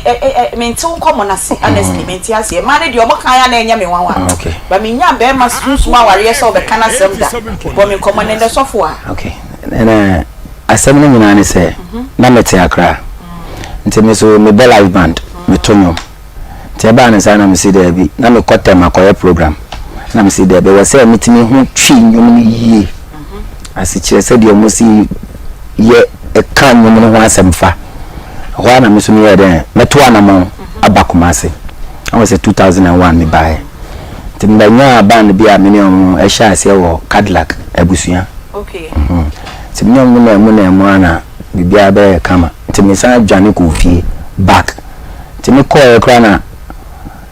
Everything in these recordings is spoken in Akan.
ɛ ɛ mente wo nkɔmmɔ no ase, honestly, mente aseɛ. Mmaa no deɛ ɔmo kan a na ɛnyɛ me nwanwa. Ba menya bɛrima sunsum awareɛ sɛ ɔbɛka n'asɛm da. Bɔ me nkɔmmɔ no ndɛ, sɔfo a. Okay, ɛnɛ asɛm no nyinaa ne sɛ na mete Akra, nti me so mebɔ live band, meto nnwom. Nti ɛbaa ne saa na mesi daabi, na mekɔ tɛm akɔyɛ program, na mesi daabi, ɛwɔ sɛ metumi ho twi nnwom no yie, asekyerɛ sɛdeɛ ɔmo si yɛ ɛka nnwom no ho asɛm fa ɛhɔ a. Na me so meyɛ dɛn, mɛto anammɔn aba Kumase. Ɛwɔ sɛ 2001 mebaeɛ, nti mebɛnyaa band bi a me ne ɔmo ɛhyɛ aseɛ wɔ Cadillac abusua. Nti me ne ɔmo na mu na mu ana biribiara bɛyɛ kama, nti mesan dwane kɔ fie back. Nti mekɔɛ koraa na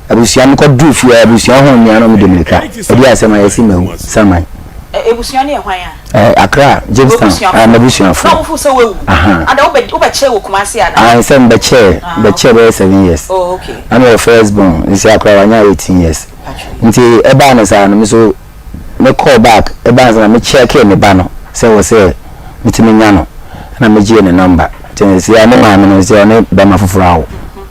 abusua, mekɔ duru fie a, abusua ho nnua na ɔmo de mirika ɛdi asɛm a yɛsi mawu saman. Ebusua ne yɛ hwan a? Accra Jamestown. W'abusuafo. M'abusuafo. Na wofo sɛ wawu? Aha. Ada wobɛkyɛ wɔ Kumase ana? Ah, sɛ mbɛkyɛɛ mbɛkyɛɛ bɛyɛ 7 years. Na meyɛ first born, nsi akora wanya 18 years. Nti ɛbaa no saa no, me so mekɔɔ back. Ɛbaa no saa na mekyɛɛkee me ba no sɛ wɔ sɛ metumi nya no, ɛna megyee ne number. Nti sisi a ne maame no sɛ ɔne bɛrima foforɔ awo,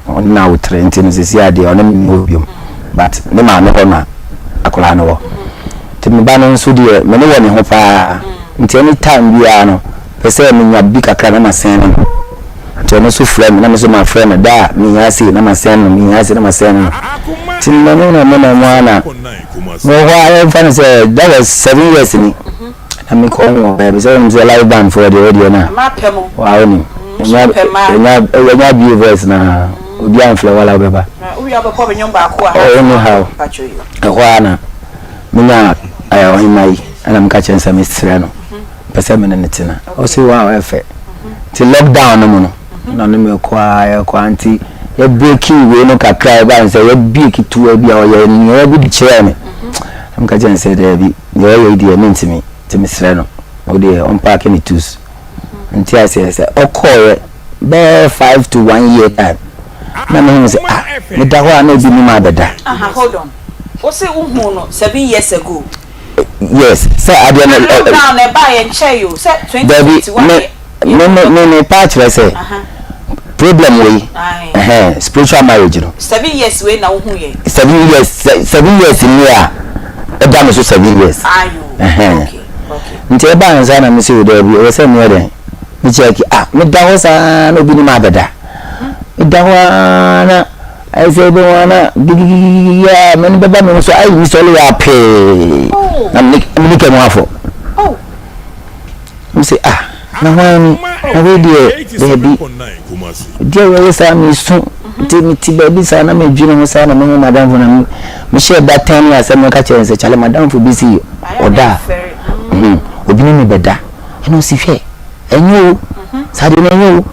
ɔne na awotere, nti no sisi a deɛ ɔne me wɔ biom, but ne maame hɔ na akwaraa no wɔ. Nti me ba no nso deɛ, me ne wɔ ne ho paa, nti anytime biara no pɛ sɛ menya bi kakra na masɛn no. Nti ɔno nso frɛ me na me nso mafrɛ no da a mehia sei na masɛn no, mehia sei na masɛn no. Nti mene na me na mu a na mewɔ hɔ a, yɛmfa no sɛ that was 7 years ni na mekɔ wɔ baabi sɛ wonim sɛ live band foɔ deɛ, wodeɛ no a Ma pɛ mo. Waa, wonim ɛnya bie voice na obi amfrɛ wala wobɛba. Na wowie a wobɛkɔ bɛnwom baako a. Oh, anyhow. Patro yi. Ɛhɔ a na menya ɔhema yi, ɛna meka kyerɛ no sɛ mesrɛ no, pɛ sɛ mene ne tena. Ɔse wow, ɛfɛ. Nti lockdown no mu no na ɔne me kɔ a yɛkɔ a, nti yɛbreki wei no kakra, ɛba ne sɛ yɛbie ketewa bi a ɔyɛ nneɛma bi de kyerɛɛ me, na meka kyerɛ no sɛ daabi, deɛ ɔyɛ yi deɛ mentimi, nti mesrɛ no, ɔdeɛ ɔmpaake ne tools. Nti aseɛ sɛ ɔkɔɔyɛ bɛyɛ 5 to 1 year time na mehu sɛ, ah, meda hɔ a na ebi nim abɛda. Aha, hold on. Wo se wohu no 7 years ago? Yes, sɛ adeɛ no Lockdown na ɛbaa yɛ nkyɛn yi o, sɛ 2021. Me pa kyerɛ sɛ problem wei spiritual marriage no. 7 years wei na wohu yɛ? 7 years, 7 years ni a ɛda me so, 7 years. Ayo, okay. Nti ɛbaa nsa na me sɛ o daabi, ɛwɔ sɛ meyɛ dɛn, mekyɛki ah, meda hɔ saa na obi nim abɛda. Meda hɔ aa na ayɛ sɛ ebi wɔn na gigigigigi a mene bɛba me ho so ayi sɔle yɛ apee na mene mene kɛ mu afɔ. M sɛ ah, na hwan ni? Na wei deɛ daabi, deɛ wɔyɛ saa mesu. Nti mete baabi saa na medwene ho saa na mehu madamfo na mehyɛ da tɛn ne asɛm no ka kyerɛ no sɛ kyale, madamfo bi si ɔda a obi ne me bɛda, ɛna ɔsi hwɛ, ɛnyɛ o, saa deɛ no ɛnyɛ o.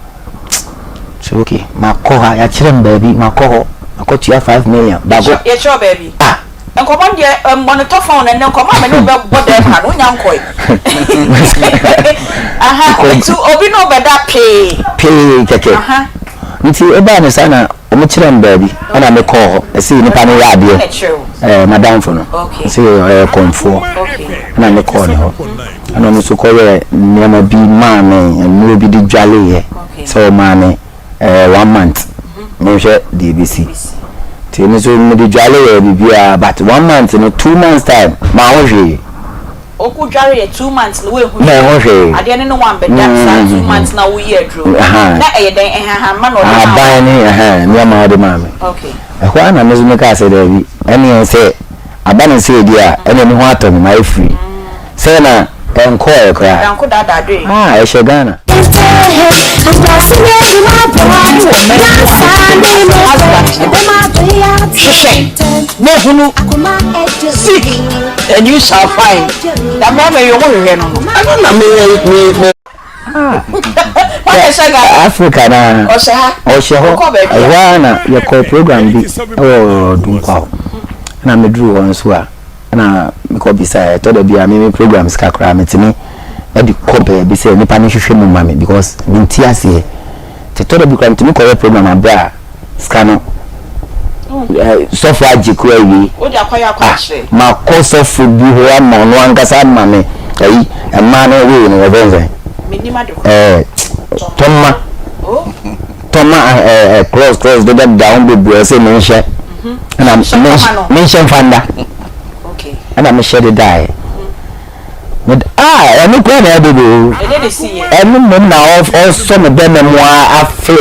So okay, makɔ ha, yɛakyerɛ me baabi, makɔ hɔ, makɔtua 5 million baako. Yɛkyerɛ baabi? Ah. Nkɔmɔ deɛ mmɔnetɔ fa na ɛnɛ nkɔmɔ a mene wo bɛbɔ dɛm ha no, wonya nkɔe aha. Nti obi ne wo bɛda pee? Pee kɛkɛ. Nti ɛbaa ne saa na ɔmo kyerɛ me baabi, ɛna mekɔɔ hɔ, ɛsɛ nipa no yɛ adeɛ. Na kyerɛ wo? Madamfo no ɛsɛ ɔyɛ kɔnfoɔ. Ɛna mekɔɔ ne hɔ, ɛna ɔno nso kɔyɛ nneɛma bi maa me, nnuro bi de dwaleeɛ sɛ ɔmaa me one month menhwɛ deɛ ɛbɛsi. Nti ɛno nso mede dwaleeɛ biribiara, but one month no, 2 months time maa ho hwee. Ɔkɔ dware yɛ 2 months na woehu? Na ɛho hwee. Adeɛ no ne wambɛda saa 2 months na woyɛ aduro na ɛyɛ dɛn, ɛhahamma na ɔde maa wo? Ahaban ne nneɛma a ɔde maa me. Ɛhɔ a na me nso mekaa sɛ daabi, ɛneɛ sɛ aba ne sɛ ɛdi a, ɛneɛ me ho atɔ me, mayɛ free sɛ na ɛnkɔɔɛ koraa. Danko daadaa doe. Ah, ɛhyɛ Ghana. Husband hwehwɛ na ehunu, seek and you shall find, na mmarima yi ɔmo hwehwɛ no. Ɛno na me Wɔn hyɛ Ghana? Africa na. Ɔhyɛ ha? Ɔhyɛ hɔ. Ɔkɔ baabi a? Ɛhɔ a na yɛkɔ program bi ɛwɔ Dunkwa hɔ na meduru hɔ nso a na mekɔ bisa. Ɛtɔ da bi a meme programs kakra metumi ɛde kɔ baabi sɛ nipa no hwehwɛ mu ma me because mente aseɛ. Nti ɛtɔ da bi koraa metumi kɔyɛ program aberɛ a sika no sɔfo agye kora awie. Wode akɔyɛ akwankyerɛ? Makɔ sɔfo bi hɔ ama ɔno ankasa ama me ayi mmaa no wei no, wɔfrɛ no sɛn? Menim ade koro. Tɔmma. Oh. ɔtɔ ma ɛɛ cross cross deda deda ho bebree ɔsɛ menhyɛ ɛna menhyɛ nfa nda ɛna mehyɛ de daeɛ ah ɛno kura na ɛde de o ɛno mmom na ɔsɔ me bɛrima mu afe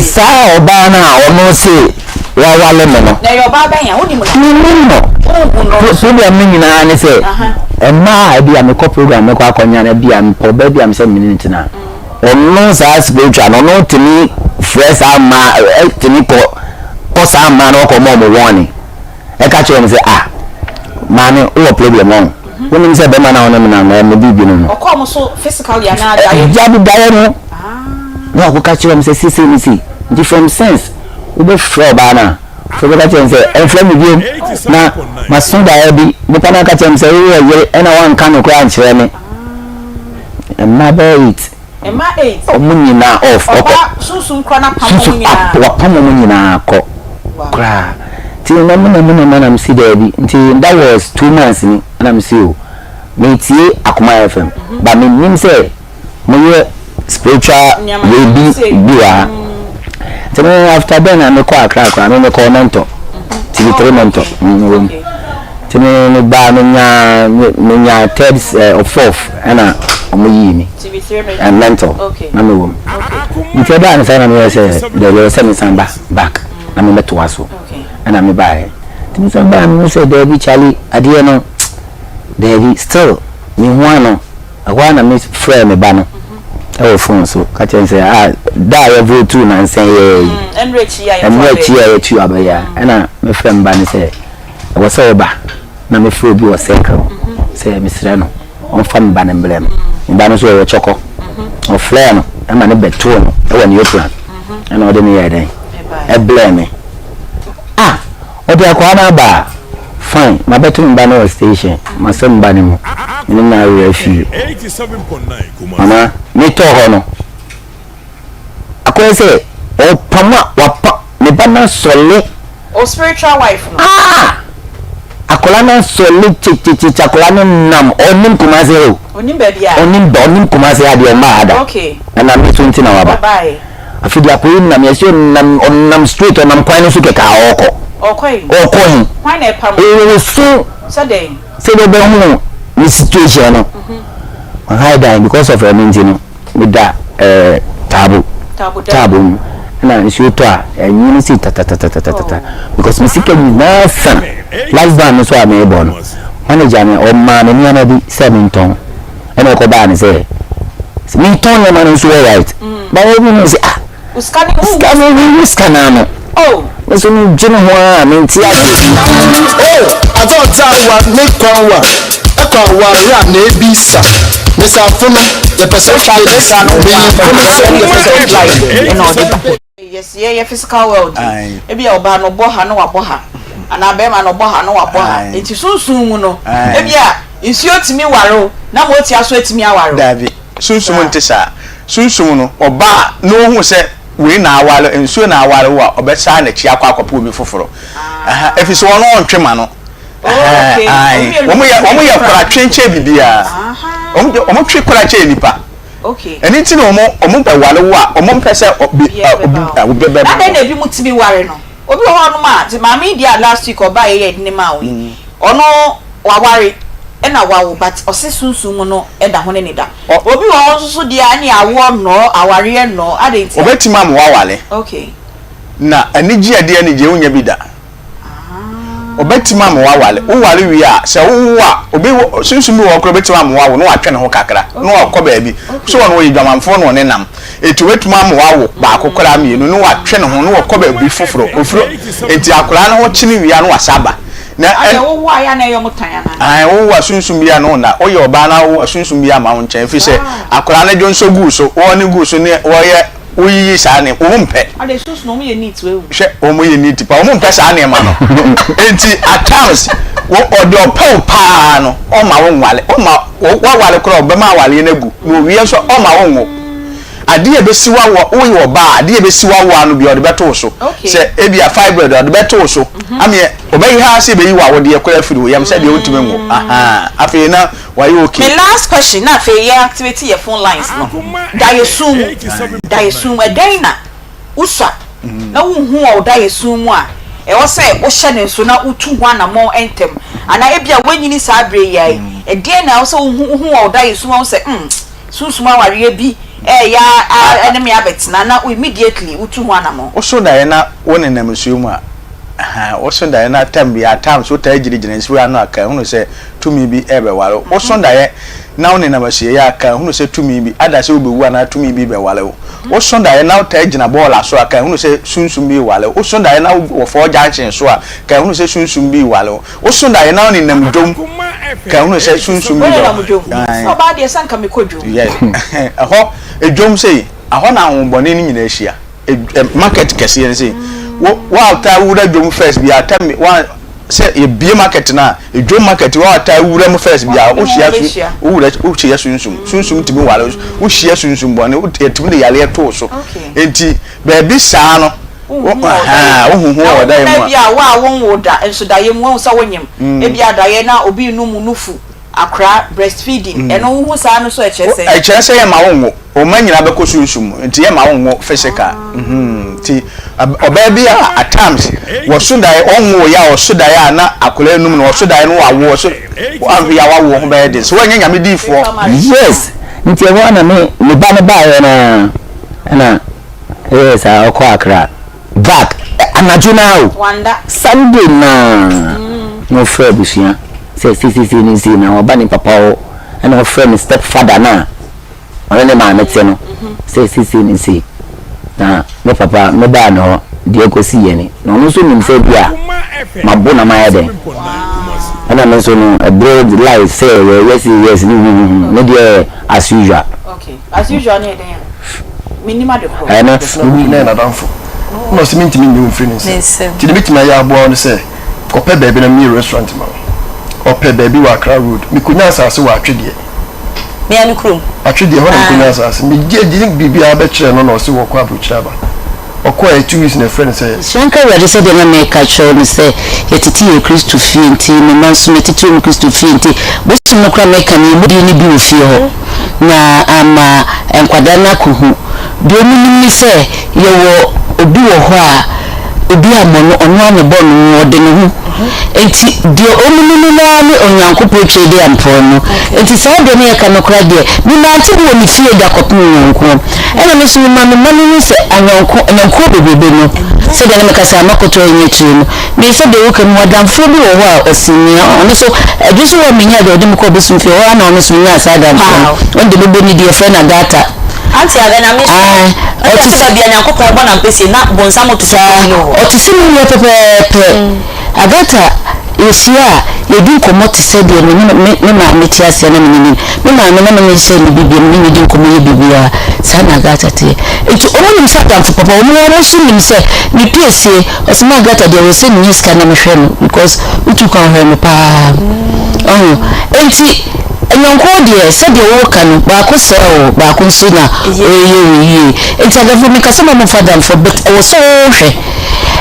saa ɔbaa no a ɔno se wawale me no menim no program no nyinaa ne sɛ mmaa a bi a mekɔ program mekɔ akɔnya no bi a mepɛ ɔbaa bi a mesɛ mene no tena ɔno saa spiritual no ɔno tumi frɛ saa mmaa tumi kɔ kɔ saa mmaa no ɔkɔ ma ɔmo wɔne ɛka kyerɛ ɔmo sɛ ah maame wowɔ problem wɔn wonim sɛ bɛrima no a ɔne me nam no ɛyɛ me biribi no no Ɔkɔ ɔmo so physically anaa daeɛ? Dabi daeɛ no na wakɔka kyerɛ ɔmo sɛ seisei ne sei nti from sense wobɛfrɛ ɔbaa no a afei wobɛka kyerɛ no sɛ ɛmfrɛ me biom na maso daeɛ bi nipa no aka kyerɛ me sɛ wowɔ yere ɛna woanka nokorɛ ankyerɛ me mmaa bɛyɛ 8 Mmaa 8. Ɔmo nyinaa off ɔkɔ. Ɔbaa sunsum kora no apam ɔmo nyinaa. Wapam ɔmo nyinaa kɔ koraa nti na mo na mo na mo na mesi daabi nti that was 2 months ni na mesi o metie Akoma FM but menim sɛ moyɛ spiritual wei bi bi wɔ ha nti me after then na mekɔ Accra koraa me mekɔ mentor TV3 mentor wɔ mu nti me me ba menya menya third or fourth ɛna ɔmo yii mi and mentor na me wɔ mu nti ɛbaa ne saa na meyɛ sɛ daabi ɛwɔ sɛ mesan ba back na mebɛtoa so ɛna mebaeɛ nti mesan baa mehu sɛ daabi Charlie adeɛ no daabi still mehu ano ɛhɔ a na mefrɛ me ba no ɛwɔ phone so ka kyerɛ sɛ ah da a yɛvote nansa yɛ yi mmerɛ akyi a yɛtu abɛyɛ a ɛna mefrɛ me ba no sɛ ɛwɔ sɛ ɔba na mefrɛ obi wɔ circle sɛ mesrɛ no ɔmfa me ba no mbrɛ no. Me ba no nso ɔwɔ kyɔkɔ ɔfrɛ no ɛma ne bɛtoo no ɛwɔ Neoplan ɛna ɔde me yɛ dɛn ɛblɛ me ah ɔde akwadaa no aba a fine mabɛto me ba no wɔ station masɔ me ba no mu mene na awerɛ fie mama metɔɔ hɔ no akɔyɛ sɛ ɔpam a wapa me ba no asɔle. O spiritual wife no. Ah! Akwadaa no asɔle kyekyekyekye akwadaa no nam ɔnim Kumase o. Onim baabi a. Ɔnim ba ɔnim Kumase adeɛ ɔmma ha da. Okay. Ɛna mi so nti na waba. Ɔbaeɛ. Afei de akwadaa yi nam yɛsɛ ɔnam ɔnam straight ɔnam kwan no so kɛkɛ a ɔrekɔ. Ɔkɔ yi. Ɔrekɔ yi. Kwan na ɛpam. Ɛwɔ so. Sɛ dɛn. Sɛ de ɔbɛhu ne situation no. Ɔha dan because of ɛno nti no meda ɛɛ taabo taabo mu ɛna nsuo tɔ a ɛnwene si tatatatatata because me sika nyinaa sa last band no so a merebɔ no manager no ɔmaa me nneɛma bi sɛ mentɔn ɛna ɔkɔbaa ne sɛ mentɔn nneɛma no nso wɔ right but ɛbi mu sɛ ah sika no wo sika no ano me nso medwene ho a mente ase. Oh, adɔɔta wa ne kwan wa ɛkɔ aware a na ebi sa mesafo no yɛpɛ sɛ Wohwɛ a no mmenyimfo no nso yɛpɛ sɛ ɛna ɔde ba. Yes, yɛyɛ physical world yi ebi a ɔbaa no ɔbɔ ha na wabɔ ha anaa bɛrima no ɔbɔ ha na wabɔ ha nti sunsun mu no ebi a nsuo tumi ware o na mo tia so etumi aware o. Dabi, sunsum nte saa. Sunsum no, ɔbaa na ohun sɛ wei na aware nsuo na aware wo a, ɔbɛsan n'akyi akɔ akɔpɛ obi foforɔ. Ɛfiri sɛ ɔno ɔntwe ma no. Wɔn yɛ kora twe nkyɛn bibiara. Wɔn twe kora kyɛn nipa. Ɛne ti na wɔn bɛware wo a, wɔn mpɛ sɛ obi obi bɛba. Adɛn na ebi mu tumi ware no? Obi wɔ hɔnom a, te maame yi deɛ a last week ɔbaa yɛ yɛ ne maa wo yi, ɔno waware ɛna wawo but ɔse sunsun mu no ɛda ho ne ne da. Obi wɔ hɔ nso so deɛ a ɛne awoɔ nnɔɔ, awareɛ nnɔɔ, adɛn nti a? Obetumi ama waware. Na anigye a ɛde anigye wonya bi da. Obetumi ama waware. Woware wie a, sɛ wowo a, obi sunsum bi wɔ hɔ koraa obetumi ama wawo na watwe ne ho kakra na wakɔ baabi. So ɔno ɔyɛ dwamanfoɔ na ɔne nam. Eti obetumi ama wawo baako koraa mmienu na watwe ne ho na wakɔ baabi foforɔ. Ofiri eti akwadaa no ho kyene wie a na wasa aba. Na ɛn. Wowo a yɛ a na ɛyɛ ɔmo tan anaa? Ae, wowo a sunsum bi a na ɔnna. Woyɛ ɔbaa na wowo a sunsum bi ama wo nkyɛn efiri sɛ akwadaa no dwonsɔ guu so, wɔne guu so ne wɔyɛ woyiyi saa nneɛma wɔn mpɛ. Ade sunsun wɔn yɛ neat wei. Hwɛ wɔn yɛ neat pa wɔn mpɛ saa nneɛma no eti at times wɔ ɔde ɔpɛ wo paa no ɔma wo nwale ɔma wawale koraa ɔbɛma awaleɛ no agu na owie nso ɔma wo nwo. Adeɛ a ɛbɛsi w'awoɔ, woyɛ ɔbaa a, adeɛ a ɛbɛsi w'awoɔ ano biara ɔde bɛto wo so. Sɛ ebia fibroid a, ɔde bɛto wo so. Ameɛ, ɔbɛyɛ ara sɛ ɛbɛyi w'awodeɛ koraa afiri wo yam sɛdeɛ wontumi nwo. Ahaa, afei na wayɛ okay. Me last question na afei yɛ activate yɛ phone lines no. Daeɛsum mu, daeɛsum mu, ɛdɛn na wosua na wonhu wɔ wo daeɛsum mu a ɛwɔ sɛ wohyɛ no nso na wotu ho anammɔn ntɛm? Anaa ebia woanyini saa berɛ yi ara yi, ɛdeɛn na ɛwɔ sɛ wohu wohu wɔ wo daeɛsum mu a wohu sɛ hmm, Sunsum awareɛ bi reyɛ ara ne me abɛtena na immediately wotu ho anamɔn. Woso daeɛ na wo nenam nsuo mu a, ahaa, woso daeɛ na time bi at times wotaa gyinagyina nsuo ano a, ka hunu sɛ tumi bi rebɛware wo. Woso daeɛ na wo nenam asieeɛ a, ka hunu sɛ tumi bi, ada sɛ wobɛwu anaa tumi bi rebɛware wo. Woso daeɛ na wotaa gyina bɔɔla so a, ka hunu sɛ sunsum bi reware wo. Woso daeɛ na wɔ four junction so a, ka hunu sɛ sunsum bi reware wo. Woso daeɛ na wonenam dwom ka hunu sɛ sunsum bi Wonenam dwom? Ɔbaa deɛ sɛ nka mekɔ dwom. Yes. Ɛhɔ edwom sei, ɛhɔ na ahohombɔne no nyinaa hyia. Market kɛseɛ no sei. Wo wo a wotaa wura dwom first bi a tell me wa sɛ yɛbie market no a edwom market wo a wotaa wura mu first bi a wohyia su wowura wohyia sunsum. Sunsum tumi ware wo wohyia sunsum bɔne yɛtumi de yareɛ to wo so. Enti baabi saa no Wonhu wɔ daeɛ mu. Na wohu na ebia wo a wonwoo da nso daeɛ mu woahu sɛ wonyem. Ebia daeɛ na obi renum wo nufu, akora, breastfeeding, ɛno wohu saa no nso ɛkyerɛ sɛn? Ɛkyerɛ sɛ yɛmma wonwo. Wo mma nyinaa bɛkɔ sunsum mu nti yɛmma wonwo physical. Nti ɔbaa bi a at times wɔso daeɛ ɔnwoo yɛ a ɔso daeɛ a na akwadaa renum no ɔso daeɛ no wawo ɔso wanhwɛ yɛ a wawo ho bɛyɛ den sɛ woanyɛ Nyame diifoɔ. Yes nti ɛhɔ ara na me me ba no baeɛ no ara ɛna Ɛyɛɛ saa ɔkɔɔ Accra back anadwo no ara o, Sunday no ara na ɔfrɛɛ abusua sɛ seisei ne sei na waba ne papa hɔ ɛna ɔfrɛɛ ne step father no a ɔne ne maame te no sɛ seisei ne sei na me papa mebaa ne hɔ deɛ ɛkɔsi yɛ ni na ɔno nso nim sɛ bi a mabo na mayɛ dɛn ɛna me nso no ɛberɛ life sɛ yɛyɛ sei yes ne huhuhu ne deɛ as usual. Okay. As usual ne yɛ dɛn a? Mennim ade korɔ. Ɛno. Ɛsɛ na na yɛ n'adamfo. Ɛna ɔse mentumi nnye wo mfiri ne nsam. Nti deɛ mɛtumi ayɛ aboa wo ne sɛ kɔpɛ baabi na meyɛ restaurant ma wo. Ɔpɛ baabi wɔ Accra road. Mekɔnya asase wɔ Atwedeɛ. Me ara me kurom. Atwedeɛ hɔ na mekɔnya asase. Megye de biribiara bɛkyerɛɛ no na ɔse wɔkɔ aburokyire aba. Ɔkɔeɛ 2 weeks na ɛfrɛ no sɛ. Nhyira nka Awurade sɛdeɛ na meka kyerɛ wo no sɛ yɛtete yɛn Kristo fie nti me mma nso matete wɔn Kristo fie nti bosom no koraa meka no yɛmmɔ din no bi wɔ fie hɔ na ama nkwadaa no akɔhu deɛ wɔnim ne sɛ yɛwɔ obi wɔ hɔ a obi ammɔ no ɔno ara na ɛbɔ no ho ɔde ne ho Enti deɛ ɔnnim no ara ne Onyankopɔn Tweaduampɔn no. Enti saa deɛ ne yɛka no koraa deɛ, menante bi wɔ me fie da kɔpem nyɔnkoɔ. Ɛna me nso mema me mma no hu sɛ anyɔnko, anyɔnkoɔ bebrebe no, sɛdeɛ na meka sɛ amakɔtɔ ɛnyɛ akyire no, me sɛdeɛ woka mu, adamfoɔ bi wɔ hɔ a ɔsen me, ɔno nso, ɛdwo so hɔ a menyaa deɛ ɔde me kɔɔ bosom fie, hɔ ara na ɔno nso menyaa saa adamfoɔ no, ɔno deɛ mɛbɔ ne din, yɛfrɛ no Agatha. Auntie Aga, Nyame nhyira wo. Ae, Ɔte ɔte sɛ sɛ. baabi a Nyankopɔn bɔ n'ampesie na bonsam toto Saa, fam no. ɔte sɛ me nua pɛpɛɛpɛ. Agatha, yɛhyia a, yɛdi nkɔmmɔ te sɛ deɛ me ne me me maame te aseɛ na me ne no, me maame na me ne no hyɛ ne biribiara, me ne no di nkɔmmɔ yɛ biribiara. Saa na Agatha teɛ. Enti wɔnim sɛ adamfo papa, wɔn ara nso nim sɛ me piesie, ɔse ma Agatha deɛ ɛwɔ sɛ menya sika na mehwɛ no because wotu kwan hwɛ me paa. Ɔho, enti ayɔnkoɔ deɛ sɛdeɛ woka no, baako sɛe wo, baako nso na ɔyɛ wo yie. Enti adamfo, menka sɛ mma momfa adamfoɔ but ɛwɔ sɛ wohwɛ.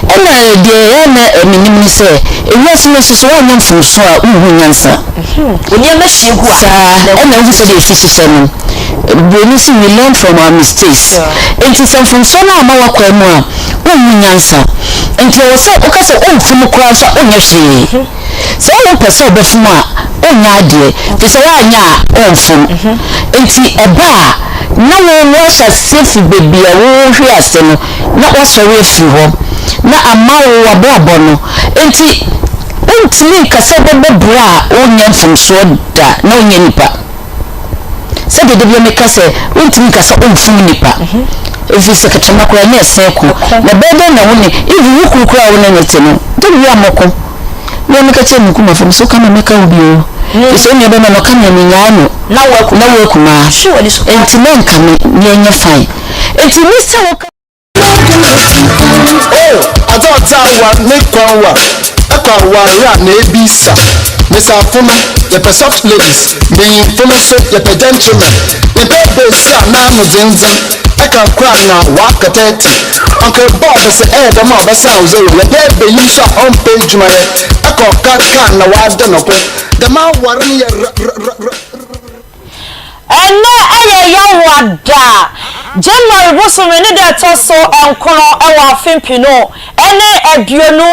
Ɛna deɛ ɛyɛ a na mennim ne sɛ, ewiase no nso sɛ woanyɛ mfomsoɔ a wonhu nyansa. Wo nneɛma hwie gu a. Saa, ɛna wohu sɛdeɛ ɛsi hyehyɛ no. Buroni se we learn from our mistakes. Enti sɛ mfomsoɔ no amma w'akwan mu a, wonhu nyansa. Enti ɛwɔ sɛ woka sɛ womfom koraa nso a wonyɛ hwee. Sɛ wompɛ sɛ wobɛfom a, wonyɛ adeɛ, firi sɛ woanyɛ a womfom. Enti ɛba a, na wo woahyɛ aseɛ firi baabi a wohwe ase no, na woasɔre afiri hɔ, na ama wo w'abrabɔ no. Enti wontumi nka sɛ wobɛbɔ bra a wonyɛ mfomsoɔ da na wonyɛ nipa. Sɛdeɛ da biara meka sɛ wontumi nka sɛ womfom nipa, ɛfiri sɛ kɛtrɛma koraa nyɛ ɛsɛn ko. Na ɛbɛyɛ dɛn na wo ne, even wo kunu koraa a wo ne no te no, da bi a moko. Me a meka kyerɛ me kumafo no sɛ woka me a mɛka wo bi o, ɛfiri sɛ wo nua bɛrima no ɔka me a mennyae no, na woakumaa, enti mɛnka me na ɛnyɛ fine. Enti ne sɛ woka. Oh, adze ɔdze awa ne kwan wa, ɛkɔ aware a na ebisa. Mbasiafo no, yɛpɛ soft ladies, mbanyimfo no so yɛpɛ gentlemen. Yɛmmpɛ basia a n'ano dzendzen, ɛka kor a na ɔaka 30. Uncle Bob sɛ ɛyɛ dɛm a ɔbɛsan wo zero. Yɛpɛ banyin so a ɔmmpɛ edwumayɛ, ɛkɔ kar kaa na ɔada no ho. Dɛm awar no yɛ rrrrrr. Ɛnnɛ yɛ Yawoa da, January bosome ne da ɛtɔ so nkono wɔ afe mpenu ne 25 mu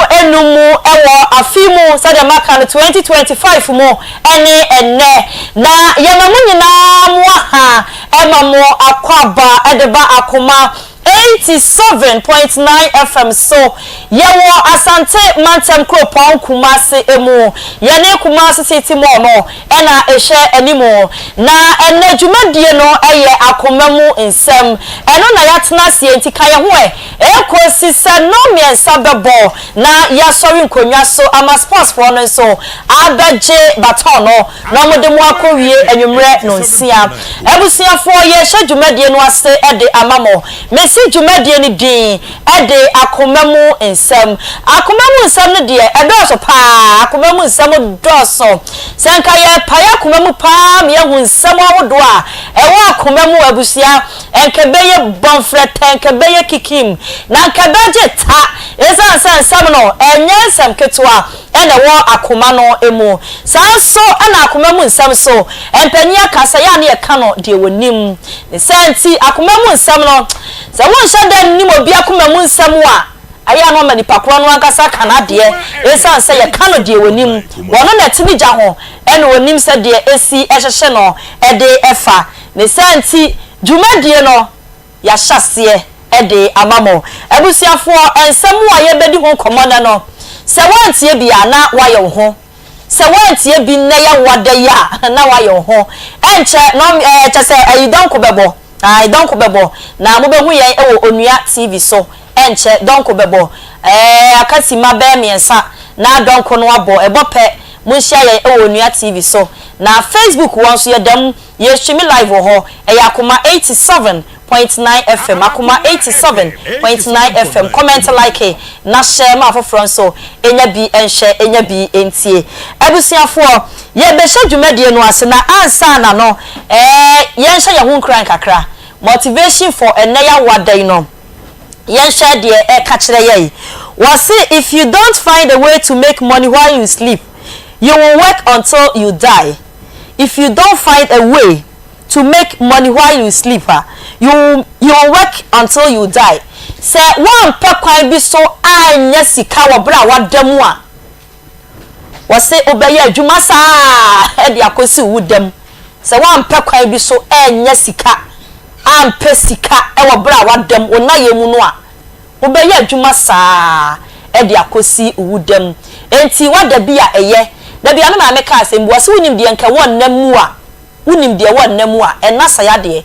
wɔ afe mu sɛdeɛ maka no 2025 mu ne ɛnnɛ. Na yɛma mo nyinaa mo aha ma mo akwaaba de ba akoma 87.9 FM so. Yɛwɔ Asante Mantam kuropɔn Kumasi mu. Yɛne Kumasi City Mall no na ɛhwɛ anim. Na ɛnnɛ dwumadie no yɛ akoma mu nsɛm. Ɛno na yɛatena aseɛ nti ka yɛn ho ɛ. Ɛkɔsi sɛ nnɔnmiɛnsa bɛbɔ na yɛasɔre nkonnwa so ama sportsfoɔ no nso abɛgye baton no na wɔde mo akɔwie anwummerɛ nnɔnsia. Abusuafoɔ, yɛrehyɛ dwumadie no ase de ama mo. Mesi dwumadie no din de Akoma Mu Nsɛm. Akoma mu nsɛm no deɛ, ɛdɔɔso pa ara. Akoma mu nsɛm dɔɔso. Sɛ anka yɛrepae akoma mu pa ara ma yɛahu nsɛm ahodoɔ a ɛwɔ akoma mu abusua, anka ɛbɛyɛ bɔnfrɛtɛ, anka ɛbɛyɛ kikim, na anka ɛbɛgye ta. Ɛsiane sɛ nsɛm no, ɛnyɛ nsɛm ketewa. na ɛwɔ akoma no mu. Saa ara nso na akoma mu nsɛm nso, mpanin aka sɛ ɛyɛ a na yɛka no deɛ wɔnim. Ne saa nti, akoma mu nsɛm no, sɛ wonhyɛ da nnim obi akoma mu nsɛm a, ɛyɛ a na wɔma nipa korɔ no ankasa ka n'adeɛ ɛsiane sɛ yɛka no deɛ wɔnim. Wɔno na ɛte ne gya ho na ɔnim sɛdeɛ ɛsi hyehye no de fa. Ne saa nti, dwumadie no, yɛahyɛ aseɛ de ama mo. Abusuafoɔ, nsɛm a yɛrebɛdi ho nkɔmmɔ nnɛ no, sɛ woantie bi a, na woayɛ wo ho. Sɛ woantie bi nnɛ yɛawoa da yi a, na woayɛ wo ho. Ɛnkyɛ, na ɛɛ, kyɛ sɛ ayi dɔnko bɛbɔ. Ae, dɔnko bɛbɔ. Na mobɛhu yɛn wɔ Onua TV so. Ɛnkyɛ, dɔnko bɛbɔ. Ɛɛ, aka simma bɛyɛ mmiɛnsa na dɔnko no abɔ. Ɛbɔ pɛ, monhyia yɛn wɔ Onua TV so. Na Facebook hɔ nso, yɛda mu. Yɛ streame live wɔ hɔ. Ɛyɛ Akoma 87.9 FM Akoma 87.9 FM Comment like na share ma afoforɔ nso nya bi nhwɛ nya bi ntie. Abusuafoɔ yɛbɛhyɛ dwumadie no ase na ansa na no ɛɛ yɛnhyɛ yɛn ho nkuran kakra. Motivation for ɛnnɛ yawoa da yi no yɛnhwɛ deɛ ɛka kyerɛ yɛn. Wɔse if you don't find a way to make money while you sleep you will work until you die. If you don't find a way to make money while you sleep a, you will you will work until you die. Sɛ woampɛ kwan bi so annya sika wɔ berɛ a woada mu a, wɔse wobɛyɛ adwuma saa de akɔsi wo da mu. Sɛ woampɛ kwan bi so annya sika, ampɛ sika wɔ berɛ a woada mu, wo nnayɛ mu no a, Wobɛyɛ adwuma saa ara de akɔsi wo da mu. Enti woada bi a, ɛyɛ. Da bi a me maame kaa asɛm bi, ɔse wonim deɛ nka ɛwɔ nna mu a, wonim deɛ ɛwɔ nna mu a, ɛnna sɛe adeɛ.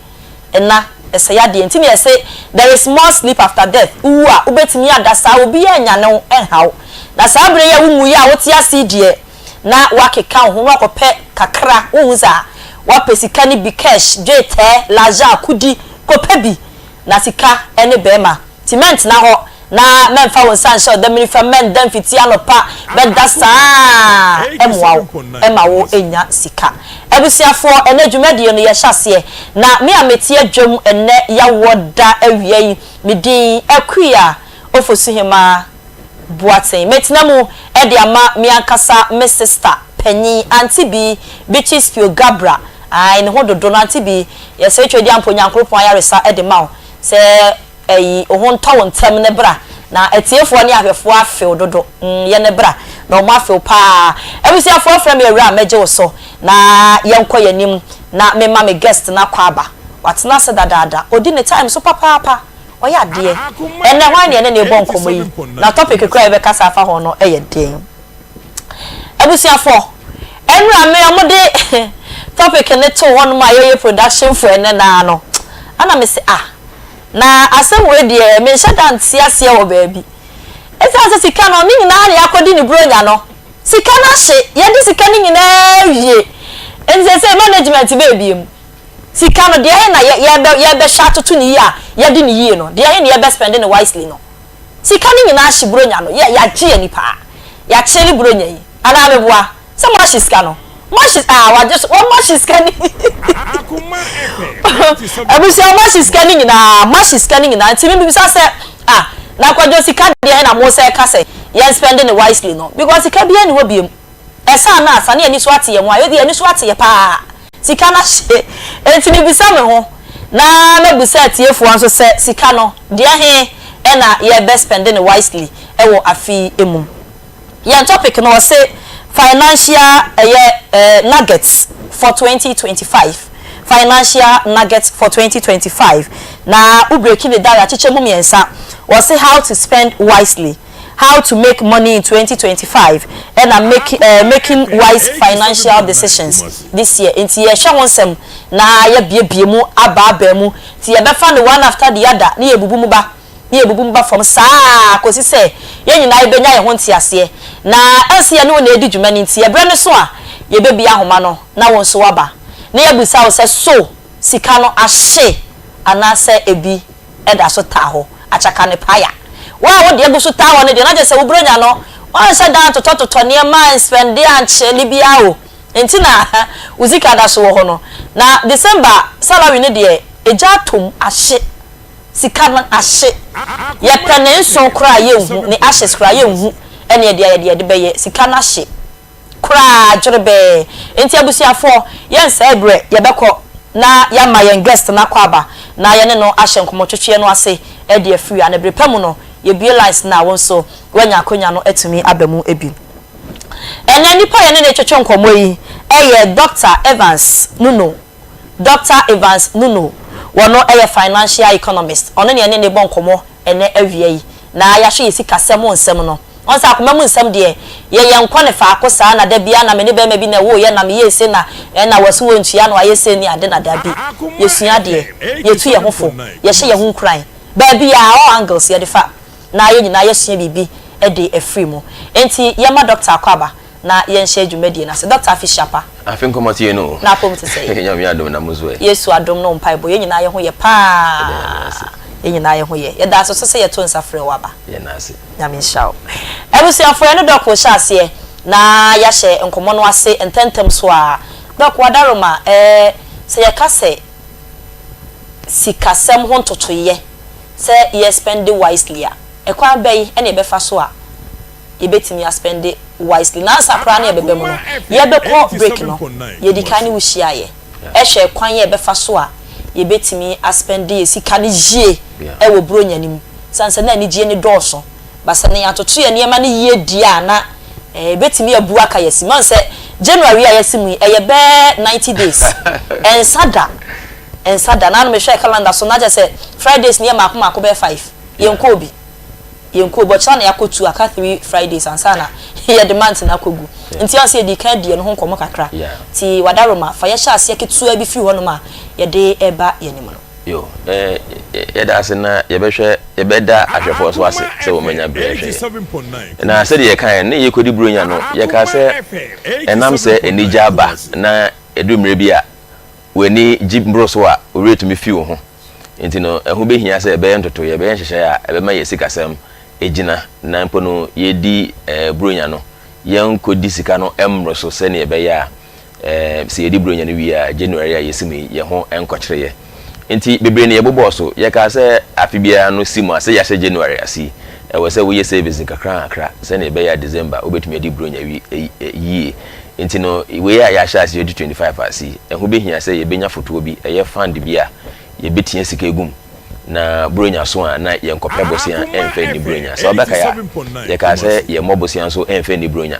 Ɛnna, ɛsɛe adeɛ. Nti na yɛse there is more sleep after death. Wowu a, wobɛtumi ada saa, obiara nnyane wo, ɛnha wo. Na saa berɛ yi a wonwuiɛ a wote ase yi deɛ, na woakeka wo ho, na woakɔpɛ kakra, wonhu saa? Woapɛ sika no bi, cash, dwetɛ, l'argent, kudi, kɔpɛ bi. Na sika ne bɛɛma. Nti mɛntena hɔ na mɛnfa wo nsa nhyɛ ɔdamini fam, mɛnda mfiti anɔpa, bɛda saa ara mmoa wo ma wo nnya sika. Abusuafoɔ, ɛnnɛ dwumadie no yɛhyɛ aseɛ, na me a mete adwam ɛnnɛ yawoɔ da awia yi, me din Akua Ofosuhemaa Boateng. Mɛtena mu de ama me ankasa me sister panyin, Auntie Bee, Beatrice Pio Gabra, ae, ne ho dodo no, Auntie Bee, Yɛsrɛ Tweaduampo Nyankoropɔn ayaresa de ma wo sɛ ayi wo ho ntɔ wo ntɛm ne bra na atiefoɔ ne ahwɛfoɔ afew dodo mm yɛ ne bra na wɔn afew paa Abusuafoɔ frɛ me awura mɛgye wo so na yɛnkɔ yɛn anim na me ma me guest no akɔ aba watena ase dadaada ɔdi ne time so papaapa ɔyɛ adeɛ ɛnɛ hwan ne yɛne no rebɔ nkɔmmɔ yi na topic koraa a yɛbɛkasa afa ho no yɛ den. Abusuafoɔ, ɛnora me ɔmo de topic no too hɔ nom a yɛyɛ production for ɛnɛ naa no, ɛna me se ah, na asɛm wei deɛ me nhyɛ da nte aseɛ wɔ baabi. Ɛsiane sɛ sika no ne nyinaa na yɛakɔdi ne buronya no, sika no ahye, yɛde sika no nyinaa awie, nti seesei management bɛɛ biem. Sika no, deɛ he na yɛbɛ yɛbɛhwɛ atoto no yie a yɛde no yie no, deɛ he na yɛbɛ spend no wisely no. Sika no nyinaa hye buronya no, yɛ yɛagye yɛn ani paa. Yɛakyele buronya yi. Anaa meboa? Sɛ moahye sika no. Moahye ah wagye so wɔn moahye sika ni. Abusua moahye sika ni nyinaa moahye sika ni nyinaa nti mi bisa sɛ ah na kwadwo sika deɛ na mo sɛ ka sɛ yɛn spend ne wisely no because sika biara ni hɔ biem ɛsan na asa ne ani so ate yɛn ho a yɛde ani so ate yɛ paa sika no ahye nti mi bisa me ho na mɛbisa atiefoɔ nso sɛ sika no deɛ he ɛna yɛbɛ spend ne wisely ɛwɔ afe yi mu. Yɛn topic no ɔse financial ɛyɛ eh, nuggets for 2025 financial nuggets for 2025 na wo breaki ne down yɛakyekyɛ mu mmiɛnsa ɔse how to spend wisely how to make money in 2025 ɛna make eh, making wise financial decisions this year nti yɛhwɛ ho nsɛm na yɛbiebie mu abaabaa mu nti yɛbɛfa no one after the other ne yɛbubu mu ba ne yɛbubu mu ba fam saa ara kɔsi sɛ yɛn nyinaa yɛbɛnya yɛn ho nteaseɛ. Na ɛnsɛ yɛne wo na ɛredi dwuma no nti, ɛberɛ no so a, yɛbɛbue ahoma no na wo nso woaba, na yɛabisa wo sɛ, So sika no ahye anaasɛ ebi da so taa hɔ? Akyaka ne paya. Wo a wo deɛ gu so taa hɔ no deɛ, na kyerɛ sɛ wo Buronya no, woanhyɛ da antotɔtotɔ nneɛma, anspɛnde, ankyɛle biara o. Enti na wo sika da so wɔ hɔ no. Na December salary no deɛ, egya atɔ mu, ahye. Sika no ahye. Yɛpɛ ne nson koraa a yɛnhu, ne ashes koraa yɛnhu ɛne ɛdeɛ a yɛde yɛde bɛyɛ. Sika no ahye koraa dwerebɛɛ. Enti abusuafoɔ, yɛnsɛe berɛ, yɛbɛkɔ na yɛama yɛn guest no akɔ aba na yɛne no ahyɛ nkɔmmɔtwetweɛ no ase de afiri ha. Na bere pa mu no, yɛbue lines no a wo nso woanya akwanya no atumi aba mu bi. Ɛnnɛ, nipa a yɛne no retwetwe nkɔmmɔ yi yɛ Doctor Evans Nuno. Dɔkta Evans Nuno, wɔno yɛ financial economist, ɔno na yɛne no rebɔ nkɔmmɔ ɛnnɛ awia yi, na yɛahwɛ yɛn sikasɛm ho nsɛm no. Ɔn sɛ akoma mu nsɛm deɛ, yɛyɛ nkɔ ne faako saa na da biara na me ne bɛrima bi na ɛwooyɛ na meyɛɛ sei na ɛna wɔse wɔntua na wayɛ sei ne ade na dabi. Yɛsua adeɛ, yɛtu yɛn ho fo, yɛhyɛ yɛn ho nkuran, baabiara, all angles yɛde fa na yɛn nyinaa yɛasua biribi de afiri mu. Enti yɛma Dɔkta Akwaaba na yɛnhyɛ dwumadie no ase. Dɔkta afe hyia pa. Afe nkɔmɔ tie no o. Na apom te sɛn? Nyame adom na mo nso ɛ? Yesu adom ne wo mpaebɔ yɛn nyinaa yɛ ho yɛ paa. Yɛda Nyame ase. Yɛn nyinaa yɛ ho yɛ. Yɛda ase nso sɛ yɛto nsa frɛ wo aba. Yɛda ase. Nyame nhyira wo. Abusuafoɔ yɛne Dɔk rehyɛ aseɛ na yɛahyɛ nkɔmɔ no ase ntɛntɛm so ara. Dɔk Wadaroma ɛɛ sɛ yɛka sɛ sikasɛm ho ntotoeɛ sɛ yɛ spend wisely a, ɛkwan bɛn na yɛbɛfa so a yɛbɛtumi a spɛnde wisely. Nansa koraa na yɛbɛba mu no, yɛbɛkɔ break no, yɛdi kan ne wo hyiaeɛ hwɛɛ kwan a yɛbɛfa so a yɛbɛtumi a spɛnde yɛn sika no yie wɔ Buronya no mu. Sane sɛ na anigyeɛ no dɔɔso, but sɛ na yɛantoto yɛn nneɛma no yie deɛ a na ɛbɛtumi abu aka yɛn asi. Moahu sɛ January a yɛasi mu yi, ɛyɛ bɛyɛ 90 days. Ɛnsa da, ɛnsa da. Naano mehwɛɛ calendar so na kyerɛ sɛ Fridays no yɛ mmaako mmaako bɛyɛ five. Yɛnkɔɔ bi. Yɛn kɔ bɔ kyena na yɛakɔ tu aka three Fridays ansa na yɛde month no akɔ gu. Nti ɛwɔ sɛ yɛdi kan di ɛno ho nkɔmmɔ kakra. Nti Wadaroma, fa yɛhyɛ aseɛ ketewa bi firi hɔnom a yɛde reba yɛn anim no. Yo, eh, yɛda ase na yɛbɛhwɛ, yɛbɛda ahwɛfoɔ nso ase sɛ wɔanya berɛ rehwɛ yɛn. Na sɛdeɛ yɛkaeɛ no, ne yɛrekɔdi Buronya no, yɛkaa sɛ ɛnam sɛ anigye aba na ɛduru mmerɛ bi a w'ani gye boro so a, wo werɛ tumi fi wo ho. Enti no, ɛho behia sɛ yɛbɛyɛ ntotoe, yɛbɛyɛ nhyehyɛe a ɛbɛma yɛn sikasɛm agyina, na mpo no yɛredi Buronya no, yɛrenkodi sika no mmoro so sɛnea ɛbɛyɛ a sɛ yɛdi Buronya no wie a, January a yɛsi mu yi, yɛn ho nkɔkyere yɛn. Enti bebree na yɛbobɔɔ so. Yɛkaa sɛ afe biara no si mu a, sɛ yɛahyɛ January ase yi, ɛwɔ sɛ woyɛ savings nkakrankakra sɛnea ɛbɛyɛ a December wobɛtumi adi Buronya yie. Enti no, wei a yɛahyɛ ase 2025 ase yi, ɛho bɛhia sɛ yɛbɛnya fotoɔ bi, ɛyɛ fund bi a yɛbɛtia sika agu mu, na Buronya so a na yɛnkɔpɛ bosea mfa nni Buronya. Sɛ wobɛkae a, yɛkaa sɛ yɛmmɔ bosea nso mfa nni Buronya.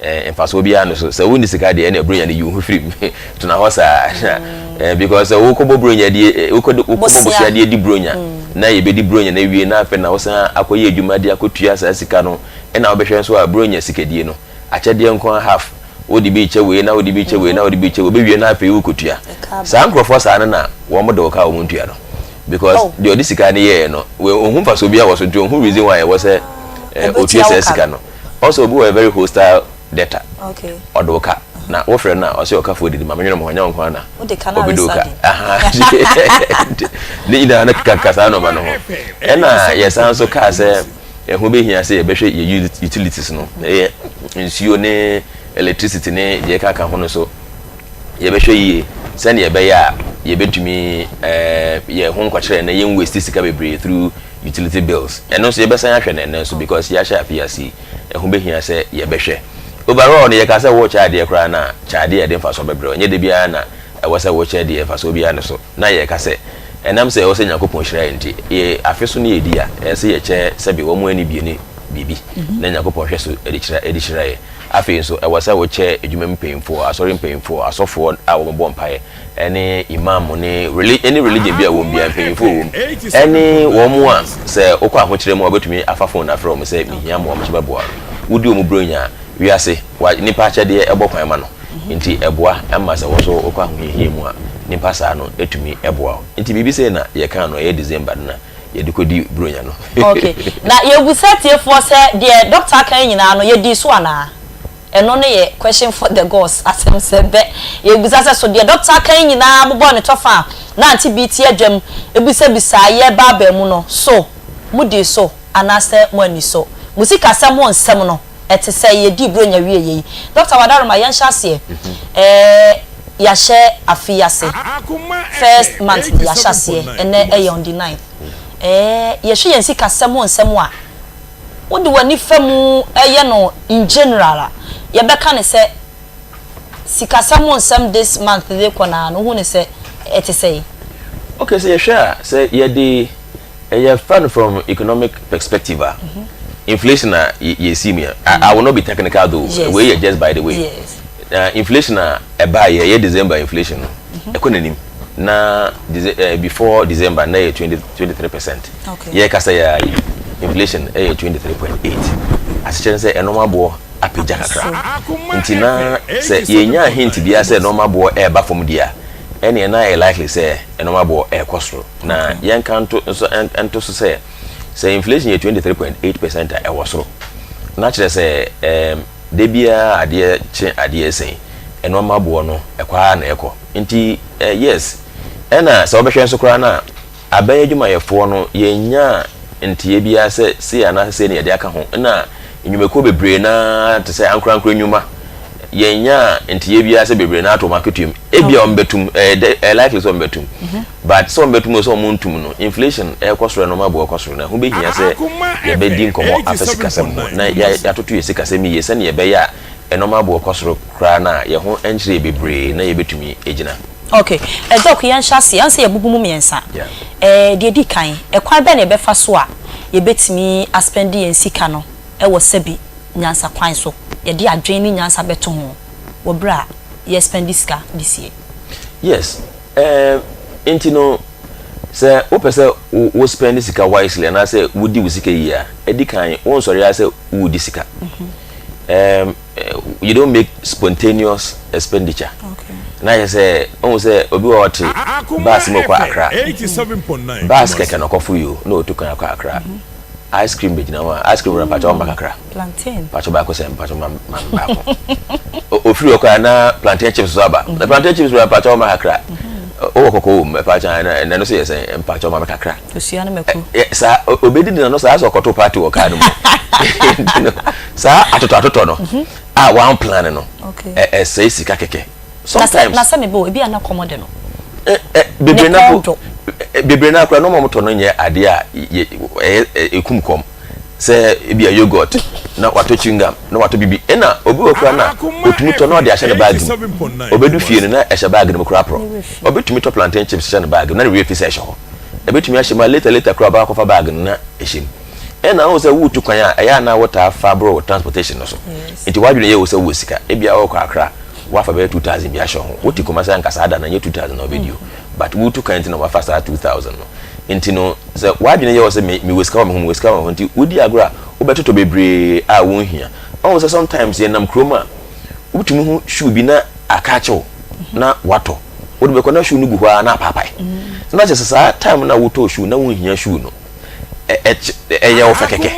Ɛɛ, mfasoɔ biara nni so. Sɛ wonni sika deɛ, ɛnna Buronya no yi wo ho firi mu. Tena hɔ saa. Na, because sɛ wokɔbɔ Buronya die, wokɔbɔ bosea de adi Buronya, na yɛbɛdi Buronya no awie, na afei na wosan akɔyɛ adwuma de akɔtua saa sika no, ɛnna wobɛhwɛ nso a Buronya sikadie no, Akyɛdeɛ nko ara half, wode bi rekyɛ wei na wode bi rekyɛ wei na wode bi rekyɛ wei, wobɛwie na afei worekɔtua. Saa nkurɔfoɔ saa no na wɔn de wo ka a wɔn ntua no. Because oh. deɛ ɔde sika no yɛɛ no, ɔnhu mfasoɔ biara wɔ so nti ɔnhu reason why ɛwɔ sɛ eh, ɔtua saa sika no. Also obi wɔ a very hostile debtor. Ɔde wo ka. Na wofrɛ no a ɔsɛ ɔkafoɔ didi ma menwene mo ho nyɛ wo nko ara na obi de wo ka. Ne nyinaa no kekakeka saa nɔɔma no ho. Ɛna yɛsan nso kaa sɛ Ɛho bɛhia sɛ yɛbɛhwɛ yɛn utilities no, ɛyɛ nsuo ne electricity ne deɛ ɛkeka ho no so yɛbɛhwɛ yie sɛnea ɛbɛyɛ a yɛbɛtumi yɛn ho nkɔkyerɛ na yɛn waste sika bebree through utility bills. Ɛno nso yɛbɛsan ahwɛ no ɛnɛ nso because yɛahyɛ afe ase yi, ɛho bɛhia sɛ yɛbɛhwɛ. Overall no, yɛka sɛ wokyɛ adeɛ koraa no a, kyɛ adeɛ a ɛde mfasoɔ bɛbrɛ wo. Ɛnyɛ da biara na ɛwɔ sɛ wokyɛ deɛ mfasoɔ biara nni so. Na yɛka sɛ ɛnam sɛ ɛwɔ sɛ Nyankopɔn hyira yɛn nti, yɛ afe so no yɛdi a, ɛsɛ sɛ yɛkyɛ sɛbe wɔn ani bie ne biribi na Nyankopɔn hwɛ so de kyerɛ de hyira yɛn. Afei nso, ɛwɔ sɛ wokyɛ adwuma mu mpanyimfoɔ, asɔre mpanyimfoɔ, asɔfoɔ a wɔbɔ mpaeɛ, ne imam ne reli any religion bi a ɛwɔ mu biara mpanyimfoɔ wɔ mu, ɛne wɔn a sɛ wokɔ ahokyerɛ mu a wobɛtumi afa phone afrɛ wɔn sɛ mehia mmoa, wɔn nso bɛboa wo. Wodi wɔn buronya a, wiase, wa nnipa akyɛdeɛ ɛbɔ kwan ma no, nti ɛboa ma sɛ wo nso wokɔ ahohiahia mu a, nnipa saa no tumi boa wo. Nti biribi sei na yɛkaa no, ɛyɛ December no na yɛde kɔdi Buronya no. Ok, na yɛbisa atiefoɔ sɛ deɛ doctor aka yi nyinaa no yɛdii so anaa? Ɛno no yɛ question for the gods asɛm sɛ bɛ yɛbisa sɛ so deɛ doctor aka yi nyinaa bobɔɔ ne tɔfa a na ante bi te adwam bisabisaa yɛ baabaa mu no so modii so anaasɛ moanni so? Mo sikasɛm ho nsɛm no ɛte sɛn? Yɛdii Buronya wieɛ yi Doctor Wadaroma yɛnhyɛ aseɛ ɛɛ yɛahyɛ afe yi ase first month no yɛahyɛ aseɛ ɛnɛ ɛyɛ on the ninth ɛɛ yɛhwɛ yɛn sikasɛm ho nsɛm a wode w'ani fa mu yɛ no in general a, yɛbɛka no sɛ sikasɛm ho nsɛm this month de kɔ no ara no, wohu no sɛ ɛte sɛn? Okay, sɛ yɛhwɛ a, sɛ yɛde yɛfa no from economic perspective a, inflation a yɛsi mu yɛ, I will not be technical though, wei yɛ just by the way. Yes. Na inflation a ɛbaeɛ, ɛyɛ December inflation no, ɛkɔ n'anim. Na before December na ɛyɛ 20, 23%. Yɛrekasa yi ara yi, inflation yɛ 23.8. Asekyerɛ ne sɛ nnoɔma boɔ apagya kakra. Nti na sɛ yɛnnya hint biara sɛ nnoɔma boɔ reba fam deɛ a, ɛnneɛ na ɛyɛ likely sɛ nnoɔma boɔ rekɔ soro. Na yɛnka nto nso nto so sɛ, sɛ inflation yɛ 23.8 percent a, ɛwɔ soro. Na kyerɛ sɛ ɛɛm da biara adeɛ kye adeɛ sɛn, nnoɔma boɔ no ɛkɔ ara na ɛkɔ. Nti eh, yes. Ɛna sɛ wobɛhwɛ nso koraa no a, Aban adwumayɛfoɔ no, yɛnnyaa nteɛ biara sɛ sei anaasɛ sei na yɛde aka ho, ɛna nnwumakuo bebree no ara te sɛ ankorankoro nnwuma, yɛnnyaa nteɛ biara sɛ bebree no ara ato wɔn akatua mu. Ebia wɔn bɛtum, ɛyɛ dɛ, ɛyɛ likely sɛ wɔn bɛtum, but sɛ wɔn bɛtum o sɛ wɔn ntum no, inflation ɛrekɔ soro, nneɛma bo ɛrekɔ soro, na ɛho bɛhia sɛ yɛbɛdi nkɔmmɔ afa sikasɛm ho, na yɛatoto yɛn sikasɛm yie sɛdeɛ ɛbɛyɛ a nneɛma bo rekɔ soro koraa no a, yɛn ho nkyere yɛn bebree na yɛbɛtumi agyina. Ok, eh, Doc yɛnhyɛ aseɛ, ɛne sɛ yɛbubu mu mmiɛnsa. Eh, deɛ ɛdi kan, ɛkwan bɛn na yɛbɛfa so a yɛbɛtumi aspɛnde yɛn sika no wɔ sɛbi nyansa kwan so, yɛde adwene ne nyansa bɛto ho wɔ berɛ a yɛrespɛnde sika de sie? Yes, eh, nti no sɛ wopɛ sɛ wo spɛnde sika wisely anaasɛ wodi wo sika yie a, ɛdi kan wonsɔre ara sɛ woredi sika. Eh, you don't make spontaneous expenditure na yɛ sɛ ɔhu sɛ obi wɔ ɔte bus mu kɔ Accra bus kɛkɛ na ɔkɔfo yi o na ɔtu kwan akɔ Accra mhm. ice cream bɛgyina hɔ a ice cream wura mpakyɛ ɔmma kakra mpakyɛ baako sɛ mpakyɛ ma ma baako ofiri hɔ koraa na plantain chips so aba na plantain chips wura mpakyɛ ɔmma kakra ɔwɔ kɔkɔɔ wɔ mu mpakyɛ ɛna ɛno so yɛ sɛ mpakyɛ ɔmma kakra Kosua ne mako. Ɛ saa obedi di n'ano saa sɛ ɔkɔto party wɔ kaa no mu. Nti no saa atotɔ atotɔ no mhm. a wɔn plan no ɛ ɛsɛe sika kɛkɛ. Sometimes na sɛ mebɔ ebi a na kɔmɔ de no. Ɛ ɛ bebree na po bebree na akora na wɔn tɔ no nyɛ adeɛ a yɛ ɛyɛ ekum kɔm sɛ ebi a yogurt na watɔ chewing gum na watɔ bibi ɛna obi wɔ kora na otumi tɔ na ɔde ahyɛ ne baagi mu obedu fie no na ɛhyɛ baagi no mu kora porɔ obi tumi tɔ plantain chips hyɛ ne baagi mu na ne werɛ fi sɛ ɛhyɛ hɔ. Ɛbɛtumi ahyɛ mu a later later koraa ɔbɛkɔ akɔfa bag no na ɛhyɛ mu. Ɛna wohu sɛ woretu kwan a, ɛyɛ a na wotaa fa boro wo transportation no so. Nti w'adwene yɛ wo sɛ wowɔ sika. Ebia worekɔ Accra, woafa bɛyɛ 2000 bi ahyɛ wo ho. Wote Kumasi a anka saa da no ɛnyɛ 2000 na wobɛdi o. But woretu kwan nti na woafa saa 2000 no. Nti no sɛ w'adwene yɛ wo sɛ me mewɔ sika wɔ me ho, mewɔ sika wɔ me ho nti wodi agorɔ a, wobɛtotɔ bebree a wonhia. Woahu sɛ sometimes yɛnam kurom a, wotumi hu shoe bi na aka akye wo na woatɔ. Wode bɛkɔ na shoe no gu hɔ ara na apaapae. Na kyerɛ sɛ saa time no a wotɔɔ shoe na wonhia shoe no, ɛyɛ wo fɛ kɛkɛ.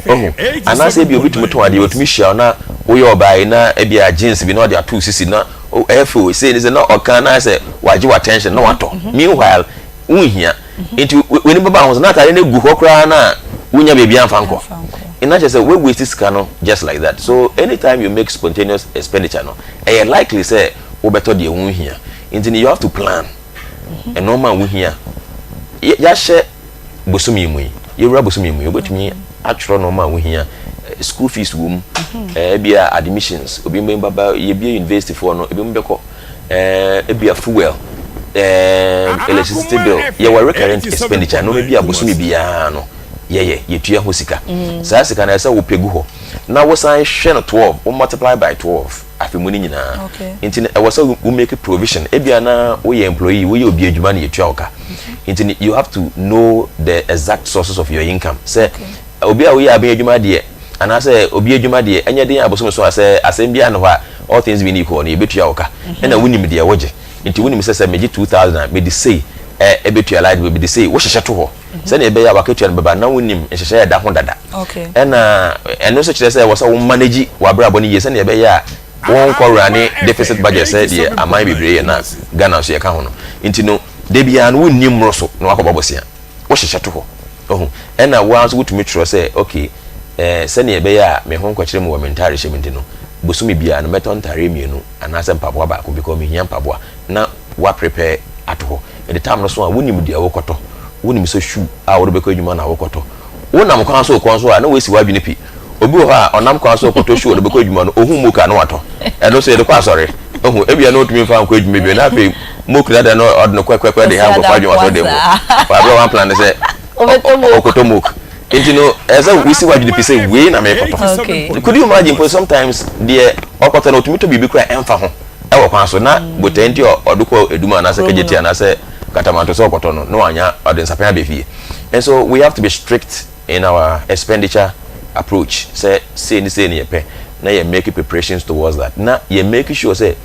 Ohu? Anaasɛ ebia obi tumi tɔn adeɛ, otumi hyia wo na woyɛ ɔbaa yi na ebia jeans bi na ɔde ato wo sisi na ɛyɛ fɛ o, sei ne sɛ na ɔka na ayɛ sɛ wagye w'attention na watɔ. Meanwhile, wonhia. Nti w'ani bɛba ho so na atadeɛ no agu hɔ koraa na wonnya baabi amfa nkɔ. Na kyerɛ sɛ wo waste sika no just like that. So anytime you make spontaneous expenditure no, ɛyɛ likely sɛ wobɛtɔ deɛ wonhia. Nti no you have to plan nnoɔma a wohia. Yɛahyɛ bosome yi mu yi, yɛwura bosome yi mu yi, wobɛtumi atwerɛ nnoɔma a wohia. School fees wɔ mu, ebia admissions, obi bɛba, yɛbie university foɔ no, ebinom bɛkɔ, ebia fuel, electricity bill, yɛwɔ recurrent expenditure, nnoɔma bi a bosome biara no yɛyɛ, yɛtua ho sika. Saa sika no ɛsɛ wopɛ gu hɔ na wosan hwɛ no 12, wo multiply by 12 afe mu no nyinaa. Nti no ɛwɔ sɛ wo make provision. Ebia na woyɛ employee, woyɛ obi adwuma na yɛtua wo ka. Nti no you have to know the exact sources of your income. Sɛ obi a woyɛ aban adwuma deɛ anaasɛ obi adwuma deɛ, ɛnyɛ den abosom so a sɛ asɛm biara no hɔ a, all things being equal no, yɛbɛtua wo ka. Ɛna wonim deɛ wogye. Nti wonim sɛ sɛ megye 2000 a, mede sei ɛbɛtua light bill, mede sei, wohyehyɛ to hɔ sɛnea ɛbɛyɛ a wakatua no bɛba na wonim nhyehyɛ ɛda ho dada. Ɛna ɛno nso kyerɛ sɛ ɛwɔ sɛ wo manage w'abrabɔ no yie sɛnea ɛbɛyɛ a wɔnkɔ run deficit budget sɛ deɛ aman bebree yɛ na Ghana nso yɛka ho no. Nti no da biara no wonni mmoro so na wakɔbɔ bosea, wohyehyɛ to hɔ ɔho. Ɛna woa nso wotumi twerɛ sɛ okay, sɛnea ɛbɛyɛ a me ho nkɔkyerɛ mu wɔ me ntaare hyɛ mu nti no, bosome biara no mɛtɔ ntaare mmienu anaasɛ mpaboa baako because mehia mpaboa, na wa prepare ato hɔ. Ɛde tam no so a wonim deɛ wokɔtɔ, wonim sɛ shoe a wode bɛkɔ adwuma na wokɔtɔ. Wonam kwan so kɔn so a na woasi w'adwene pi. Obi wɔ hɔ a ɔnam kwan so kɔtɔ shoe ɔde bɛkɔ adwuma no, ohun moka na watɔ. Ɛno nso yɛde kɔ asɔre ohu, ebia na otumi nfa nkɔ adwuma bi na afei moka dada no ɔde no kɔɛkɔɛkɔɛ de ha nkɔfo adwuma so de mu wabere one plan sɛ ɔkɔtɔ moke. Nti no ɛsɛ wosi w'adwene pi sɛ wei na mekɔtɔ. Could you imagine po sometimes deɛ ɔkɔtɔ no otumi tɔ biribi kora ɛmfa ho ɛwɔ kwan so na botae nti ɔde kɔ edum anaasɛ kegyeti anaasɛ katamanto sɛ ɔkɔtɔ no na wanya ɔde nsapɛn abɛ fie. And so we have to be strict in our expenditure approach sɛ sei ne sei ne yɛpɛ na yɛ make preparations towards that, na yɛ make sure sɛ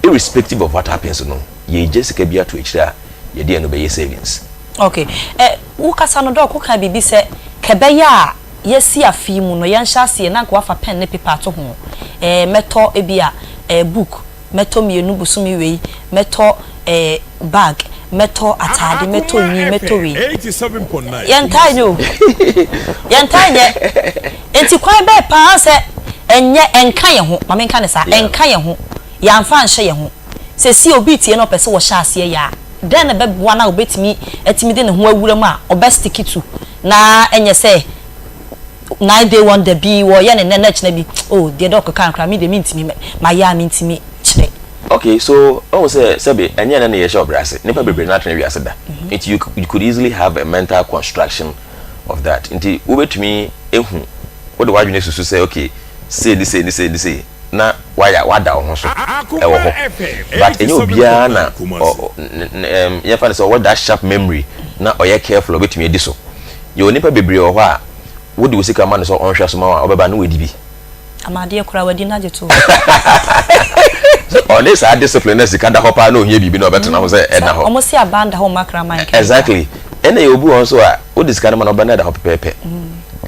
irrespective of what happens no, yɛgye sika bi ato akyire a yɛde ɛno bɛyɛ savings. Okay, ɛ wokasa no dɔɔ koka biribi sɛ kɛbɛyɛ a yɛsi afi mu no, yɛnhyɛ aseɛ na nka wafa pen ne paper ato ho, mɛtɔ ebi a book, mɛtɔ mmienu bosome wei, mɛtɔ bag, mɛtɔ ataade, mɛtɔ nwi, mɛtɔ wei. Yɛntaa nyɛ o, yɛntaa nyɛ. Nti kwan bɛɛ paa sɛ ɛnyɛ ɛnka yɛn ho, maame nka ne saa, ɛnka yɛn ho, yɛnfa nhyɛ yɛn ho. Sɛ obi tie na ɔpɛ sɛ wɔhyɛ aseɛ yɛ a, dɛn na bɛboa na obetumi ɛtumi de ne ho awura mu a ɔbɛ stick to, na ɛnyɛ sɛ 9 day wonder bi wɔyɛ ne nɛ n'akyina bi oh deɛ dɛ ɔkeka nkora mi deɛ mi ntumi ma yɛ a mi ntumi kyerɛ? Okay, so ɔwɔ sɛ sɛbi ɛnyɛ na ne yɛhyɛ ɔbrɛ ase, nipa bebree na atena wiase da, nti you could easily have a mental construction of that. Nti wobɛtumi ehu wode w'adwene susu sɛ okay, sei ne sei ne sei ne sei na wayɛ wada wo ho so ɛwɔ hɔ, but ɛnyɛ obiara na ɔ yɛfa no sɛ ɔwɔ that sharp memory na ɔyɛ careful ɔbɛtumi adi so. Yɛwɔ nipa bebree wɔ hɔ a wode wo sika ma no sɛ ɔnhwɛ so ma wo a, ɔbɛba na wadi bi. Amadeɛ koraa wadi n'agye to. Ɔne saa discipline na sika da hɔ paa na ohia biribi na ɔbɛtena ho sɛ ɛda hɔ. Ɔmo si aban da hɔ ɔmo akra man kɛkɛ. Exactly. Ɛna yɛ obi wɔ nso a wode sika no ma no, ɔbɛ na ɛda hɔ pɛpɛɛpɛ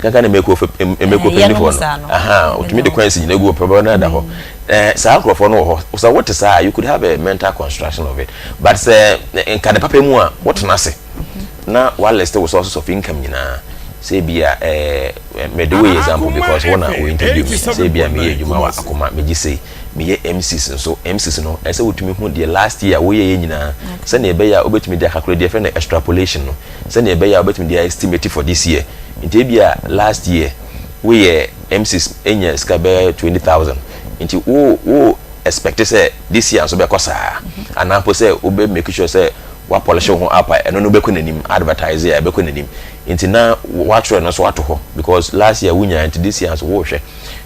kankan na emeko emeko panyifoɔ no aha, otumi de coins nyina gu hɔ pɛpɛɛpɛ na ɛda hɔ. Saa nkurɔfoɔ no wɔ hɔ sɛ wote saa, you could have a mental construction of it. But sɛ nka ne papa mu a wotena ase na wa list wo sources of income nyinaa, sɛ bi a mede wo yɛ example because wɔn na wo interview me, sɛ bi a meyɛ adwuma wɔ Akoma, megye sei, meyɛ MCs nso. MCs no ɛsɛ wotumi hu deɛ last year woyɛ yɛ nyinaa sɛnea ɛbɛyɛ a wobɛtumi de akakora deɛ fɛ no extrapolation no, sɛnea ɛbɛyɛ a wobɛtumi de estimate for this year. Nti ebi a last year woyɛ MCs enya sika bɛyɛ 20,000, nti wo expect sɛ this year nso bɛkɔ saa, anaa mpo sɛ wobɛ make sure sɛ wa polish wo ho up a ɛno no bɛkɔ n'anim, advertise a ɛbɛkɔ n'anim. Nti na watwerɛ no nso ato hɔ because last year wonya, nti this year nso wohwɛ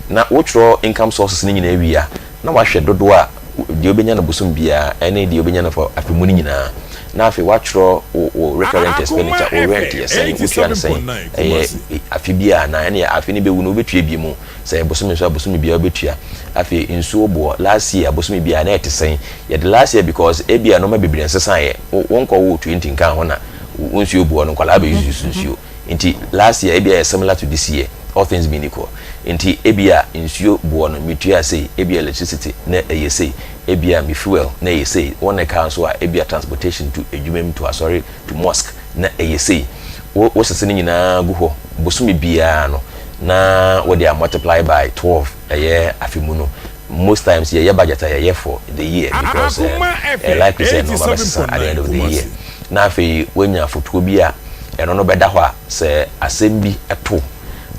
na wotwerɛ income sources no nyinaa wie a, na wahwɛ dodoɔ a deɛ wobɛnya no bosom biara ɛne deɛ wobɛnya no for afe mu no nyinaa, na afei watwerɛ wo recurrent expenditure. Wo rent yɛ sɛn? Wotua no sɛn? Ɛyɛ afe bi a na ɛne afe no bɛwu no wobɛtua bi mu? Sɛ bosome nso a, bosome biara wobɛtua. Afei nsuo boɔ last year bosome biara na ɛte sɛn? Yɛde last year because ebia nneɛma bebree nsesaeɛ. Wonkɔ wo 20 nka ho na wo nsuo boɔ no, nkwadaa bɛyusu nsuo, nti last year ebia yɛ similar to this year, all things being equal. Nti ebia nsuo boɔ no metua sei, ebia electricity na ɛyɛ sei, ebia me fuel na ɛyɛ sei, wɔn na ɛka nso a ebia transportation to edwuma mu, to asɔre, to mosque na ɛyɛ sei. Wo wosese no nyinaa gu hɔ bosome biara no. Na wode a multiply by 12 ɛyɛ afe mu no. Most times yɛyɛ budget a yɛyɛ for the year because ɛyɛ likely sɛ nnoɔma bɛsesa at the end of the year. Na afei woanya afotuo bi a ɛno no bɛda hɔ a sɛ asɛm bi to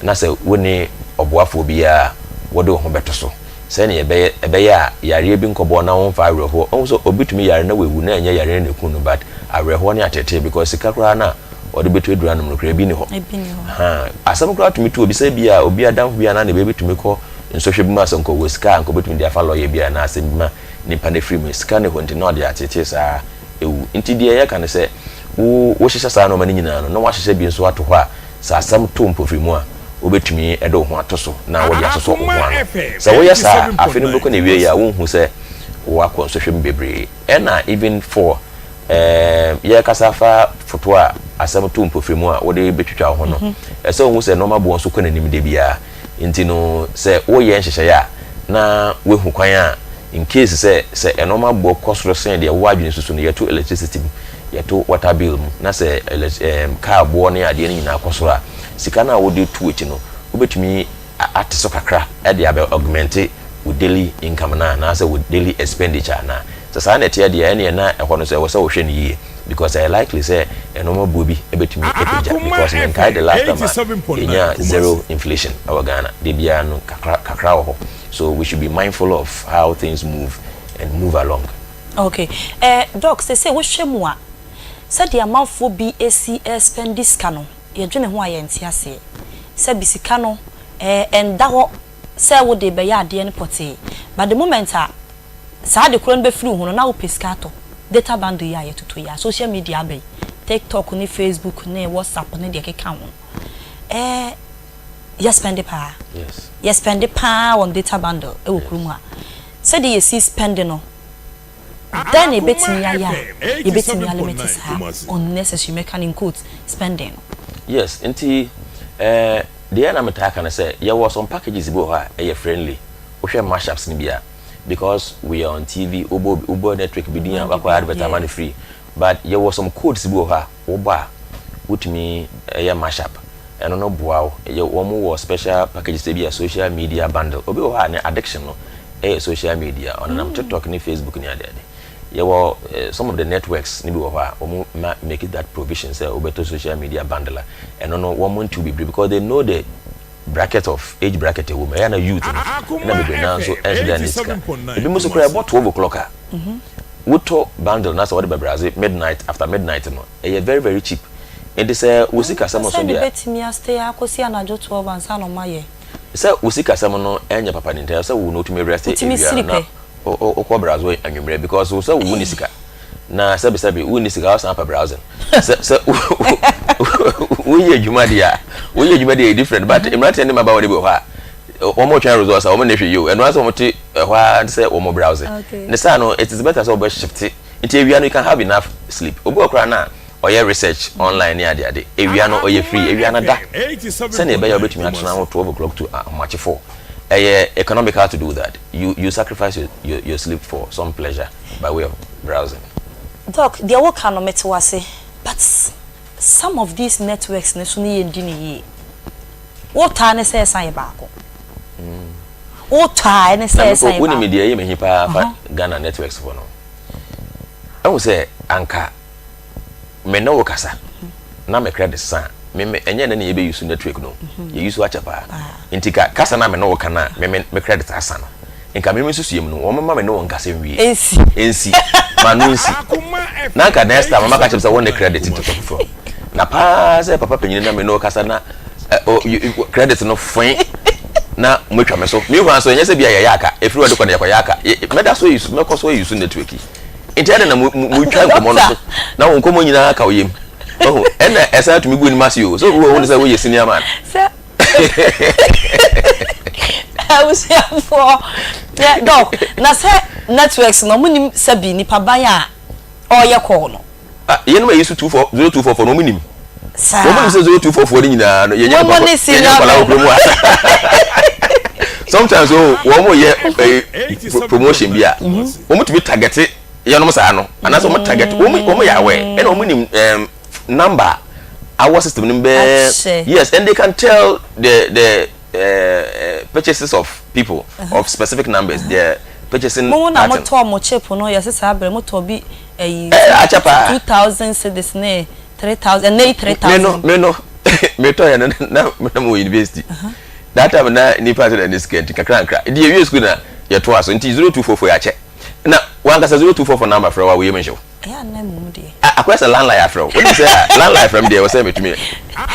na sɛ wonni ɔboafoɔ biara a wode wo ho bɛto so sɛdeɛ ɛbɛyɛ ɛbɛyɛ a yareɛ bi nkɔbɔ na womfa awerɛhoɔ. Wohu sɛ obi tumi yare na wawu na ɛnyɛ yareɛ no na ɛku no but awerɛhoɔ ne ateetee because sika koraa no a ɔde bɛtɔ aduru anom no koraa ebi nni hɔ. Ahaa asɛm koraa tumi to obi sɛ bi a obi adamfo bi anaa ne ba bi tumi kɔ nsɔhwɛ bi mu a sɛ nka ɔwɔ sika a nka ɔbɛtumi de afa lɔya bi anaa asɛm bi ma nipa no afiri mu. Sika nni hɔ nti na ɔde ateetee saa awu. Nti deɛ yɛka ne sɛ wo wohyehyɛ saa nnoɔma no nyinaa no na woahyehyɛ bi nso ato hɔ a sɛ asɛm to mpofiri mu a wobɛtumi de wo ho ato so na wode asosɔ wo ho ano. Sɛ woyɛ saa a afe no bɛkɔ n'awieɛ a wonhu sɛ woakɔ nsɔhwɛ mu bebree. Ɛna even for Ɛɛm, yɛrekasa fa foto a asɛm to mpofirim a wode betwitwa wo ho no, ɛsɛ sɛ wuhu sɛ nneɛma boɔ nso kɔ n'anim da biara. Enti no, sɛ woreyɛ nhyehyɛe a, na woahu kwan a in case sɛ sɛ nneɛma boɔ kɔ soro sen deɛ wo adwene susu no, yɛto electricity mu, yɛto water bill mu, na sɛ elec ɛɛm, car boɔ ne adeɛ no nyinaa kɔ soro a, sika no a wode to akyi no, wobɛtumi ate so kakra de abɛ augmente wo daily income no anaasɛ wo daily expenditure anaa? Sɛ saa na ɛteɛ deɛ a ɛneɛ na ɛhɔ no nso ɛwɔ sɛ wohwɛ no yie because ɛyɛ likely sɛ nnoɔma buo bi bɛtumi apagya because menkae the last time a yɛnyaa zero inflation wɔ Ghana, da biara no kakra kakra wɔ hɔ so we should be mindful of how things move and move along. Ok eh Doc sesei wohwɛ mu a sɛdeɛ amanfoɔ bi si spɛndi sika no yɛdwene ho a yɛnte aseɛ. Sɛbi sika no ɛɛ ɛnda hɔ sɛ wode rebɛyɛ adeɛ no pɔtee but the moment a saa ade korɔ no bɛfiri wo ho no na wopɛ sika atɔ data bundle yi a yɛtotɔ yi a social media aba yi tiktok ne facebook ne whatsapp ne deɛ ɛkeka ho no ɛɛ yɛ spɛnde paa yɛ spɛnde paa on data bundle ɛwɔ kurom ha sɛdeɛ yɛsi spɛnde no Dɛn na yɛbɛtumi ayɛ a yɛbɛtumi alimite saa unnecessary, mɛka no in quotes, spending no? Yes, nti eh, deɛ na metaa ka ne sɛ yɛwɔ some packages bi wɔ hɔ a ɛyɛ friendly. Wohwɛ mashups no bi a, because we are on TV, wobɔ wobɔ network bi din a wakɔ advert ama no free. But yɛwɔ some codes bi wɔ hɔ a wobɔ a wotumi yɛ mashup. Ɛno no boa wo. Yɛ wɔn wɔ special packages ebi a social media bundle. Obi wɔ hɔ a ne addiction no ɛyɛ social media, ɔnenam tiktok ne facebook ne ade ade. Yɛwɔ some of the networks no bi wɔ hɔ a wɔn ma make that provision sɛ wobɛtɔ social media bundle a, ɛno no wɔn ntew bebree because they know the bracket of age bracket ɛwɔ mu. Ɛyɛ na youth no ɛna bebree naa nso ɛnhyɛ da ne sika. Ebi mo nso koraa ɛbɔ 12 o'clock a wotɔ bundle na sɛ wɔde bɛbrowse midnight after midnight no ɛyɛ very very cheap. Nti sɛ wo sikasɛm nso deɛ. Sɛ ne bɛtumi astay akɔsi anadwo 12 ansa na ɔma yɛ. Sɛ wo sikasɛm no nyɛ papa no nti ɛsɛ sɛ wo na wotumi rest Wotumi awia siri no na pɛ. wokɔ browse anwummerɛ because wo sɛ wo wonni sika na sɛbi sɛbi wonni sika wosan pɛ browsing sɛ sɛ woyɛ adwuma deɛ a woyɛ adwuma deɛ yɛ different but mmeranteɛ ne mmabaawa no bi wɔ hɔ a wɔn twɛn results a wɔn ne hwɛ yie o ɛno ara sɛ wɔn te ɛhɔ ara sɛ wɔn browse ne saa no it is better sɛ wɔbɛ shift nti awia no you can have enough sleep obi wɔ koraa na ɔyɛ research online ne ade ade. Awia no ɔyɛ free, awia no da sɛnea ɛbɛyɛ a wobɛtumi atena ho 12 o'clock to ahomakye 4. Ɛyɛ economical to do that. You you sacrifice your your your sleep for some pleasure by way of browsing. Doc, deɛ woka no mete wo ase but some of these networks no so no yɛndi no yie. Wotɔ a ne sɛ ɛsan yɛ baako. Wotɔ a ɛne Na sɛ me ɛsan yɛ wonim baako. deɛ ɛyɛ me hi paa fa Ghana networks foɔ no ho? Ɛhu sɛ anka me ne wo kasa na me credit sa a, me me ɛnyɛ ɛnɛ na yɛbɛ use network no, yɛ use akyɛ paa. Nti ka kasa na me ne wo ka na me me me credit asa no, nka me me nsusuiɛ mu no, wɔn mma me ne wo nkasa nwie. Ɛnsi. Ɛnsi. Ma no nsi. Na nka next time mama ka kyerɛ me sɛ wo ne credit nti tɔ foforɔ. Na paa sɛ papa panyini na me ne wo kasa na ɛ o credit no foe na moatwa me so. Meanwhile nso ɛnyɛ sɛ bi a yɛyɛ aka, ɛfiri hɔ de kɔ no yɛkɔyɛ aka. Mɛda so ayi mɛkɔ so ayi so network yi. Nti ɛdɛn na motwa nkɔmmɔ no so na wo nkɔmmɔ nyinaa ka wo yam? Ɔho, ɛna ɛsan tumi gu anim ase o. Sɛ obi wɔ hɔ sɛ woyɛ senior man. Sɛ abusuafoɔ yɛ dɔk na sɛ networks no ɔmo nim sɛbi nipa ban a ɔyɛ call no. Ah, yɛnom a yɛsu 24 0244 no ɔmo nim. Saa. Wɔn nim sɛ 0244 no nyinaa no yɛnyɛ Mo nipa ne yɛnyɛ nkwadaa wɔ kurom ha. Sometimes o wɔn yɛ eh, promotion bi a wɔn tumi target yɛnom saa no anaasɛ wɔn target wɔn wɔn yɛ aware ɛna wɔn nim ɛɛm number. Awɔ system no mu bɛɛ yes and they can tell the the uh, purchases of people uh -huh. of specific numbers uh -huh. their purchasing mo na pattern. mo tɔ mo chip no yɛsɛ saa abirɛ mo tɔ bi ɛyi eh, akyɛ paa 2000 cedis ne 3000 ɛnɛ yi 3000. Me no me no me tɔ yɛ no na na mo wɔ university uh -huh. that time na nipa sɛ na ne sika nti kakra nkra nti yɛ wie school na yɛ to aso nti 0244 yɛ akyɛ na wankasa 0244 number frɛ wa wo yɛ mu nhyɛw. Ɛyɛ a na mmom deɛ. Ah akɔyɛ sɛ landline afrɛ wo. Wonim sɛ landline frɛ me deɛ ɛwɔ sɛ metumi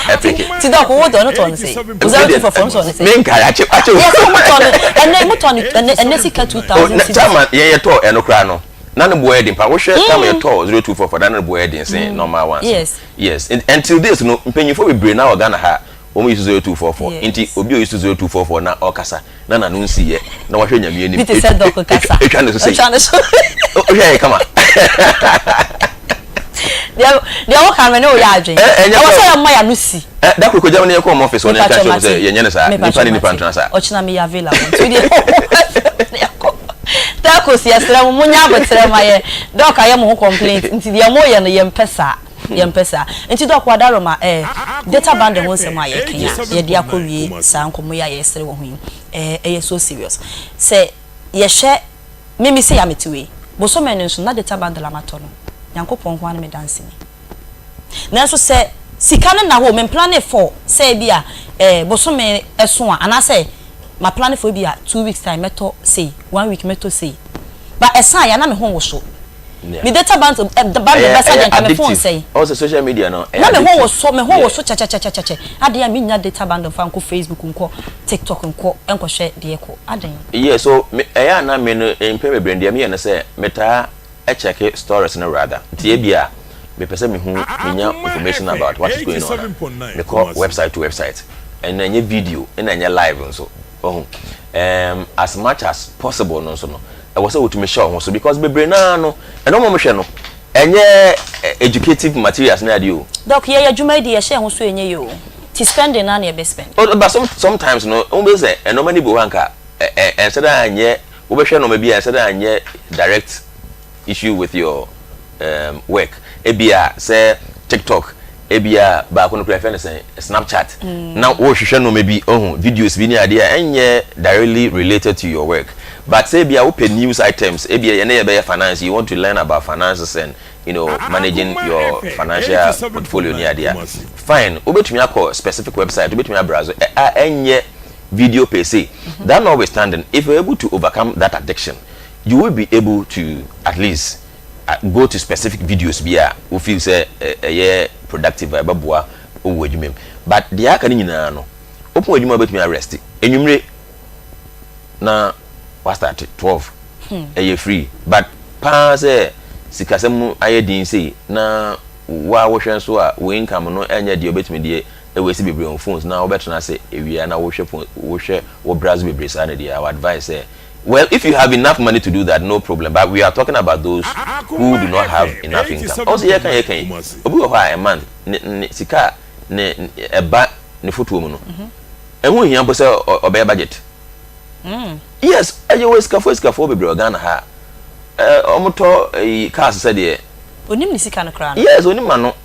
ɛpeke. Ti dɔk wo deɛ ɔno tɔ no sɛ. Zero two four four ɔno tɔ no sɛ. Menka akye akye. Yɛ sɛ mo tɔ no ɛnɛ mo tɔ no ɛnɛ ɛnɛ sika 2000 cedis. Time a yɛn yɛtɔ ɛno koraa no na ne boɔ yɛ den pa. Wohwɛ time yɛtɔ 0244 na ne boɔ yɛ den sen normal ones. Yes. Yes until this no mpanyinfoɔ bebree na wɔ Ghana ha wɔn use 0244 nti obi a use 0244 na ɔkasa na n'ano nsi yɛ na wahwɛ nyame anim bi te sɛ dɔk kasa etwa ne so sei etwa ne so wohwɛ yɛ kama deɛ deɛ woka me ne woyɛ adwen ɛwɔ sɛ yɛma yɛ ano si da koro kɔgya me ne yɛkɔ ɔmo office wɔn yɛka kyerɛ wɔn sɛ yɛnyɛ ne saa nipa ne nipa ntena saa ɔkyena meyɛ available nti deɛ yɛkɔ telcos yɛsrɛ mo monya aboterɛ ma yɛ dɔk ayɛ mo ho complaint nti deɛ moyɛ no yɛmpɛ saa Yɛmpɛ saa. Nti Doc Wadaroma eh, data bundle ho nsɛm a yɛreka yi a yɛde akɔwie saa nkɔmmɔ yi a yɛresere wɔ ho yi eh, ɛyɛ so serious. Sɛ yɛhwɛ, me me sei a mete wei, bosome no nso na data bundle a matɔ no, Nyankopɔn nko ara ne me danseni. Nanso sɛ sika no nna hɔ o, me mplane for sɛ ebi a eh, bosome ɛso a, anaasɛ ma plane for ebi a two weeks time mɛtɔ sei, one week mɛtɔ sei. But ɛsaeɛ a na me ho woso. Me data bundle eh, bundle bɛsa deɛ nka me phone sɛe. Ɔn sɛ social media no ɛyɛ Na me ho woso, me ho woso kyɛkyɛkyɛkyɛkyɛ. Adeɛ a mennya data bundle mfa nkɔ Facebook nkɔ TikTok nkɔ nkɔhwɛ deɛ ɛkɔ. Adɛn? Yeah so me ɛyɛ a na me no mpɛn bebree no deɛ meyɛ ne sɛ metaa check stories no rather nti ebia mepɛ sɛ mehu menya information about what is going on a mekɔ website to website ɛna ɛnyɛ video ɛna ɛnyɛ live nso. Wahu? Erm, as much as possible no nso no, ɛwɔ sɛ wotumi hyɛ wo ho so because bebree no ara no, nneɛma a wɔhwɛ no, ɛnyɛ educative materials ne adeɛ o. Doc, yɛyɛ adwuma yi deɛ yɛhyɛ yɛn ho so ɛnyɛ yie o, nti spending no ara na yɛbɛ spend. Oh, but some, sometimes no, wobɛhu sɛ nneɛma no bi wɔ hɔ a anka ɛ, ɛ, ɛnsɛ dɛ anyɛ, wobɛhwɛ nneɛma bi a ɛnsɛ dɛ anyɛ direct issue with your um, work ebia sɛ tiktok ebia baako no kura yɛfrɛ no sɛn snapchat mm. na wohwehwɛ nneɛma bi ohu videos bi ne adeɛ a ɛnyɛ directly related to your work but sɛ ebia wopɛ news items ebia yɛne yɛbɛyɛ finance you want to learn about finances and you know managing your financial portfolio ne adeɛ a fine wobɛtumi akɔ specific website wobɛtumi abrowse a ɛnyɛ video per se mm-hmm. that notwithstanding if you're able to overcome that addiction you will be able to at least go to specific videos bi a wo feel sɛ ɛyɛ productive a ɛbɛboa wo wɔ adwuma mu but deɛ aka no nyinaa no wopɔn adwuma a wobɛtumi arest anwummere na wa start 12 ɛyɛ free but paa sɛ sikasɛm mu ayɛ din sei na wo a wohwɛ nso a wo income no ɛnyɛ deɛ wobɛtumi deɛ ɛwɔ bebree on phones na wobɛtena ase awia na wohwɛ phone wohwɛ wo browse bebree saa no deɛ I would advise sɛ Well if you have enough money to do that no problem but we are talking about those who do not have enough income. Ɔn sɛ yɛka yɛka yi obi wɔ hɔ a a month ne ne sika a ne ɛba ne fotoɔ mu no ɛho nhia mpo sɛ ɔbɛyɛ budget. Yes ɛyɛ wɔ asikafoɔ asikafoɔ bebree wɔ Ghana ha a wɔn tɔ ɛyi cars sɛ deɛ. Onim ne sika no koraa no. Yes onim ano.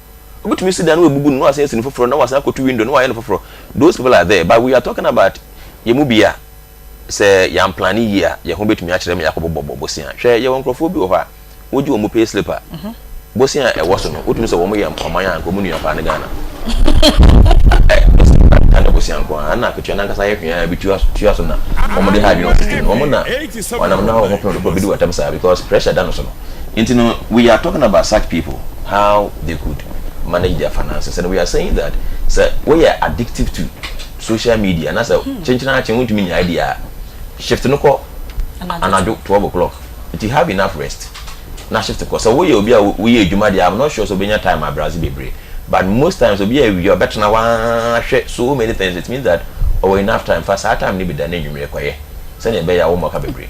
Obetumi si dan na wabubu no na wasan asi no foforɔ na wasan akɔto window na wayɛ no foforɔ. Those people are there but we are talking about yɛn mu bi a. Sɛ yɛamplane yie a, yɛn ho bɛtumi akyerɛ ma yɛakɔbobɔbɔ bosea. Hwɛ, yɛwɔ nkurɔfoɔ bi wɔ hɔ a, wogye wɔn pay slip a, bosea a ɛwɔ so no, wotumi sɛ wɔn yɛ ɔman a anka wɔn nua paa ne Ghana. Ɛ, bosea ka ne bosea nko ara, ɛna akatua no ankasa yɛ hwee a ebi tua tua so na wɔde ha adwene wɔ system no. Wɔn na wɔnam na wɔn ho pene dodoɔ bɛdi wɔn atam saa because pressure da no so no. Nti no, we are talking about such people, how they could manage their finances and we are saying that sɛ woyɛ addictive to social media na sɛ kyenkyen ara kyen wontumi nyae deɛ a, shift no kɔ anadwo 12 o'clock nti have enough rest na shift kɔ. Sɛ woyɛ obi a woyɛ adwuma deɛ I'm not sure sɛ wobɛnya time abrowse bebree but most times obi a awia ɔbɛtena hɔ ara hwɛ so many things it means that ɔwɔ enough time fa saa time no bi da na anwummerɛ kɔyɛ sɛdeɛ ɛbɛyɛ a wommɔ ka bebree.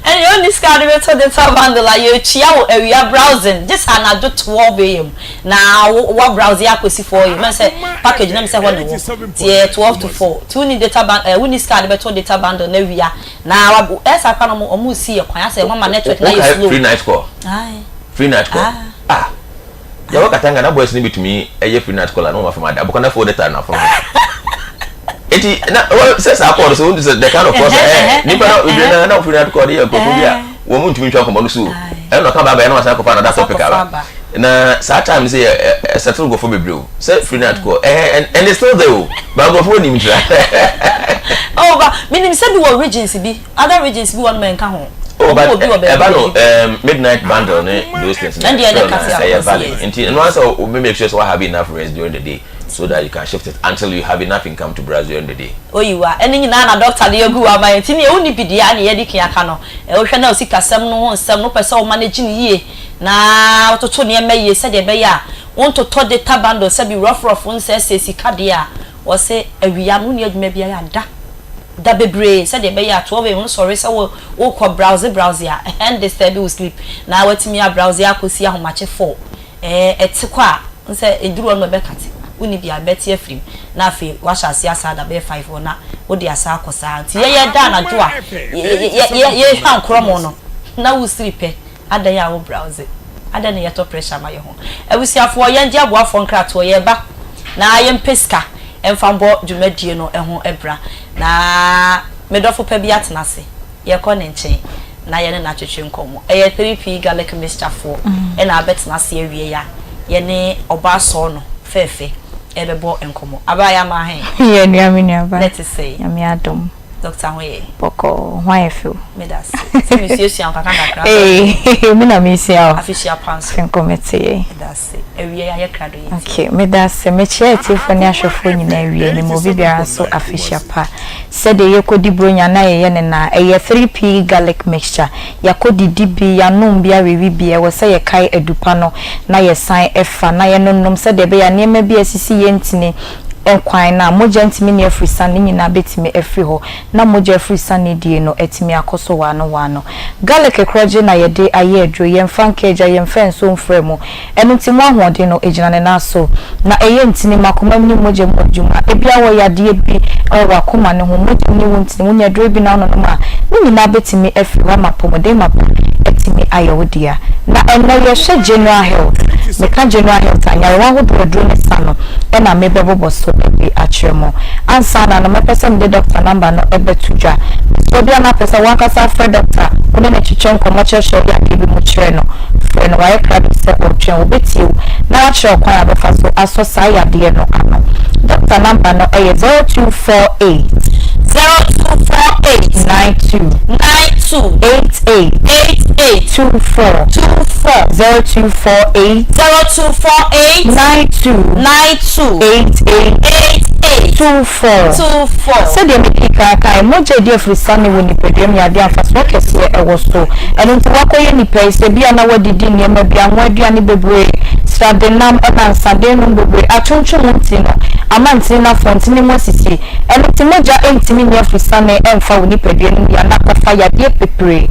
Ɛnneɛ wonni sika a wode bɛtɔ data bundle a, yɛretua wo awia browsing gye sɛ anadwo 12am na wo browse akɔsi 4am. Mɛm sɛ package na mesɛ hɔ na ɛwɔ nti ɛyɛ 12 to 4 nti wonni data bundle eh, wonni sika a wode bɛtɔ data bundle na awia na wa ɛyɛ saa koraa na ɔmo ɔmo resi yɛ kwan asɛ ɔmo ama network na ayɛ slow. Wokae free night call? Aye. Free night call? Ah. Ah. Yɛwɔ Katanga na boys no bi tumi yɛ free night call a na wɔn afam ada abokɔ na fo de tar na fam. Eti na wɔ sɛ saa call so wɔn sɛ the kind of call sɛ ɛɛ nipa na bebree na na free night call de yɛ nkurɔfoɔ bi a wɔn mu ntumi ntwa nkɔmɔ no so ɛna ɔka baaba ɛna wasan akɔfa another topic aba na saa time sɛ yɛ ɛ settle nkurɔfoɔ bebree o sɛ free night call ɛɛ and it's still there o ba nkurɔfoɔ nim tra. Oh ba minim sɛ bi wɔ regions bi other regions bi wɔ no ma nka ho. Oh, but ɛba no midnight bundle ne those things na still na ɛyɛ valid nti ɛno ansa obi make sure sɛ wa have enough rest during the day so that you can shift it until you have enough income to browse during the day. Oyiwa ɛne nyinaa na doctor de agu ama yɛn nti nea wonni bi deɛ a ne yɛde kan aka no wohwɛ na osikasɛm no ho nsɛm no wopɛ sɛ wo manage no yie na wototo nneɛma yie sɛdeɛ ɛbɛyɛ a wontotɔ data bundle sɛbi rough rough nsɛesɛe sika deɛ a wɔse awia no wonni adwuma biara a da Da bebree sɛdeɛ ɛbɛyɛ a 12 am no sɔre sɛ wo wokɔ browse browse a ɛn disturb wo sleep na watumi a browse akɔsi ahomakye 4 ɛɛ ɛte kɔ a n sɛ ɛduru hɔ no ɛbɛkate wonni bia bɛte afiri mu na afei wahyɛ aseɛ asa ada bɛyɛ 5 hɔ na wode asa akɔ saa nti yɛyɛ da anadwo a yɛhwɛ ankorɔmo no na wo siri pɛ Adɛn a wo browse? Adɛn na yɛtɔ pressure ma yɛn ho? Abusuafoɔ yɛngye aboafoɔ nkratoɔ yɛreba na yɛmpɛ sika mfa mbɔ dwumadie no ho bra na me dɔfo pa bi atena ase yɛkɔ ne nkyɛn na yɛne no atwetwe nkɔmmɔ. Ɛyɛ 3P garlic mixture foɔ ɛna abɛtena ase awie yi a yɛne ɔbaa sɔɔ no fɛɛfɛ ɛrebɛbɔ nkɔmmɔ. Abaa yɛ ama he? Yɛ nua me nuaba. Na ɛte sɛn? Nyame adom. Doctor ho yɛ? Bɔkɔɔ, ho ayɛ fɛ o. Meda ase. Sɛ mesuasua wo kakra kakra. Ee, me na mesua wo. Afehyia pa nso. Afe nkɔmɛte yɛ. Meda ase. Awia yi ayɛ krado yɛ ti. Okay, meda ase. Mekyia atiefoɔ ne ahwɛfoɔ nyinaa awia yi mu. Obi biara nso afehyia pa. Sɛdeɛ yɛkɔdi Buronya na yɛyɛ no na ɛyɛ 3P garlic mixture. Yɛakɔdidi bi, yɛanom bi, awewe bi. Ɛwɔ sɛ yɛkae adupa no na yɛsan fa na yɛnonom sɛdeɛ ɛbɛyɛ a nneɛma bi a asisi yɛn ntini kwan no a mogya ntumi nni afirisan no nyinaa bɛtumi afiri hɔ na mogya afirisan die no atumi akɔ so waano waano. Garlic korɔgye na yɛde ayɛ aduro, yɛmfa nka agya, yɛmfa nsuo mfra mu. Ɛno nti mu ahoɔden no ɛgyina ne nan so na ɛyɛ ntini mu, akoma mu ne mogya mu adwuma. Ebia wɔ yadeɛ bi wɔ w'akoma no ho, mogya mu ne wo ntini, wonya aduro bi na wononom a, ne nyinaa bɛtumi afiri hɔ ama apɔmuden mapa atumi ayɛ wo dea. Na ɛnnɛ yɛhwɛ general health. Meka general health a, nyarewa ahodoɔ a aduro no sa no na mebɛbobɔ so de akyerɛ mo. Ansa na no, mɛpɛ sɛ mede dɔkta number no bɛto dwa. Mesrɛ obi a na apɛ sɛ w'ankasa frɛ dɔkta, wo ne no twetwe nkɔmmɔ kyerɛkyerɛ wo yadeɛ bi mu kyerɛ no, frɛ no. Wayɛ krado sɛ ɔretwɛn wo. Ɔbɛtie wo na wakyerɛ wo kwan a wobɛfa so asɔ saa yadeɛ no ano. Dɔkta number no yɛ 0248. 0248. 92. 92. 88. 88. 24. 24. 0248. 0248. 92. 92. 88. 88. 24. 24. Sɛdeɛ medii kan kaeɛ, mogya a ɛdi afirisiane wɔ nipadua mu yɛ adeɛ a mfasoɔ kɛseɛ wɔ so. Ɛno nti woakɔyɛ nipa yi, sɛ ebia na woadidi nneɛma bi, anwa aduane bebree, sradenam ɛna nsaden nom bebree atwontwom wo ntini no ama ntini no afɔn, ntini mu asisi. Ɛno nti mogya ntumi nni afirisiane mfa wo nipadua no mu yie anaa akɔfa yadeɛ bebree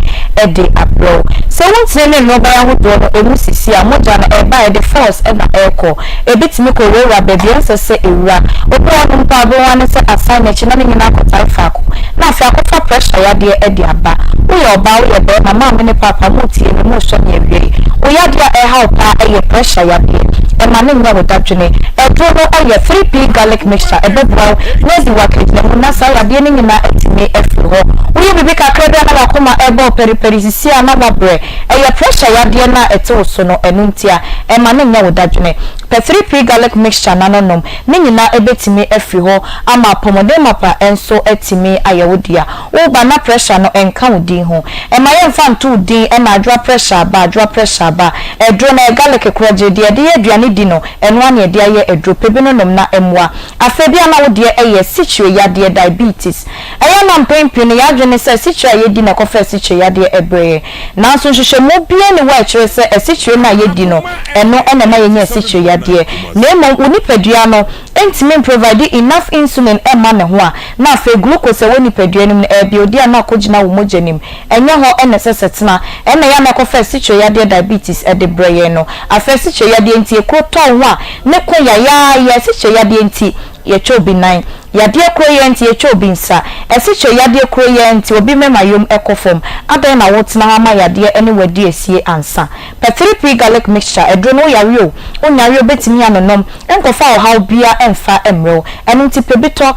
de abrɛ wo. Sɛ wo ntini ne nnɔbaeɛ ahodoɔ no ɛmu sisi a, mogya no ɛreba a ɛde force na ɛrekɔ. Ɛbɛtumi kɔ wurawura baabi a ɛnsɛ sɛ ɛwura. Obi wɔ hɔnom mpo a wobɛhu ara ne sɛ asan n'akyi na ne nyinaa akɔtae faako na afei akɔfa pressure yadeɛ de aba. Woyɛ ɔbaa, woyɛ barima, maame ne paapa moretie me, morehwɛ me awiei. Wo yadeɛ a ɛreha wo paa yɛ pressure yadeɛ. Ɛma no nyɛ wo dadwene. Aduro no yɛ 3P garlic mixture, ɛbɛboa wo na adi wo akagyinamu na saa yadeɛ no nyinaa atumi afiri hɔ. Woyɛ biribi kakra bi a na w'akoma rebɔ wo paripari, sisi a na woabrɛ. Ɛyɛ pressure yadeɛ no a ɛte wo so no, ɛno ntia. Ɛma no nyɛ wo dadwene. Pɛ 3P garlic mixture na no nom. Ne nyinaa ɛbɛtumi afiri hɔ ama apɔmuden mapa nso atumi ayɛ wo dea. Wo ba na pressure no nka wo din ho. Ɛma yɛmfa nto wo din na adwoa pressure aba, adwoa pressure aba. Aduro no ɛyɛ garlic korɔgye, deɛ yɛde yɛ aduane di no, ɛno ara na yɛde ayɛ aduro. Pɛ bi no nom na ɛmmoa. Afei bi a na wo deɛ ɛyɛ asikyire yadeɛ, diabetes. Ɛyɛ a na mpɛn pii no yɛn adwene ne sɛ asikyire a yɛdi na ɛkɔfa asikyire yadeɛ brɛ yɛn. Nanso nhwehwɛmu biara nni hɔ a ɛkyerɛ sɛ asikyire no a yɛdi no, ɛno na ɛma yɛnya asikyire yadeɛ. Na mmom wo nipadua no ntumi mprovide enough insulin mma ne ho a, na afei glucose a ɛwɔ nipadua no mu no ɛrebuilde a na akɔgyina wo mogya no mu. Ɛnyɛ hɔ na ɛsɛ sɛ ɛtena. Ɛno na ɛyɛ a na ɛkɔfa asikyire yadeɛ, diabetes, de brɛ yɛn no. Afei asikyire yadeɛ nti ekuro. tɔ wo ho a ne ko yayaaya. Asikyire yadeɛ nti yɛtwa obi nan. Yadeɛ koro yi ara nti yɛtwa obi nsa. Asikyire yadeɛ koro yi ara nti obi mɛma yom kɔ fam. Adɛn na wotena hɔ ama yadeɛ ne wo adi asie ansa? Pɛ 3P Garlic Mixture aduro no, woyare o, wonyare o, wobɛtumi anonom. Ɛnkɔfa ɔhaw biara mfa mmrɛ wo. Ɛno nti pɛ bi tɔ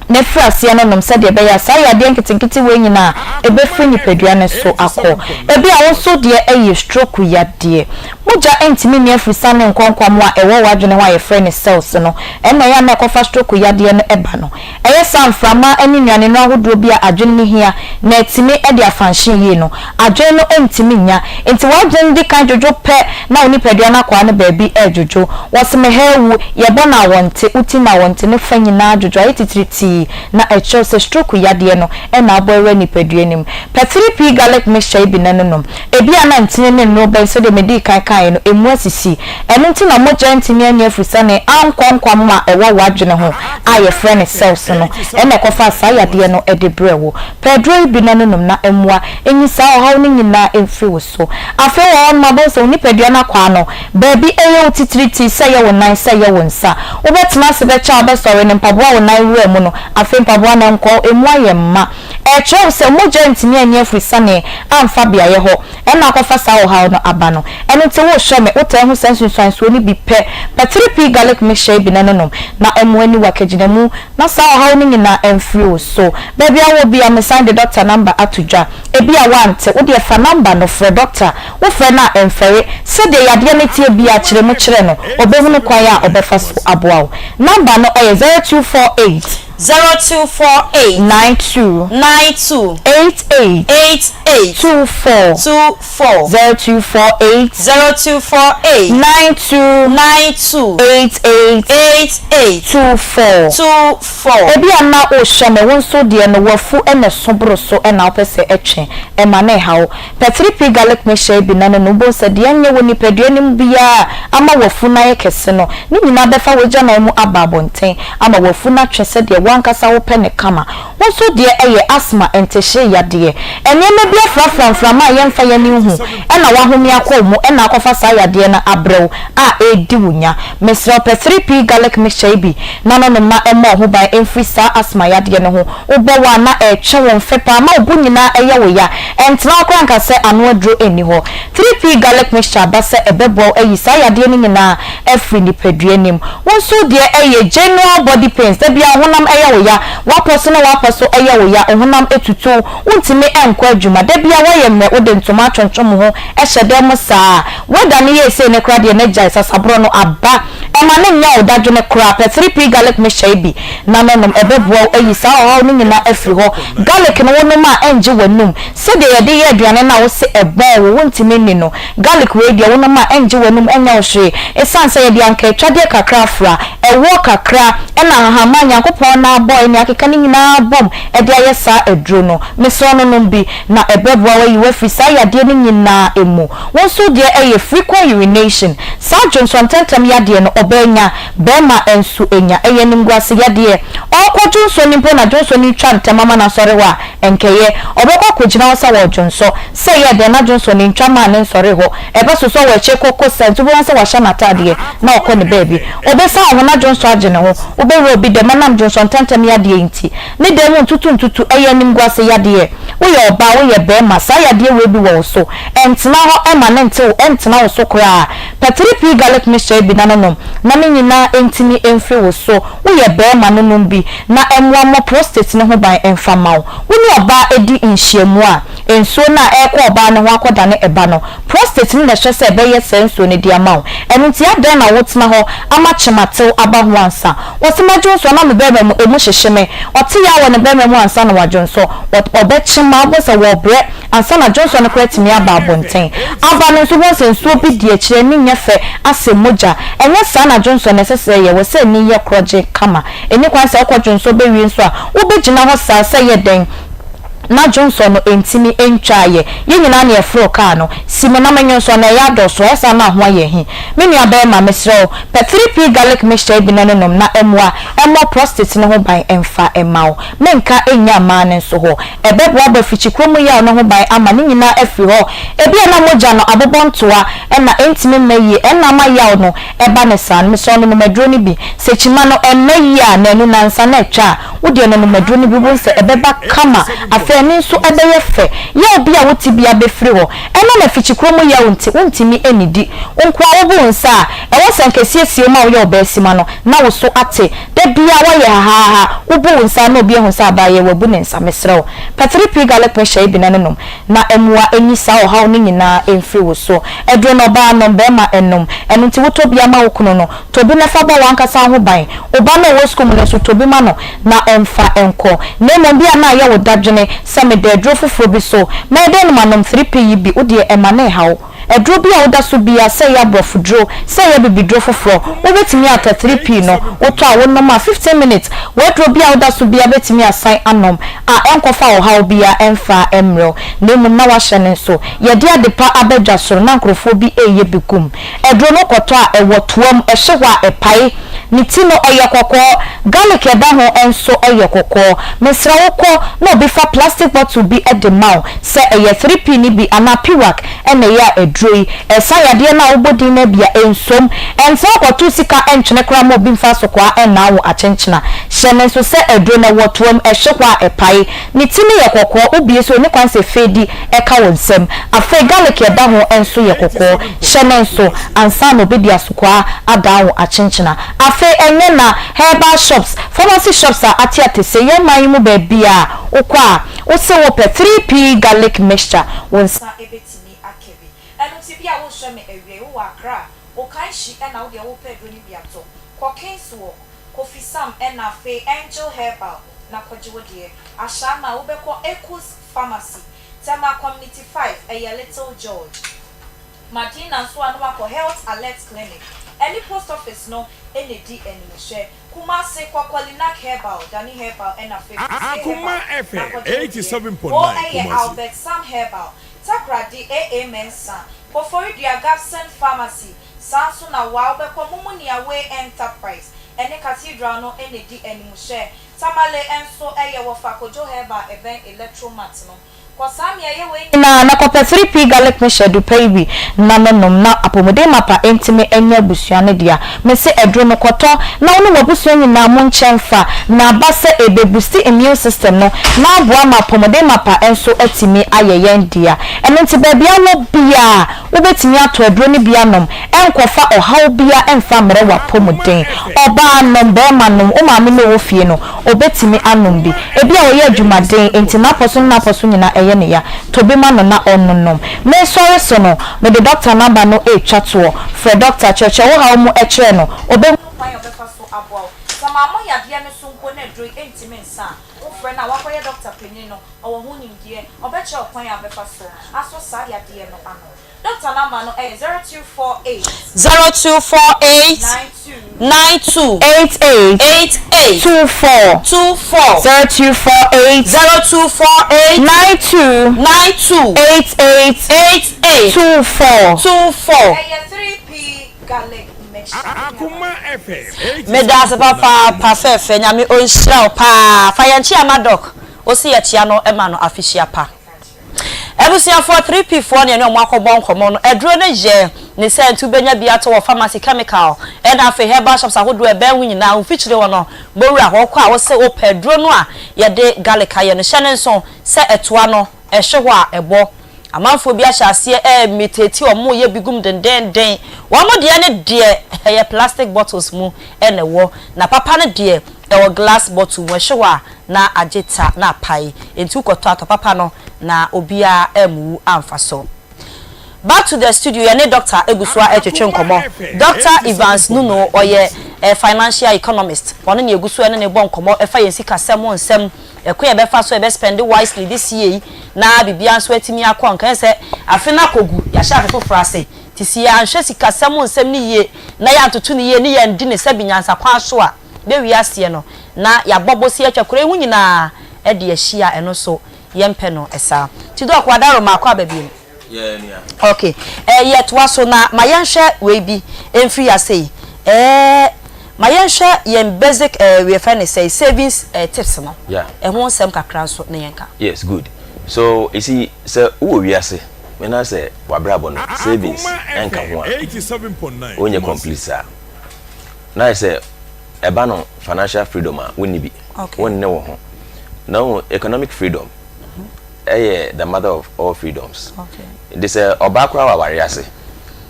na firi aseɛ no nom sɛdeɛ ɛbɛyɛ a saa yadeɛ nketenkete wei nyinaa ɛbɛfiri nipadua no so akɔ. Ebia wo nso deɛ ɛyɛ stroke yadeɛ. Mogya ntumi nni afiri-sane nkɔ nkwammoa a ɛwɔ w'adwene ho a yɛfrɛ no cells no. Ɛnna ɛyɛ a na ɛkɔfa stroke yadeɛ no ba no. Ɛyɛ saa a mframa ne nnuanennuro ahodoɔ bi a adwene no hia na atumi de afanhye yie no, adwene no ntumi nnya. Enti w'adwene di kan dwodwo pɛ na wo nipadua no akwaa no baabi redwodwo. Wɔse me ha awu, yɛbɔ no a wɔnte, wo ti no a wɔnte, ne fa nyinaa dwodwo ayɛ titiritii na ɛkyerɛw sɛ stroke yadeɛ no na abɔ awura nipadua no mu. Pɛ 3P garlic mixture yi bi na no nom. Ebia na ntini ne nnuro bɛn sɛdeɛ medii kan kaeɛ no, ɛmu asisi. Ɛno nti na mogya antumi anni afusane ankɔ nkwammoa a ɛwɔ w'adwene ho a yɛfrɛ no cells no na ɛkɔfaa saa yadeɛ no de brɛɛ wo. Pɛ aduro yi bi na no nom na mmoa nyi saa ɔhaw no nyinaa mfiri wo so. Afei wɔ hɔ nom a wobɛhu sɛ wo nipadua no akwaa no baabi ɛyɛ wo titiritii sɛ ɛyɛ wo nan sɛ ɛyɛ wo nsa. Wobɛtena ase bɛkyɛ a wobɛsɔre no mpaboa a wo nan wura mu no afei mpaboa no nkɔ ɛmu ayɛ mma. Ɛkyerɛ wo sɛ mogya ntumi anni afiri-sane amfa beaeɛ hɔ na akɔfa saa ɔhaw no aba no. Ɛno nti wohwɛ me, wotaa hu saa nsunsuansoɔ no bi pɛ, pɛ 3P garlic mixture yi bi na no nom na ɛmmoa nni w'akagyinamu na saa ɔhaw no nyinaa amfiri wo so. Baabi a wowɔ biara mesan de dɔkta number ato dwa. Ebia woante, wo deɛ fa number no frɛ dɔkta. Wofrɛ no a ɛmfɛre. Sɛdeɛ yadeɛ no teɛ biara kyerɛ mu kyerɛ no, ɔbɛhunu kwan a ɔbɛfa so aboa wo. Number no yɛ 0248. 0248. 92. 92. 88. 88. 24. 24. 0248. 0248. 92. 92. 88. 88. 24. 24. Ebia na wohyɛ me, wo nso deɛ no w'afu na ɛso boro so na wopɛ sɛ ɛtwe, ɛma no ɛha wo. Pɛ 3P garlic mixture yi bi na nom, wobɛhu sɛ deɛ ɛnyɛ wɔ nipadua no mu biara a ama w'afu no ayɛ kɛse no, ne nyinaa bɛfa w'agyanan mu aba abɔnten ama w'afu no atwe sɛdeɛ w'ankasa wopɛ no kama. Wo nso deɛ ɛyɛ asthma, ntehyee yadeɛ. Nneɛma bi afrafra mframa a yɛmfa yɛn ani nhu na w'ahome akɔ wo mu na akɔfa saa yadeɛ no abrɛ wo a ɛredi wo nya. Mesrɛ wo pɛ 3P garlic mixture yi bi na nom ma ɛmmɔ wo ho ban mfiri saa asthma yadeɛ no ho. Wobɔ wo a na ɛretwe wo mfe paa ma wo bo nyinaa yɛ wo ya. Ɛntena hɔ koraa nka sɛ ano aduro nni hɔ. 3P garlic mixture aba sɛ ɛbɛboa wo ayi saa yadeɛ no nyinaa afiri nipadua no mu. Wo nso wo deɛ ɛyɛ general body pains, da biara wo honam yɛ wo ya, w'apɔ so ne w'apɔ so yɛ wo ya, wo honam tutu wo, wontumi nkɔ adwuma, da biara woayɛ mmerɛ, wode ntoma atwontwom wo ho hyɛ dan mu saa. Weather no yɛɛ sei no koraa deɛ na gyae, sasaborɔ no aba. Ɛma no nyɛ wo dadwene koraa. Pɛ 3P garlic mixture yi bi na no nom. Ɛbɛboa wo ayi saa ɔhaw no nyinaa afiri hɔ. Garlic no wonom a ɛngye w'anum. Sɛdeɛ yɛde yɛ aduane no a wose ɛbɔn wo, wontumi nni no. Garlic wei deɛ wonom a ɛngye w'anum, ɛnyɛ wo hwee. Ɛsiane sɛ yɛde anka atwadeɛ kakra afra, ɛwoɔ kakra, ɛna nhahamma a Nyankopɔn na abɔe ne akeka no nyinaa abom de ayɛ saa aduro no. Mesrɛ wo no nom bi na ɛbɛboa wo ayi wo afiri saa yadeɛ no nyinaa mu. Wo nso deɛ ɛyɛ frequent urination, saa dwonsɔ ntɛmntɛm yadeɛ no ɔbaa nya, barima nso nya. Ɛyɛ animguase yadeɛ. Ɔrekɔ dwonsɔ no mpo na dwonsɔ no retwa ntɛm ama no asɔre hɔ a, ɛnkɛyɛ. Ɔbɛkɔ akɔgyina hɔ sɛ ɔredwonsɔ. Sɛ ɛyɛɛ dɛn na dwonsɔ no ntwa maa no nsɔre hɔ. Ɛbɛsosɔ wɔ akyire koko saa nti wobɛhu sɛ wahyɛ n'ataadeɛ na ɔkɔ ne baabi. Ɔbɛsan wo ho na dwonsɔ agye ne ho. Wobɛwura obi dɛm ɛnam dwonsɔ ntɛmntɛm yadeɛ yi nti. Ne dan mu ntutu ntutu, ɛyɛ animguase yadeɛ. Woyɛ ɔbaa, woyɛ barima, saa yadeɛ wei bi wɔ wo so. Ɛntena hɔ mma no nte wo, ɛntena wo so koraa. Pɛ 3P garlic mixture yi bi na no nom, na ne nyinaa ntumi mfiri wo so. Woyɛ barima no nom bi na ɛmmoa mmɔ prostate no ho ban mfa mma wo. Wo ne ɔbaa di nhyiamu a, nsuo no a ɛrekɔ ɔbaa no ho akɔdane ɛba no, prostate no na ɛhwɛ sɛ ɛbɛyɛ saa nsuo no de ama wo. Ɛno nti adɛn na wotena hɔ ama kyematew aba ho ansa? Ɔse mɛdwonsɔ na me bɛrima mu emu hyehye me. Ɔte yaw wɔ ne bɛrima mu ansa na wadwonsɔ. Ɔbɛkyem a wobɛhu sɛ wɔrebrɛ ansa na dwonsɔ no koraa atumi aba abɔnten. Aba no nso wobɛhu sɛ nsuo bi di akyire, ani nyɛ fɛ, asɛ mogya. Ɛnyɛ saa na dwonsɔ no ɛsɛ sɛ ɛyɛ, ɛwɔ sɛ ani yɛ korɔgye kama. Ɛnni kwan sɛ wokɔ dwonsɔ bɛwie nso a wobɛgyina hɔ saa sɛ ɛyɛ dɛn na dwonsɔ no ntumi ntwa ayɛ. Yɛn nyinaa na yɛforo kaa no. si me na menwo nso a na ɛyɛ adɔɔso, ayɛ saa na ho ayɛ ahi. Me nua barima, mesrɛ wo, pɛ 3P garlic mixture yi bi na no nom na ɛmmoa mmɔ prostate no ho ban mfa mma wo. Menka nnya mmaa no nso hɔ. Ɛbɛboa abɔ afikyikuro mu yaw no ho ban ama ne nyinaa afiri hɔ. Ebia na mogya no abobɔ ntoa na ɛntumi mma yie ɛna ama yaw no ba no saa no. Mesrɛ wo nonom aduro no bi. Sɛ kyima no ɛmma yie a, naanu nansa na atwa a, wo deɛ nonom aduro no bi wobɛhu sɛ ɛbɛba kama. Afei ani nso ɛbɛyɛ fɛ. Yaw bi a wote biara bɛfiri hɔ. Ɛnam afikyikuro mu yaw nti wontumi nnidi. Wo nko ara wobu wo nsa a, ɛwɔ sɛ anka ɛsiesie wo ma woyɛ ɔbaasima no na wo so ate. Da biara woayɛ hahaaha, wobu wo nsa na obi ahu sɛ abayewa wabu ne nsa. Mesrɛ wo, pɛ 3P garlic mixture yi bi na no nom na mmoa nyi saa ɔhaw no nyinaa mfiri wo so. Aduro no ɔbaa nom, barima nnom. Ɛno nti wotɔ bi ama wo kunu no, tɔ bi na fa bɔ w'ankasa ho ban. Wo ba no a ɔwɔ sukuu mu no nso, tɔ bi ma no na ɔmfa nkɔ. Na mmom bi a na ayɛ wo dadwene sɛ meda aduro foforɔ bi so, mɛyɛ dɛn na manom 3P yi bi, wo deɛ ɛmma no nha wo. Aduro bi a woda so biara, sɛ ɛyɛ aborɔfoduro, sɛ ɛyɛ abibiduro foforɔ, wobɛtumi atɔ 3P no, wotɔ a wonom a 15 minutes, w'aduro bi a woda so biara bɛtumi asan anom a ɛnkɔfa ɔhaw biara ɛmfa mmrɛ wo. Na mmom na woahyɛ no nso, yɛde adepa aba dwa so no na nkorɔfoɔ bi reyɛ bi gu mu. Aduro no wokɔtɔ a ɛwɔ toa mu, ɛhye hɔ a ɛpae, ne ti no ɛyɛ kɔkɔɔ, garlic a ɛda ho nso yɛ kɔkɔɔ. Mesrɛ wo kɔ na obi fa plastic bottle bi de ma wo, sɛ ɛyɛ 3P no bi anaa Piwak na ɛyɛ a aduro yi, ɛsa yadeɛ no a wobɔ din no bi a, ɛnsom. Ɛmfa nkɔto sika ntwene koraa mma obi mfa asokoa nnaa wo akyenkyena. Hyɛ no nso sɛ aduro no ɛwɔ toa mu, ɛhye hɔ a ɛpae. Ne ti no yɛ kɔkɔɔ, wobue so ɔnni kwan sɛ feedi ɛka wo nsam. Afei garlic a ɛda ho nso yɛ kɔkɔɔ. Hyɛ no nso ansa na obi de asokoa adaa wo akyenkyena. Afei ɛnyɛ na herbal shops, pharmacy shops a ate atese yɛn man yi mu baabiara a wokɔ a, Wo se wo pɛ 3P garlic mixture wo nsa bɛtumi aka bi. Ɛno nti bia wo rehwɛ me awia yi wo wɔ Accra, Okaishie ɛna wo deɛ wo pɛ aduro no bi atɔ, kɔ Kings Walk, Kofi Sam ɛna afei Angel Herbal na kɔgye wo deɛ. Ashama wo bɛkɔ Ekus Pharmacy, Tema Community 5 ɛyɛ Little George. Madina nso a na wakɔ Health Alert Clinic ɛne Post Office no na ɛdi animhwɛ. Kumasi, kɔ Kolinak Herbal, Dani Herbal ɛna afei Chrisay Herbal Akoma na FM kɔgye wo deɛ. Wo 87.9 ɛyɛ Kumasi. Albert Sam Herbal, Takoradi AA Mensah, Koforidua Gabson Pharmacy, saa nso na waa wobɛkɔ Mumuni Away Enterprise ɛne Cathedral no na ɛdi animhwɛ. Tamale nso ɛyɛ Wɔfa Kojo Herbal ɛbɛn Electromat no. Kɔ saa mmeaeɛ wei nyinaa na kɔpɛ 3P Garlic Mixture dupɛ yi bi na no nom na apɔmuden mapa ntumi nyɛ abusua no dea. Mese aduro no kɔtɔ na wo ne w'abusua nyinaa mo nkyɛ mfa na aba sɛ ɛbɛ boosti immune system no na aboa ma apɔmuden mapa nso atumi ayɛ yɛn dea. Ɛno nti baabi a wɔ biara wobɛtumi atɔ aduro no bi anom ɛnkɔfa ɔhaw biara ɛmfa mmerɛ w'apɔmuden. Ɔbaa nom, barima nom, wo maame no ɔwɔ fie no Ɔbɛtumi anom bi. Ebia ɔyɛ adwumaden enti n'apɔ so ne n'apɔ so nyinaa ɛyɛ no ya. Tɔ bi ma no na ɔnnonom. Mesɔre so no, mede dɔkta namba no retwa toɔ. Frɛ dɔkta, kyerɛkyerɛ wo haw mu kyerɛ no. Ɔbɛhunu kwan a ɔbɛfa so aboa wo. Sɛ mammɔ yadeɛ no so mpo na aduro yi ntumi nsa a, wofrɛ no a wakɔyɛ dɔkta panin no, ɔwɔ ho nimdeɛ. Ɔbɛkyerɛ wo kwan a wobɛfa so asɔ saa yadeɛ no ano. Dɔkta namba no yɛ 0248. 0248. 92. 92. 88. 88. 24. 24. 0248. 0248. 92. 92. 88. 88. 24. 24. Ɛyɛ 3P garlic mixture. Akoma FM Meda ase 87.9 papaapa Kumasi. fɛfɛ nyame ɔnhyira wo paa fa yɛn kyea ma doc ɔsi yɛkyea no ma no afehyia pa. Abusuafoɔ 3P foɔ ne yɛne wɔn akɔbɔ nkɔmmɔ no, aduro no yɛ ne sɛ nti wobɛnya bi atɔ wɔ pharmacy, chemical ɛna afei herbal shops ahodoɔ a ɛbɛn wo nyinaa, wo mfikyire hɔ no bɔwura hɔ, wokɔ a wose wopɛ aduro no a yɛde garlic ayɛ no, hyɛ no nso sɛ ɛtoa no ɛhwe hɔ a ɛbɔ. Amanfoɔ bi ahyɛ aseɛ ɛremitate wɔn reyɛ bi gum dendeenden, wɔn deɛ no deɛ ɛyɛ plastic bottles mu na ɛwɔ, na papa no deɛ ɛwɔ glass bottle mu, ɛhwe hɔ a na agye ta na apae enti wokɔtɔ atɔ papa no na obiara ammuwu amfa so. Back to the studio yɛne Doctor gu so ara retwetwe nkɔmmɔ. Doctor Evans Nunu ɔyɛ financial economist ɔno na yɛgu so ne no rebɔ nkɔmmɔ ɛfa yɛn sikasɛm ho nsɛm, ɛkwan a yɛbɛfa so a yɛbɛ spend wisely this year yi na biribiara nso atumi akɔ nka ɛnyɛ sɛ afe no akɔgu yɛahyɛ afe foforɔ ase nti sɛ yɛanhwɛ sikasɛm ho nsɛm no yie na yɛantoto no yie ne yɛandi no sɛbi nyansakwan so a bɛwie aseɛ no na yɛabɔ bosea atwa kuro yi ho nyinaa de ahyia a ɛno nso yɛmpɛ no saa. Nti Doc wadaroma akɔ aba biom. Ok eh yɛtoa so na ma yɛnhwɛ wei bi mfiri ase yi eh ma yɛnhwɛ yɛn basic eh yɛfrɛ no sɛn savings eh tips no Yeah. ɛho nsɛm kakra nso na yɛnka. Yes good so you see sɛ wowɔ wiase na sɛ w'abrabɔ no savings ɛnka ho a wonyɛ complete saa na ayɛ sɛ ɛba no financial freedom a wonni bi wonne wo ho na wohu economic freedom ɛyɛ the mother of all freedoms nti sɛ ɔbaa koraa wɔ awareɛ ase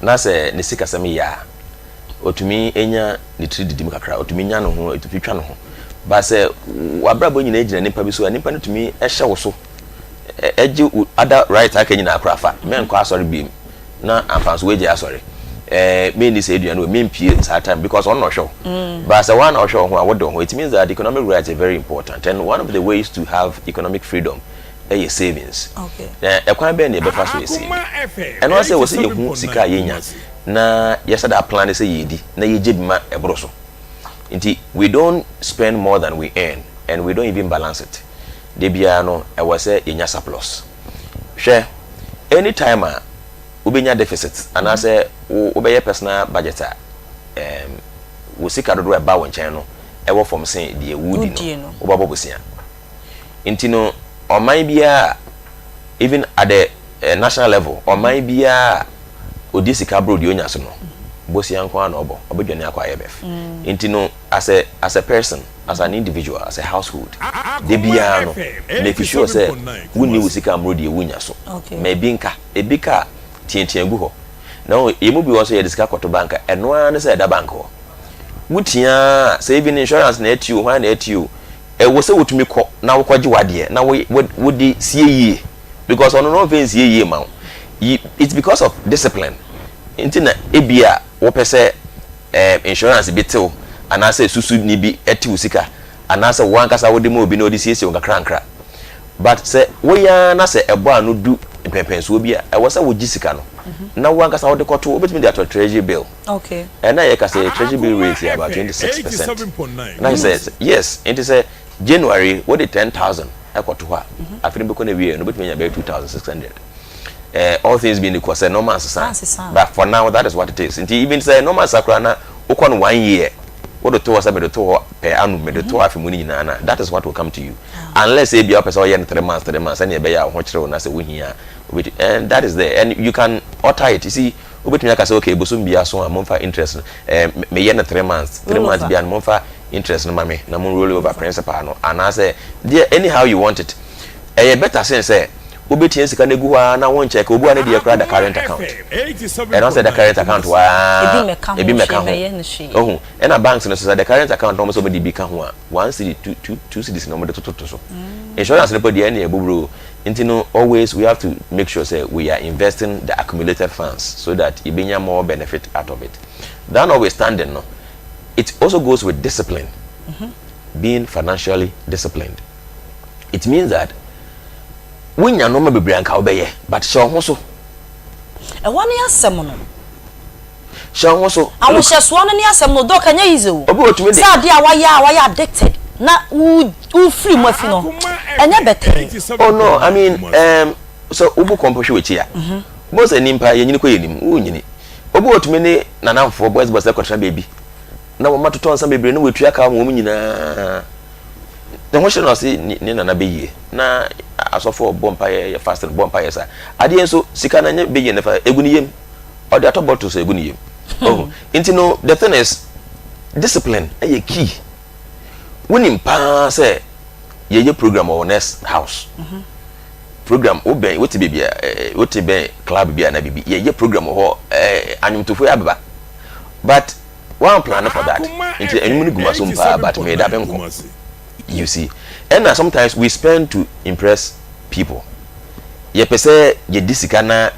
na sɛ ne sikasɛm yɛ a ɔtumi nya ne tiri didi mu kakra ɔtumi nya ne ho ɔtumi twa ne ho ba sɛ w'abrabɔ nyinaa gyina nipa bi so a nipa no tumi hyɛ wo so ɛgye wo ada right aka nyinaa koraa fa mɛnkɔ asɔre biem na ampa nso wagyae asɔre eh, menni saa aduane wɔ mempie saa time because ɔno na ɔhwɛ wo mm. But sɛ woa na ɔhwɛ wo ho a wode wo ho. It means that economic rights are very important and one of the ways to have economic freedom ɛyɛ savings. Na ɛkwan bɛn na yɛbɛfa so ɛsave? Ɛno ara sɛ wɔ sɛ yɛhu sika a yɛnya na yɛsɛ da plan sɛ yɛdi na yɛgye bi ma ɛboro so. Nti we don't spend more than we earn and we don't even balance it. Da biara no ɛwɔ sɛ yɛnya surplus. Hwɛ, anytime a wobɛnya deficit anaasɛ wobɛyɛ personal budget a, um, wo sika dodoɔ a ɛba wo nkyɛn no ɛwɔ fam sen deɛ wodi no, wobɛbɔ bosea. Nti no, ɔman biara, even at the eh, national level, ɔman biara a ɔdi sika boro deɛ ɔnya so no, bosea nko ara na ɔbɔ, ɔbɛdwane akɔ IMF. Nti no, as a, as a person, as an individual, as a household, da biara no, make sure sɛ wonni wo sika mmoro deɛ wonya so. Ma ebi nka, ebi ka a, teatea gu hɔ. Na wohu, yɛn mu bi wɔ hɔ nso yɛde sika kɔto bank a, ɛno ara ne sɛ ɛda bank hɔ. Wotia a, sɛ even insurance na ɛte o, hwan na ɛte o, ɛwɔ sɛ wotumi kɔ na wokɔgye w'adeɛ na wo, wo, wode sie yie. Because ɔno no ɔmfa nsie yie ma wo. It's because of discipline nti na ebia wopɛ sɛ eh, insurance bi tew anaasɛ susuni bi tew sika anaasɛ wo ankasa wode ma obi na ɔde siesie wo nkakrankra. But sɛ woyɛ ara na sɛ ɛbɔ ano du mpɛnpɛnsoɔ bi a, ɛwɔ sɛ wogye sika no na wo ankasa wode kɔto, wobɛtumi de atɔ treasury bill. Ɛna yɛka sɛ treasury bill rate yɛ about 26%. Na kyerɛ sɛ, yes, nti sɛ January wode 10,000 ɛkɔto hɔ a, afe no bɛkɔ no awieɛ no wobɛtumi anya bɛyɛ 2,600. eh, all things being equal sɛ nneɛma nsesa, but for now that is what it is. Nti even sɛ nneɛma nsesa koraa na wokɔ no one year wode to hɔ sɛ mede to hɔ per annum, mede to hɔ afe mu no nyinaa na that is what will come to you, unless ebia wopɛ sɛ ɔyɛ no 3 months, 3 months sɛnea ɛbɛyɛ a wo ho kyerɛ wo na sɛ wohia a wobɛtumi, and that is there and you can alter it. You see, wobɛtumi aka sɛ okay, bosom biara so a momfa interest no, eh, meyɛ no 3 months, 3 months biara no momfa interest no ma me na mo roll over principal no anaasɛ deɛ, anyhow you want it. Ɛyɛ better sen sɛ wobɛtia sika no agu hɔ ara na wonkyɛke. Obi wɔ hɔ a ne deɛ koraa da current account. Ɛno sɛ ɛda current account hɔ ara, ebi mmɛka ho. Ohu? Ɛna banks no nso sɛ ɛda current account na wɔn sɛ wɔde bi ka ho a, one cedi, two, two, 2 cedis na wɔde tototo so. Insurance no po deɛ ɛnneɛ ɛbobro. Nti no always we have to make sure sɛ we are investing the accumulated funds so that yɛbɛnya more benefit out of it. That notwithstanding no, it also goes with discipline. Being financially disciplined. It means that wonya nneɛma bebree anka wobɛyɛ, but hyɛ wo ho so. Ɛhɔ ne asɛm no. Hyɛ wo ho so. Ahohyɛsoɔ no ne asɛm no. Doc, ɛnyɛ easy o. Obi wɔ tumi de. Sɛ adeɛ a wayɛ a wayɛ addicted na wo wofiri mu afi no, ɛnyɛ bɛtɛɛ. Oh no, I mean, um, sɛ wobu kɔmpɔ hwɛ w'akyi a, wobɛhu sɛ nnipa yɛnyini kɔ yɛn anim, wonyini. Obi wɔ tumi ne n'anamfoɔ boys boys kɔtena baabi na wɔn atotɔ nsa bebree na wɔatua ka wɔn nyinaa. Ne ho hyere na ɔse ne nana bɛyie na asɔfoɔ bɔ mpaeɛ yɛ fasting bɔ mpaeɛ saa adeɛ nso sika no nyɛ bɛyie ne fa egu ne yam ɔde atɔ bottle so egu ne yam. Oh, nti no the thing is discipline ɛyɛ key. Wonim paa sɛ yɛyɛ program wɔ next house program wobɛn wote baabi a wote bɛn club bi a na biribi yɛyɛ program wɔ hɔ ɛɛ anwomtofoɔ yɛ abeba but Wan plan for that nti ɛnwom no gu masom paa but meda me nko you see. Ɛna sometimes we spend to impress people, yɛpɛ sɛ yɛdi sika na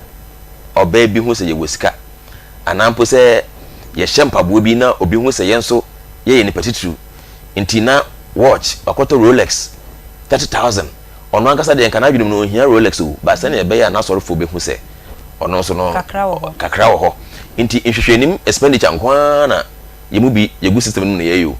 ɔbaa bi hu sɛ yɛwɔ sika anaa mpo sɛ yɛhyɛ mpaboa bi na obi hu sɛ yɛn nso yɛyɛ nipa titiriw nti na watch wakɔtɔ Rolex 30,000. Ɔno ankasa deɛ nka n'adwene mu no ɔnhia Rolex o, but sɛnea ɛbɛyɛ a n'asɔrefoɔ bɛhu sɛ ɔno nso no kakra wɔ hɔ nti, nhwehwɛnim expenditure nko ara na yɛn mu bi yɛgu system no mu na yɛyɛ o.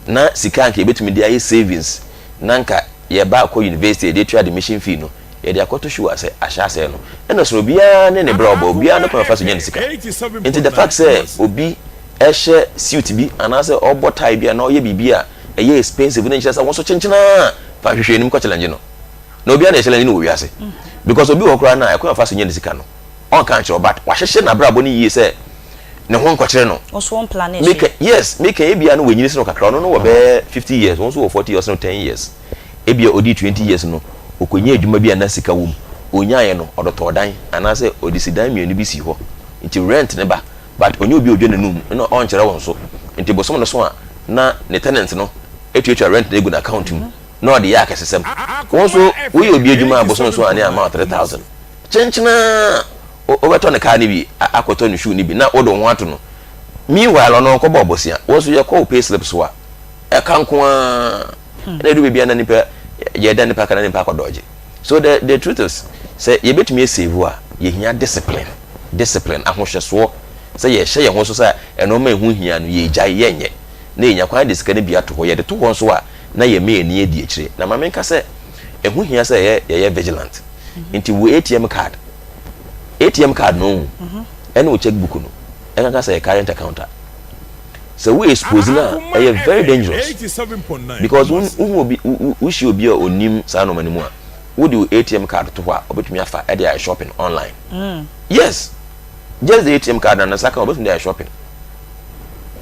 Na sika a nka yɛbɛtumi de ayɛ savings na nka yɛba akɔ university yɛde atua admission fee no, Yɛde akɔto show ase ahyɛ asɛe no. Ɛna soro obiara ne ne brɛ ɔbɔ, obiara ne kwan fa so nya ne sika. Nti the fact sɛ obi ɛhyɛ suit bi anaasɛ ɔbɔ tie bi anaa ɔyɛ biribi a ɛyɛ expensive no nkyerɛ sɛ wɔn nso kyenkyenaa fa hwehwɛ anim kɔ challenge no. Na obiara na yɛ challenge no wɔ wiase. Because obi wɔ hɔ koraa no a ɛkwan fa so nya ne sika no, ɔnka nkyerɛ wo but wahyehyɛ n'abrabɔ no yie sɛ ne ho nkɔkyerɛ no. Nso wɔn plan Meka yes, meka ebia no wanyini sene wo kakra, ɔno no wɔ bɛyɛ 50 years, wɔn nso wɔ 40 years, ɔsene wo 10 years. Ebia odii 20 years no, okonyaa adwuma bi a na sika wom. Onyaeɛ no, ɔde tɔɔ dan anaasɛ ɔde si dan mmienu bi sii hɔ. Nti rent no ba, but ɔnyɛ obi a odwa n'anum na ɔnkyerɛ wo nso. Nti bosom no so a, na ne tenant no atuatua rent no agu n'account mu na ɔde yɛ akɛsesɛm. Wo nso woyɛ obi adwuma a bosom so a ne ama wo 3000. Kyenkyenaa wobɛtɔ ne car no bi akɔtɔ ne shoe no bi na wode wo ho ato no. Meanwhile ɔno ɔnkɔbɔɔ bosea. Wo nso yɛkɔ wo pay slip so a, ɛka nko ara. Ɛna ɛdu baabi a na nipa yɛda nipa ka na nipa akɔ dɔgye. So the the truth is sɛ yɛbɛtumi asave a yɛhia discipline, discipline, ahohyɛsoɔ sɛ yɛhyɛ yɛn ho so sɛ ɛnoɔma ɛho hia no yɛgyae yɛnyɛ na yɛnya kwan de sika no bi ato hɔ. Yɛde to hɔ nso a na yɛma yɛn ani adi akyire. Na ma menka sɛ ɛho hia sɛ yɛyɛ yɛyɛ vigilant. Nti wo ATM card, ATM card no wohu ɛne wo check book no ɛnkanka sɛ ɛyɛ current account a sɛ wo expose no a ɛyɛ very dangerous because wohu obi wohyia obi a onim saa nneɛma no mu a wode wo ATM card to hɔ a obetumi afa ɛde ayɛ shopping online. Yes, just the ATM card na ne nsa ka obetumi de ayɛ shopping.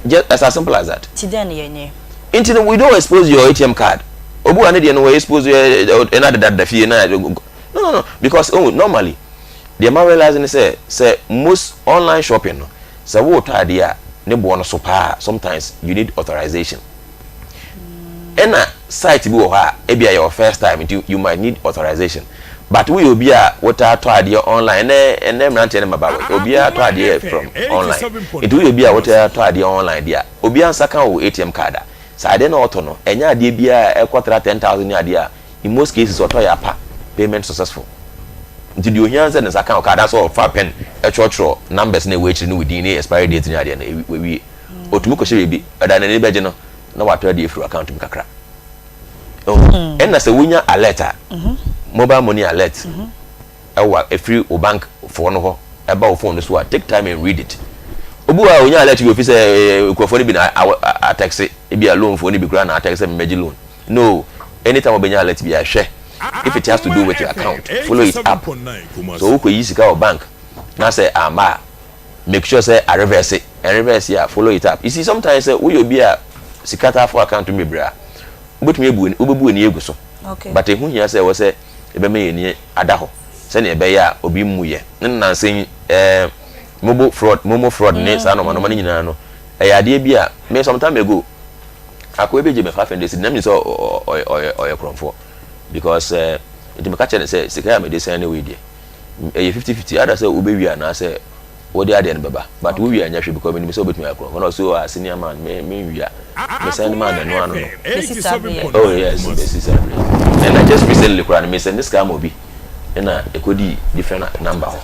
Just as simple as that. Ti dɛn na yɛnyɛ? Nti no we don't expose your ATM card. Obi wa ne deɛ no wɔ expose ɛna dedadeda fie na no no no because oh normally deɛ ma realize ne sɛ sɛ most online shopping no sɛ wotɔ adeɛ a ne boɔ no so paa sometimes you need authorization. Ɛna site bi wɔ hɔ a ebi a yɛ first time nti you might need authorization but woyɛ obi a wotaa tɔ adeɛ online ɛnɛ ɛnɛ mmeranteɛ ne mmabaawa yi obiara tɔ adeɛ from online nti woyɛ obi a wotaa tɔ adeɛ online deɛ a obiara nsa ka wo ATM card a saa adeɛ na ɔtɔ no ɛnyɛ adeɛ biara a ɛkɔ tra 10,000 ne adeɛ a in most cases ɔtɔ yɛ apa payment successful nti deɛ ohia sɛ ne nsa ka wo card asɛ ɔfa pen ɛtwerɛtwerɛ numbers na ɛwɔ akyire ne wo din ne expiry date ne adeɛ no wawie otumi kɔhyɛ baabi ɛda n'ani bɛgye no na watɔ adeɛ firi account mu kakra ɛna sɛ wonya alert a mobile money alert ɛwɔ ɛfiri wo bank foɔ no hɔ ɛba wo phone no so a take time and read it. Obi wa onya alert bi ofi sɛ nkurɔfoɔ no bi na atext ebi a loan foɔ no bi koraa na atext sɛ mmɛgye loan no. Anytime wobɛnya alert bi a hwɛ if it has to do with your account, follow it up. So wokɔ yi sika wɔ bank na sɛ ama a make sure sɛ a reverse and reverse a follow it up. You see, sometimes sɛ woyɛ obi a sika taa fo account mu bebree a wobɛtumi abu wobɛbu ani egu so but ehu hia sɛ ɛwɔ sɛ ɛbɛma yɛn ani ada hɔ sɛnea ɛbɛyɛ a obi mmu yɛ ne nansa yi mobo fraud momo fraud ne saa nɔɔma nɔɔma no nyinaa no ɛyɛ adeɛ bi a me some time ago akoa bi gye me 500 cedi na mi sɛ ɔyɛ ɔyɛ ɔyɛ korɔmfoɔ because nti meka kyerɛ ne sɛ sika a mede sɛn ne wei deɛ ɛyɛ 50-50 ada sɛ wobɛwie anaasɛ wode adeɛ no bɛba but wowie anyɛ hwee because menim sɛ wobɛtumi ayɛ korɔmfoɔ na ɔsɛ oh senior man me menwia mesɛn ma no ɛno ano no. Bɛsi saa berɛ. Oh yes, bɛsi saa berɛ. And I just recently koraa no mesɛn ne sika ama obi ɛna ɛkɔdi different number hɔ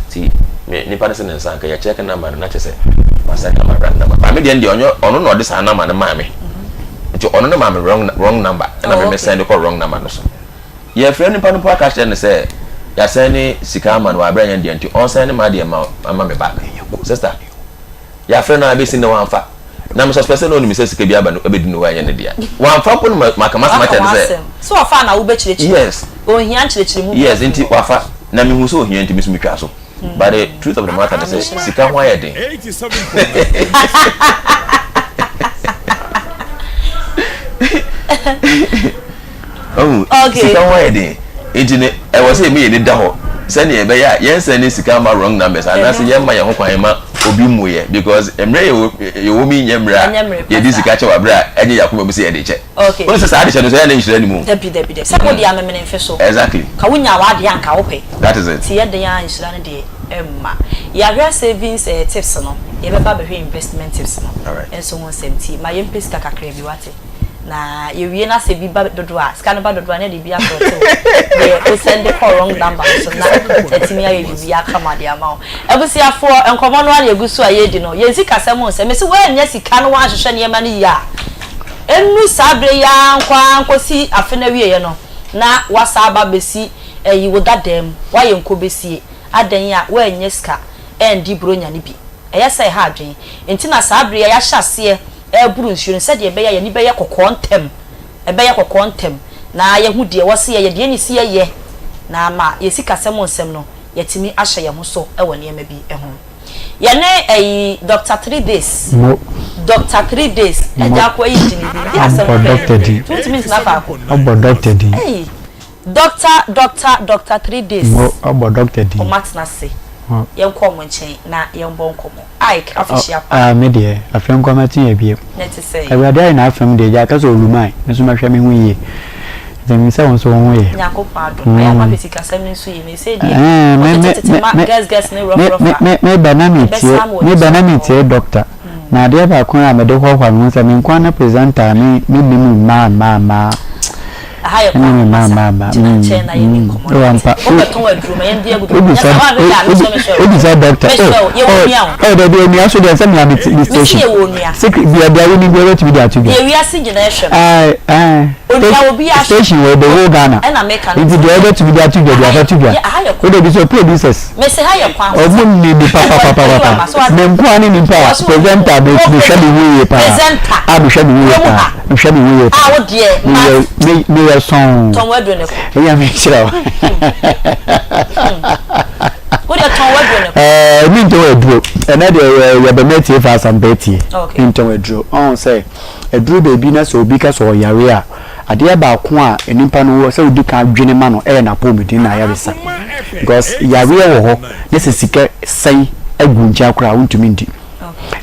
nti me nipa no sɛ ne nsa nka yɛ check number no na kyɛ sɛ masɛn ama wrong number ba me deɛ deɛ ɔnyɛ ɔno na ɔde saa number no maa me nti ɔno no maa me wrong wrong number ɛna me me send kɔ wrong number no so. Yɛfrɛ nipa no po aka kyerɛ no sɛ yɛasɛn ne sika ama no wɔ aberɛ nyɛ deɛ nti ɔnsɛn ne ma deɛ ma ama me back. Sister, yɛafrɛ no a bɛsi nnɛ wamfa na me suspect sɛ na ɔnim sɛ sika bi aba no abɛdi no hɔ a ɛnyɛ ne dea. Wamfa mpo no maka m'asɛm Waka akyerɛ no sɛ w'asɛm. Sɛ ɔfa na wobɛkyerɛkyerɛ. Yes. Ɔnhia nkyerɛkyerɛmu biara Yes, firi nti hɔ. wafa na mehu sɛ ɔhia nti me nso metwaa so. But the truth of the matter ne sɛ sika ho ayɛ den. Ɔhu, Okay. sika ho ayɛ den nti no ɛwɔ sɛ yɛma yɛn ani da hɔ sɛnea ɛbɛyɛ a yɛnsɛn ne sika ma wrong numbers anaasɛ yɛmma yɛn ho kwan ma obi mmu yɛ because mmerɛ yɛwɔ yɛwɔ mu yi nyɛ mmerɛ a Ɛnyɛ mmerɛ pa yɛde saa. sika kyɛ wɔ aberɛ a ɛnyɛ yɛn akoma mu sɛ yɛde kyɛ. Okay. Wohu sɛ saa adekyɛ no nso ɛyɛ na nhyira nni mu. Dabi dabi dabi. Sɛ wode amemene mfe so. Exactly. Ka wonya w'adeɛ a nka wopɛ. That is it. Nti yɛ den ara nhyira no deɛ ɛmma. Yɛahwɛ savings eh, tips no, yɛbɛba abɛhwɛ investment tips no Alright. nso ho nsɛm. Nti ma yɛmpɛ sika kakra bi wate. Na yɛwie na sɛ bi ba dodoɔ a, sika no ba dodoɔ a na yɛde bi asɔɔte wo deɛ wo sɛnde kɔ wrong number no so na atumi ayɛ biribi akama de ama wo. Abusuafoɔ, nkɔmmɔ no ara na yɛgu so a yɛredi no. Yɛn sikasɛm ho nsɛm. Mese woannya sika no woanhwehwɛ nneɛma no yie a, ɛnnu saa berɛ yi ara nkɔ ara nkɔsi afe no awieɛ no na woasan aba abɛsi. Ayi wo dadaa mu, woayɛ nkɔbesie, adɛn a woannya sika andi Buronya no bi? Ɛyɛ sɛ ɛha adwene. Enti na saa bere yi a yɛahyɛ aseɛ reboro nsuo no, sɛdeɛ ɛbɛyɛ a yɛn ani bɛyɛ kɔkɔɔ ntɛm, ɛbɛyɛ kɔkɔɔ ntɛm, na yɛahu deɛ ɛwɔ sɛ yɛyɛ, deɛ ɛnni sɛ yɛyɛ, na ama yɛn sikasɛm nsɛm no, yɛatumi ahyɛ yɛn ho so wɔ nneɛma bi ho. Yɛne ɛyi Doctor Threedays. Mo. Doctor Threedays. Mo. Agya ako ayi gyini bi. Di asɛm Ɔbɔ pɛ. doctor din. Tuntumi ntena faako. Ɔbɔ doctor din. Ei. Doctor Doctor Doctor Threedays. Mo. Ɔbɔ doctor din. Wɔn atena ase. Mo. Yɛnkɔ wɔn nkyɛn na yɛnbɔ nkɔmmɔ. Ike afihyia pa. Ah me deɛ, afei nko mɛte yɛ bio. Na ɛte sɛn? Awurade ayɛ n'afam deɛ, gya ka sɛ oluman, me nso mɛhwɛ me ho yie. Nti menim sɛ wo nso wo ho yɛ. Nyankopɔn adom. Ayɛ ama hwɛ sikasɛm no nso yie. Me sei deɛ, Ɛɛ, me, me, wɔtete tete ma me, girls girls ne rough me, rough me, a, me, meba na metie, ɛbɛsan ama w'ani meba so na akɔ. metie doctor. Na adeɛ baako a mede hoahoa me ho sɛ me nko ara ne presenter a me, mennim mmaa mmaa mmaa. Aha yɛ Ɛne kwan me mmaa masa. mmaa mmaa. Gyina Mm, nkyɛn na yɛni mm. nkɔmmɔ Oh, no. ampa. Wobɛtɔn aduro ma yɛn de agu. Nyɛ Wobisa, saa woanhwɛ yɛ a mesrɛ mesrɛ wo. wobisa doctor. Mesrɛ Oh, wo, yɛwɔ oh, onua o. oh, dabi onua so deɛ sɛ mea me, me Mese station. yɛwɔ onua. Secret bia bia wonim bia wobɛtumi de ato dwa. Deɛ wiase nyinaa hwɛ no. Ae, ae. Onua obi ahwɛ. Station wɔ the whole Ghana. Ɛna meka no. Nti deɛ wobɛtumi de ato dwa de afa to dwa. Aha yɛ aha yɛ kwan. Wode bi sɛ producers. Mese ha yɛ kwan. Ɔmo ni nipa papapapa. Me nkoa ne nipa a presenter me mehwɛ me ho yie paa. Presenter. A mehwɛ me ho yie paa. Mehwɛ me ho yie paa. A wo deɛ. Meyɛ me meyɛ sɔn. Tɔn waduro ne kɔ. Ɛyɛ me kyerɛ wo. Wo deɛ tɔn waduro ne kɔ. Ɛɛ mi ntɔn aduro. Ɛnɛ deɛ yɛ yɛ bɛ mɛ tie fa asampa tie. Okay. Mi ntɔn aduro. Ɔn sɛ aduro baabi na sɛ obi ka sɛ ɔyare a. Adeɛ baako a nipa no wɔ sɛ wodi kan dwene ma no yɛ n'apɔmuden na ayaresa because yareɛ wɔ hɔ na sɛ sika sɛn agu nkyɛn koraa a wontumi ndi.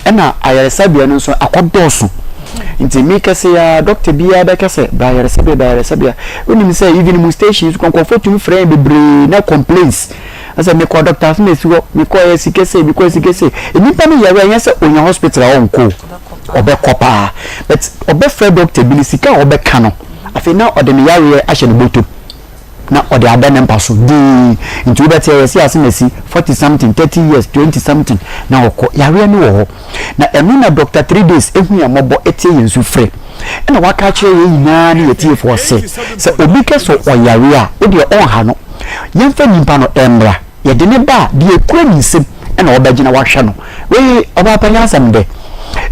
Ɛna ayaresabea no nso akɔdɔɔso nti me kɛse ya doctor biara bɛka sɛ bra ayaresabea bra ayaresabea. Wonim sɛ even mu station so nkurɔfoɔ tumi frɛ yɛn bebree na complaints sɛ mekɔ doctor Asomasi hɔ mekɔ yɛ sika sei mekɔ sika sei. Nipa no yare a ɛnyɛ sɛ onya hospital a ɔnkɔ o. Ɔbɛkɔ paa but ɔbɛfrɛ doctor bi no sika a ɔbɛka no afei na ɔde ne yareɛ ahyɛ ne bɔtɔm na ɔde ada ne mpa so dinn nti wobɛte ɛyɛ sɛ asemasi 40 something 30 years 20 something na ɔkɔ yareɛ no wɔ hɔ na ɛno na doctor 3 days ehu yɛn mmɔbɔ etie yɛn su frɛ ɛna waka akyerɛ yɛn nyinaa ne yɛtiefoɔ sɛ sɛ obi kɛ sɛ ɔyare a wodeɛ ɔnha no yɛmfa nipa no ɛmmra Yɛde no ba a, deɛ ɛkura ne nsam na ɔbɛgyina wahwɛ no. Wei ɔbaa pa nyansam dɛ.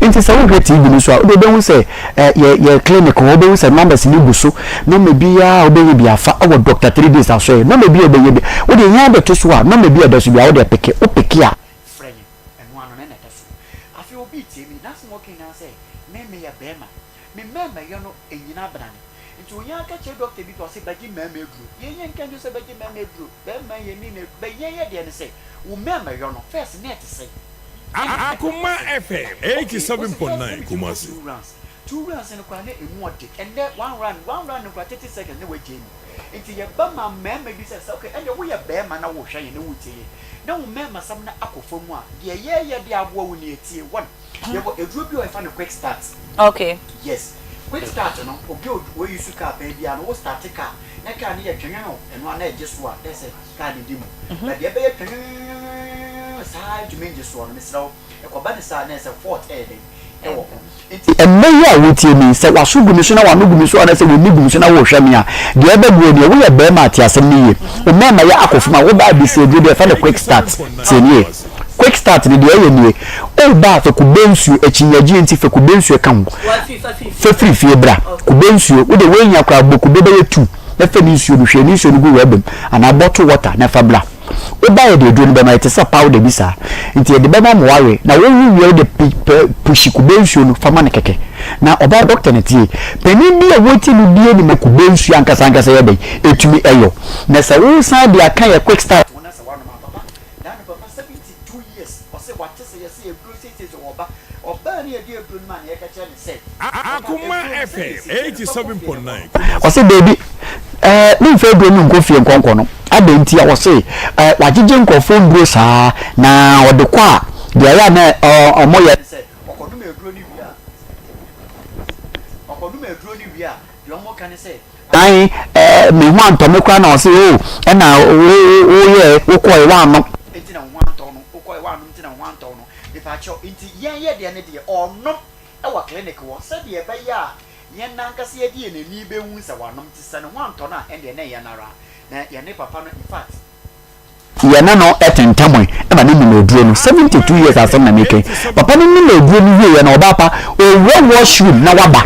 Nti sɛ wohwɛ TV no so a, wode wobɛhu sɛ eh, yɛ yɛ clinic hɔ, wobɛhu sɛ numbers no gu so. Number biara a wobɛnya bi afa wɔ Doctor 3 Days asɔre. Number bi a wobɛnya bi, wode yɛn abɛto so a, number bi a ɛda so biara wode peke, wo peke a, frɛ yɛn. Ɛno ano no na ɛda so. Afei obi retie me, n'asɛm a ɔka nyinaa sɛ, me meyɛ barima, me mmarimayɛ no nnyina abrane. Nti onyaa ka kyerɛ doctor bi pɛ ɔse bɛgye mmarima aduro. Yɛn yɛn nka nkyerɛ sɛ bɛgye mmarima aduro, bɛrima yɛn ni na bɛ yɛn yɛ deɛ ne sɛ wo mmarima yɔ no first na ɛte sɛn? Akoma FM 87.9 Kumasi. Two rounds, two rounds no koraa na emu ɔde, ɛndɛ one round, one round no koraa 30 seconds na wagyae mu. Nti yɛba ma mmarima bi sɛ sɛ okay ɛndeɛ woyɛ barima na wohwɛ yɛn na wotie yɛn na wo mmarima sɛm no akɔ fam a, deɛ yɛyɛ de aboa wo nie, tie, one. Yɛwɔ aduro bi a yɛfa no quick start. Okay. Yes. Quick start no, obi a oyi su car pɛn biara no, wo start car na car no yɛ twɛnwɛn ɛno a na ɛgye so a, dɛ sɛ car no di mu. But deɛ ɛbɛyɛ twɛnwɛnwɛnwɛnwɛn saa ntumi ngye soɔ no, mesrɛ wo, ɛkɔba no saa na ɛsɛ fault ɛyɛ dɛn ɛwɔ ho. Nti ɛnnɛ yi a wotie me yi, sɛ w'aso gu me so na w'ano gu me so anaasɛ w'ani gu me so na worehwɛ me a, deɛ ɛbɛboa nie, woyɛ barima a tie asɛm no yie. Wo mmarima yɛ akɔ fam a, wo baa bɛsi aduro bi a yɛfrɛ no quick start. Tie nie. Quick start no deɛ ɛyɛ nie, O ba a fa kube nsuo, akyinnyagyeɛ nti fa kube nsuo ka ho, fa firi fie bra, kube nsuo, wo deɛ woannya koraa bɔ kube bɛyɛ tu na fa ne nsuo no, hwie ne nsuo no gu rɔba mu anaa bottle water na fa bra. Wo ba yɛde aduro no bɛma, ɛte sɛ powder bi saa, nti yɛde bɛma ma wawe, na wowe wie a wode pushi kube nsuo no fa ma no kɛkɛ. Na ɔbaa doctor no tie, panin bi a wotie no bie nim kube nsuo ankasa ankasa yɛ dɛn, ɛtumi yɔ. Na sɛ wosan de aka yɛ quick start ho na sɛ woanom a papa, Daa no papa 72 years ɔse wate sɛ yɛse aduro seisei sɛ ɔba ɔbaa ne yɛde aduro no maa no yɛka kyerɛ no sɛ ɔba Akoma aduro no sɛdeɛ FM ɛsi teɛ no fa kɔ fie na kɔ 87.9 nom. Kumasi. Ɔse daabi ɛɛ memfa aduro no nkɔ fie nkɔ nkɔ nom adɛn nti a ɔse ɛɛ wagyegye nkurɔfoɔ nnuro saa na ɔde kɔ a deɛ ɛyɛ a na ɔmo yɛ ne sɛ ɔkɔnom aduro no wie a ɔkɔnom aduro no wie a deɛ ɔmo ka ne sɛ Ae eh me ho antɔ me koraa na ɔse oh ɛna wo wo woyɛɛ wokɔɛ woannom. Nti na wo ho antɔ no wokɔɛ woannom nti na wo ho antɔ no mepaakyɛw nti yɛn yɛ deɛ ne deɛ ɔnom wɔ clinic hɔ sɛdeɛ ɛbɛyɛ a yɛn ankasa yɛde yɛn ani bɛhu sɛ wanom nti sɛ ne ho antɔ no a ɛndeɛ na ɛyɛ no ara. Na yɛne papa no in fact yɛne no tentamee ma ne nim aduro no 72 years asɛm na meka yi papa no nim aduro no wieɛ no ɔbaa pa ɔwura washroom na waba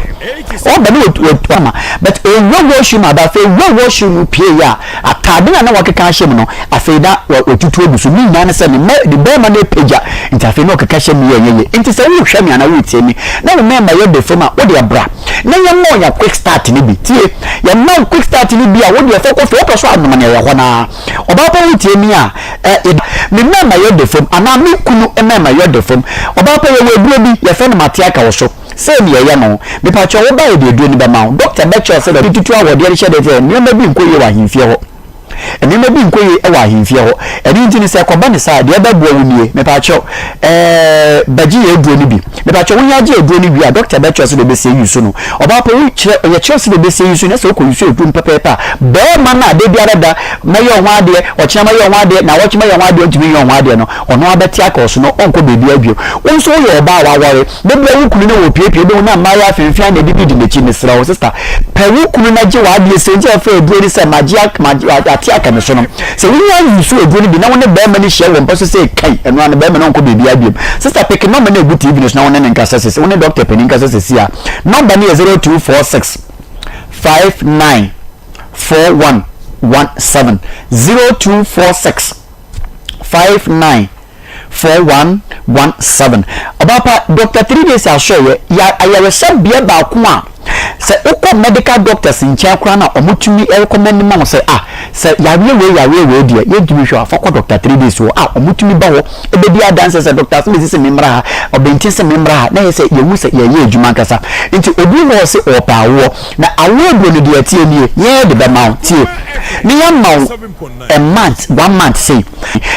ɔba ne wama but ɔwura washroom aba afei ɔwura washroom pie yɛ a ataade na na wakeka ahyɛ mu no afei na watutu agu so ne nyinaa ne sɛ ne mɛ ne bɛrima no apagya nti afei na ɔkeka hyɛ mu yɛ ɛnyɛ yie nti sɛ wohwɛ me anaa wotie me na wo mɛɛma yɛ de fam a wode abra na yɛmma wo nya quick start no bi. Tie, yɛmma wo quick start no bi a, wo deɛ fa kɔ fie, wopɛ so anom no ɛwɔ hɔ no ara. Ɔbaa pa wotie me a, ɛ, yɛ, me mmarima yɛ de fam, anaa me kunu mmarima yɛ de fam. Ɔbaa pa yɛwɔ aduro bi, yɛfrɛ no mate aka wo so. Sei ne yɛyɛ no. Mepakyɛw wo ba yɛde aduro no bɛma wo. Doctor bɛkyerɛ wo sɛdeɛ tutu awɔdeɛ no hyɛ dɛ sɛ nneɛma bi nkɔ yie wɔ ahemfie hɔ. Nneɛma bi nkɔ yie wɔ ahemfie hɔ. Ɛno nti no, sɛ ɛkɔba no saa a, deɛ ɛbɛboa wo nie, Mepakyɛw, ɛɛ, bɛgye yɛn aduro no bi. Mepakyɛw, wonya gye aduro no wie a, dɔkta bɛkyerɛ wo sɛdeɛ wobɛsi ayi so no. Ɔbaa pa, wokyerɛ, yɛkyerɛ wo sɛdeɛ wobɛsi ayi so no, na sɛ wokɔ use aduro no pɛpɛɛpɛ a, barima no a da biara da, mɛyɛ wo ho adeɛ, ɔkyena mɛyɛ wo ho adeɛ, naawɔtwe mɛyɛ wo ho adeɛ, ɔntumi nyɛ wo ho adeɛ no, ɔno ara bɛte aka wo so na ɔnkɔ baabiara bio. Wo nso woyɛ ɔbaa a woaware, Da bi a wo kunu ne wo repiapia wobɛhu na mmaayewa afenfea na ɛdidi di n'akyi. Mesrɛ wo sista, pɛ wo kunu na gye w'adeɛ. Sɛ nti a wɔfrɛ aduro no sɛ magye magye ate aka me so no. Sɛ wonya use aduro no bi na wo ne barima no hyia wɔ mpa so sɛ kai, ɛno ara no barima no ɔnkɔ baabiara biom. Sista peke nɔmba no a ɛgu TV no so na wo ne no nkasa sesi, wo ne dɔkta panin nkasa sesi a. Nɔmba no yɛ 0246 59 41 17, 0246 59 4117. Ɔbaapa, Doctor Three Days Asɔeɛ yɛ ayaresabea baako a sɛ wokɔ medical doctors nkyɛn koraa no a wɔtumi recommend ma wo sɛ ah sɛ yareɛ wei yareɛ wei deɛ yɛntumi nhwɛ wo a fa kɔ Doctor Three Days hɔ a wɔtumi ba hɔ bɛdi adanseɛ sɛ Doctor Asɛm sɛ memmra ha, Ɔbɛnten sɛ memmra ha na ɛyɛ sɛ yɛhu sɛ yɛreyɛ adwuma ankasa. Nti obi wɔ hɔ sɛ ɔrepɛ awoɔ na awoɔ aduro no deɛ ɛteɛ nie yɛn de bɛma wo tie na yɛama wo a month one month sei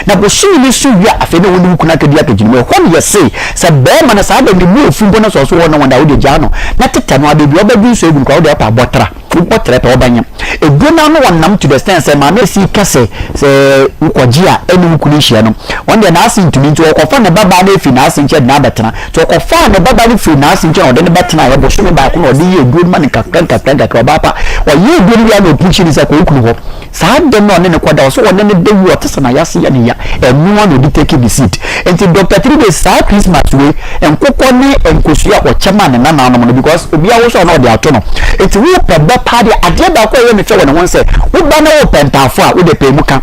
Na bosome no so wie a, afei na wo ne wo kunu akadi akagyina mu. Ɛhɔ na yɛse, sɛ barima no saa da no ne bo afu mpo na sɛ ɔso hɔ na wɔn da a, wo deɛ gyaa no na tetɛ no ara. Baabi a ɔbɛdwo nsuo agu no koraa, wo deɛ wopɛ a bɔ tra. Wobɔ tra pɛ, wobɛnyem. Aduro no ano ɔnam to the extent sɛ maame asi ka sɛ, sɛ wokɔgye a ɛne wo kunu nhyia no, ɔno deɛ n'ase ntumi nti ɔkɔfa ne babaa no afiri n'ase nkyɛn de no abɛtena. Nti ɔkɔfaa ne babaa no firii n'ase nkyɛn na ɔde no bɛtenaeɛ bosome baako na ɔde yɛɛ aduro no ma no nkakra nkakra nkakra. Ɔbaa pa, ɔyɛɛ aduro no wie a na ɔpushi no sɛ kɔ wo kunu hɔ. Saa da no a ɔne no kɔda, ɔsɛ ɔne no da wie a ɔte sɛ n'ayase yɛ no ya, ɛno ara na ɔde take ne seat. Nti Doctor Three Days saa Christmas wei, nkokɔ ne nkosua a ɔkyɛ maa ne nananom no because obiara wo so a na ɔde ato no. Nti wopɛ ba paa deɛ, adeɛ baako a ɛyɛ me fɛ wɔ ne ho ne sɛ, wo ba na wopɛ ntaafo a, wode pɛ mu ka.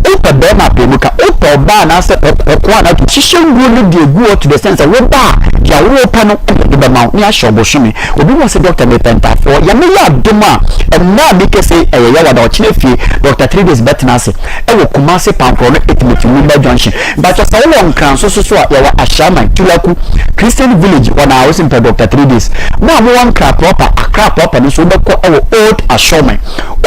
Wopɛ barima a pɛ mu ka, wopɛ ɔbaa anaasɛ ɔkɔɔ anaa hyehyɛ nguo no de agu hɔ to the extent sɛ wo ba a, deɛ wopɛ no na ɔde bɛma wo na yɛahyɛ wo bosome. Obi wɔ sɛ doctor mepɛ ntaafoɔ Nyame yɛ adom a ɛnnɛ a mekɛ sei ɛyɛ yawa da ɔkyena fie doctor 3 days bɛtena ase ɛwɔ Kumasi Pankorɔ no Etimeti Lumba junction mpakyɛ sɛ wowɔ Nkran so so so a yɛwɔ Ashaiman Tulaku Christian village hɔ naa wosi mpɛ doctor 3 days mo a mowɔ Nkran proper Accra proper no nso wobɛkɔ ɛwɔ Old Ashaiman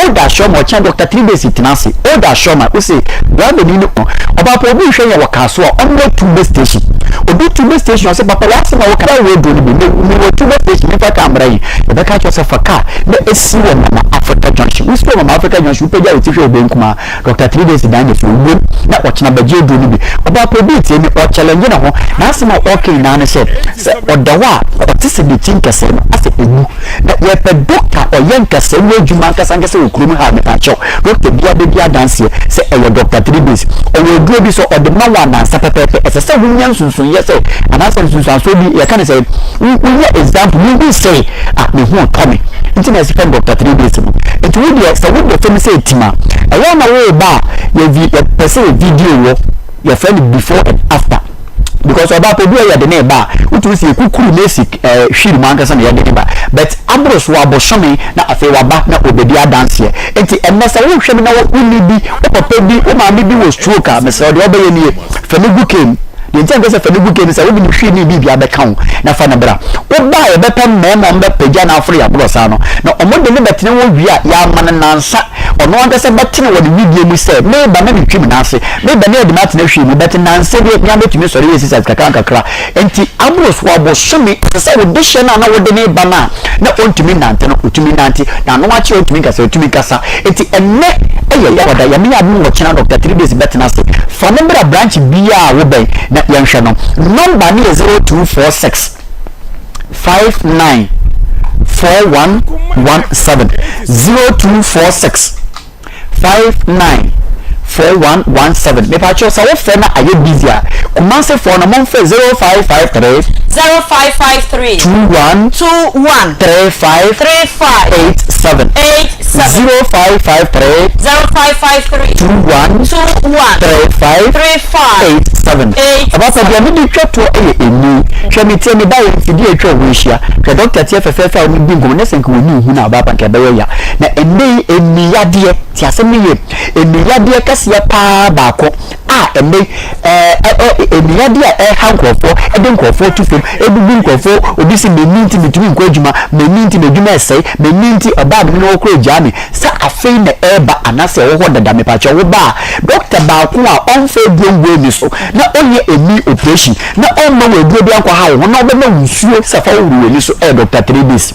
Old Ashaiman ɔkyena doctor 3 days tena ase Old Ashaiman wose driver ni no ɔbaapa obi nhwɛ yɛn wɔ car so a ɔmmrɛ Tube station obi Tube station ɔsɛ papa w'asɛm a woka wɔ aduro no bi me mewɔ Tube station memfa car mmra yi yɛbɛka akyerɛ sɛ fa car na esi wɔ Mama Africa junction wosi wɔ Mama Africa junction wopagya wo ti hwɛ wo benkum a Doctor 3 days dan na si wɔ wom na ɔkyena bɛgye aduro no bi ɔbaapa obi retie me ɔchallenge ne ho n'asɛm a ɔreka nyinaa ne sɛ sɛ ɔda hɔ a ɔte sɛ ne ti nkɛsɛɛ no asɛ ɛwu Na yɛpɛ doctor a ɔyɛ nkasɛɛ ho adwuma ankasa ankasa wɔ kurom ha a mepakyɛw doctor biara bɛdi adanseɛ sɛ ɛyɛ doctor Three-Days. Ɔwɔ aduro bi sɛ ɔde ma wo anansa pɛpɛɛpɛ ɛsɛ sɛ wonya nsunsunyɛ sɛ anaasɛ nsunsuansoɔ bi yɛka no sɛ wonya example wohu sɛ ah me ho retɔ me nti na yɛsɛ fɛn doctor Three-Days no nti wo deɛ sɛ wode fam sɛ tim a ɛyɛ na woreba a yɛpɛ sɛ yɛ video wɔ yɛfrɛ no before and after. Because ɔbaa pɛ obi a yɛde ne ba a wotumi sɛ yɛkukuru no asi ɛɛ hwiri mu ankasa na yɛde ne ba but aboro so abosome na afei waba na ɔbɛdi adanseɛ nti ɛnnɛ sɛ wohwɛ me na wonni bi wo papa bi wo maame bi wɔ stroke a mesrɛ wo deɛ wobɛyɛ nie fa no gu kaa mu deɛ nti a mepɛ sɛ fa no gu kaa mu sɛ wode ne hwiri ne biribi abɛka ho na fa no bra woba a yɛbɛpɛ mmarima a wɔbɛpagya no aforo yɛ aborɔ saa no na wɔde no bɛtena hɔ wie a yɛama no nansa ɔno ankasa bɛtene wɔ ne wedeɛ mu sɛ meba na metwi me nan ase Me ba ne adwuma atena hwee mu but nnansa bi me ara mɛtumi sɔre yɛ exercise kakra nkakra nti aboro so abosome ɛsɛ sɛ wo dehyɛ no a na wode ne ba no a na ɔntumi nnante no ɔtumi nante na ano akye ɔntumi nkasa ɔtumi kasa nti ɛnnɛ ɛyɛ yawada Nyame yɛ adom ɔkyena Doctor 3 days bɛtena ase fa no bra branch biara a wobɛn na yɛnhwɛ no number no yɛ 0246 59 4117 0246. 59 41 17. Mepakyɛw sɛ wofrɛ na ayɛ busy a, Kumasi foɔ no momfrɛ 0553. 0553. 21. 21. 35. 35. 87. 87. 0553. 0553. 21. 21. 35. 35. 87. 87. Ɔbapa deɛ mede twa toɔ yɛ ɛni. Hwɛ me tie me ba yɛ mfidie atwa wo ho ahyia. Hwɛ dɔkta teɛ fɛfɛɛfɛ a wɔne di nkɔmmɔ na sɛ nka w'ani nhu no a ɔbapa nka ɛbɛyɛ ya. Na ɛnnɛ yi ɛnni yadeɛ. Te asɛm no yie. Ɛnni yadeɛ kɛseɛ paa baako a ɛnnɛ yi ɛɛ ɛ ɛnni yadeɛ a ɛha nkurɔfoɔ, ɛde nkurɔfoɔ to fam, ɛbubu nkurɔfoɔ. Obi se m'ani nti mentumi nkɔ adwuma, m'ani nti m'adwuma ɛsɛe, m'ani nti ɔbaa a me ne no wɔ koraa gyaa me. Sɛ afei na ɛreba anaasɛ ɛwɔ hɔ dada mepakyɛw wo ba a, dɔkta baako a ɔmfa aduro ngu ani so na ɔnyɛ ani operation na ɔmma wo aduro biara nkɔha wo ho na ɔbɛma wo nsuo sɛ fa hohoro w'ani so ɛyɛ dɔkta 3 days.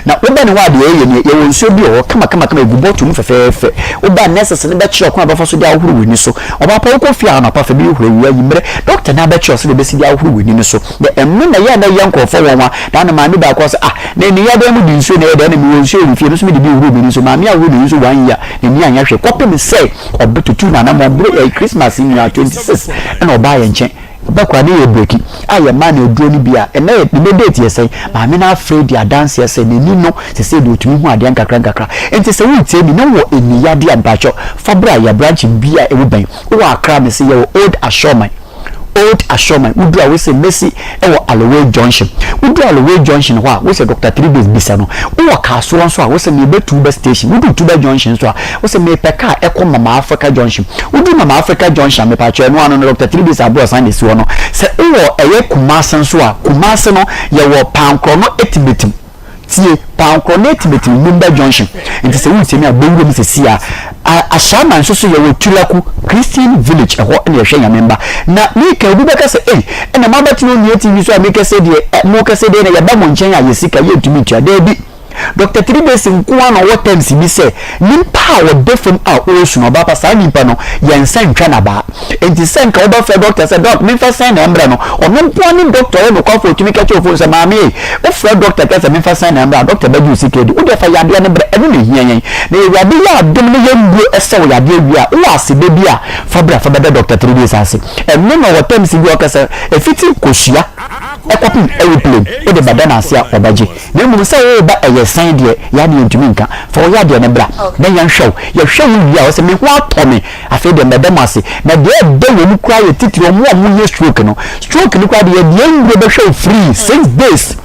Na woba ne hɔ a deɛ yɛyɛ nie, yɛwɔ nsuo bi wɔ hɔ kamakamakama ɛgu bottle mu fɛfɛɛfɛ. Woba a nurses no bɛkyerɛ wo kwan a wobɛfa so de ahohoro w'ani so. Ɔbaa pa wokɔ fie a anɔpa fa bi hohoro awia anwummerɛ dɔkta no ara bɛkyerɛ wo sɛdeɛ wobɛsi de ahohoro w'ani no so. Na ɛno na ɛyɛ a na ɛyɛ nkurɔfoɔ nwanwa. Daa no maame baako ɔse ah na ani yɛ dɛn mode nsuo na ɛyɛ dɛn na mewɔ nsuo wɔ me fie me nso mede bi hohoro m'ani so. Maame ahohoro n'ani so one year n'ani anyɛ hwee kɔpem sɛ ɔbɛtutu n'anamɔn bere ɛyɛ Christmas yi nyinaa 26 ɛna ɔbaa yɛn nkyɛn. Ɔba koraa na yɛ breki a yɛ maa no aduro no bi a ɛnɛ yɛ ne date yɛ sɛn maame no afrɛ di adanseɛ sɛ n'ani no sesei deɛ ɔtumi hu adeɛ nkakra nkakra nti sɛ woretie mi na wowɔ ani yadeɛ a mpakyɛw fa bra yɛ branch bi a ɛwɔ bɛn wowɔ Accra mese yɛwɔ Old Ashoman Old Ashoman woduru a wose mesi ɛwɔ Aloway Junction woduru Aloway Junction hɔ a wose Doctor 3 days bisa no wowɔ Kasoa nso a wose meba Tuba station woduru Tuba Junction nso a wose mepɛ car ɛkɔ Mama Africa Junction Wodu Mama Africa Junction a, mepakyɛw, ɛno ano no, Doctor Three Days Aborɔsan na esi hɔ no. Sɛ wowɔ ɛyɛ Kumase nso a, Kumase no, yɛwɔ Pankorɔ no Atimatim. Tie, Pankorɔ no Atimatim, Lumba Junction. Nti sɛ woretie me a, bɔ wuram seesei ara. A, Ashaiman nso so, yɛwɔ Tulaku Christian Village, ɛhɔ na yɛhwɛ Nyame mma. Na meka, obi bɛka sɛ, Ei, ɛna moabɛtena Onua TV so a mekɛsɛ deɛ, ɛ, mokɛsɛ deɛ na yɛba mo nkyɛn a, yɛ sika, yɛntumi ntua. Daabi. Doctor Three-Days nko ara na ɔwɔ terms bi sɛ nyimpa a ɔda famu a ɔresu no, ɔbaapa saa nyimpa no yɛnsa nntwa n'abaa. Ntsi sɛ nka wobɛfrɛ doctor sɛ doc memfa sɛn na mbra no, ɔno nko ara nye doctor a ɔyɛ nokwafo a otumi ka kyerɛ wo phone sɛ maame ei, wofrɛ doctor ka sɛ memfa sɛn na mbra a, doctor bɛgye wo sika edi. Wo deɛ fa yadeɛ no brɛ, ɛno na ehia yɛn. Na Ewurade yɛ adom na yɛnduro sɛ wo yadeɛ wie a, wowɔ aseda bi a, fa bra fa bɛda Doctor Three-Days ase. Ɛno na ɔwɔ terms bi a ɔka sɛ efitsi kosua kɔpem aeroplane wode bɛda no ase a ɔbɛgye. Na mmom sɛ woreba ɛyɛ sɛn deɛ, yɛn deɛ yɛntumi nka. Fa wo yadeɛ no bra na yɛnhwɛ wo. Yɛhwɛ wo wie a, wose, Me ho atɔ me, afei deɛ mɛda mo ase. Na deɛ ɛdɛ wɔ mu koraa yɛ titire wɔn a wɔyɛ stroke no. Stroke no koraa deɛ, yɛde yɛn nnuro bɛhwɛ wo free 6 days.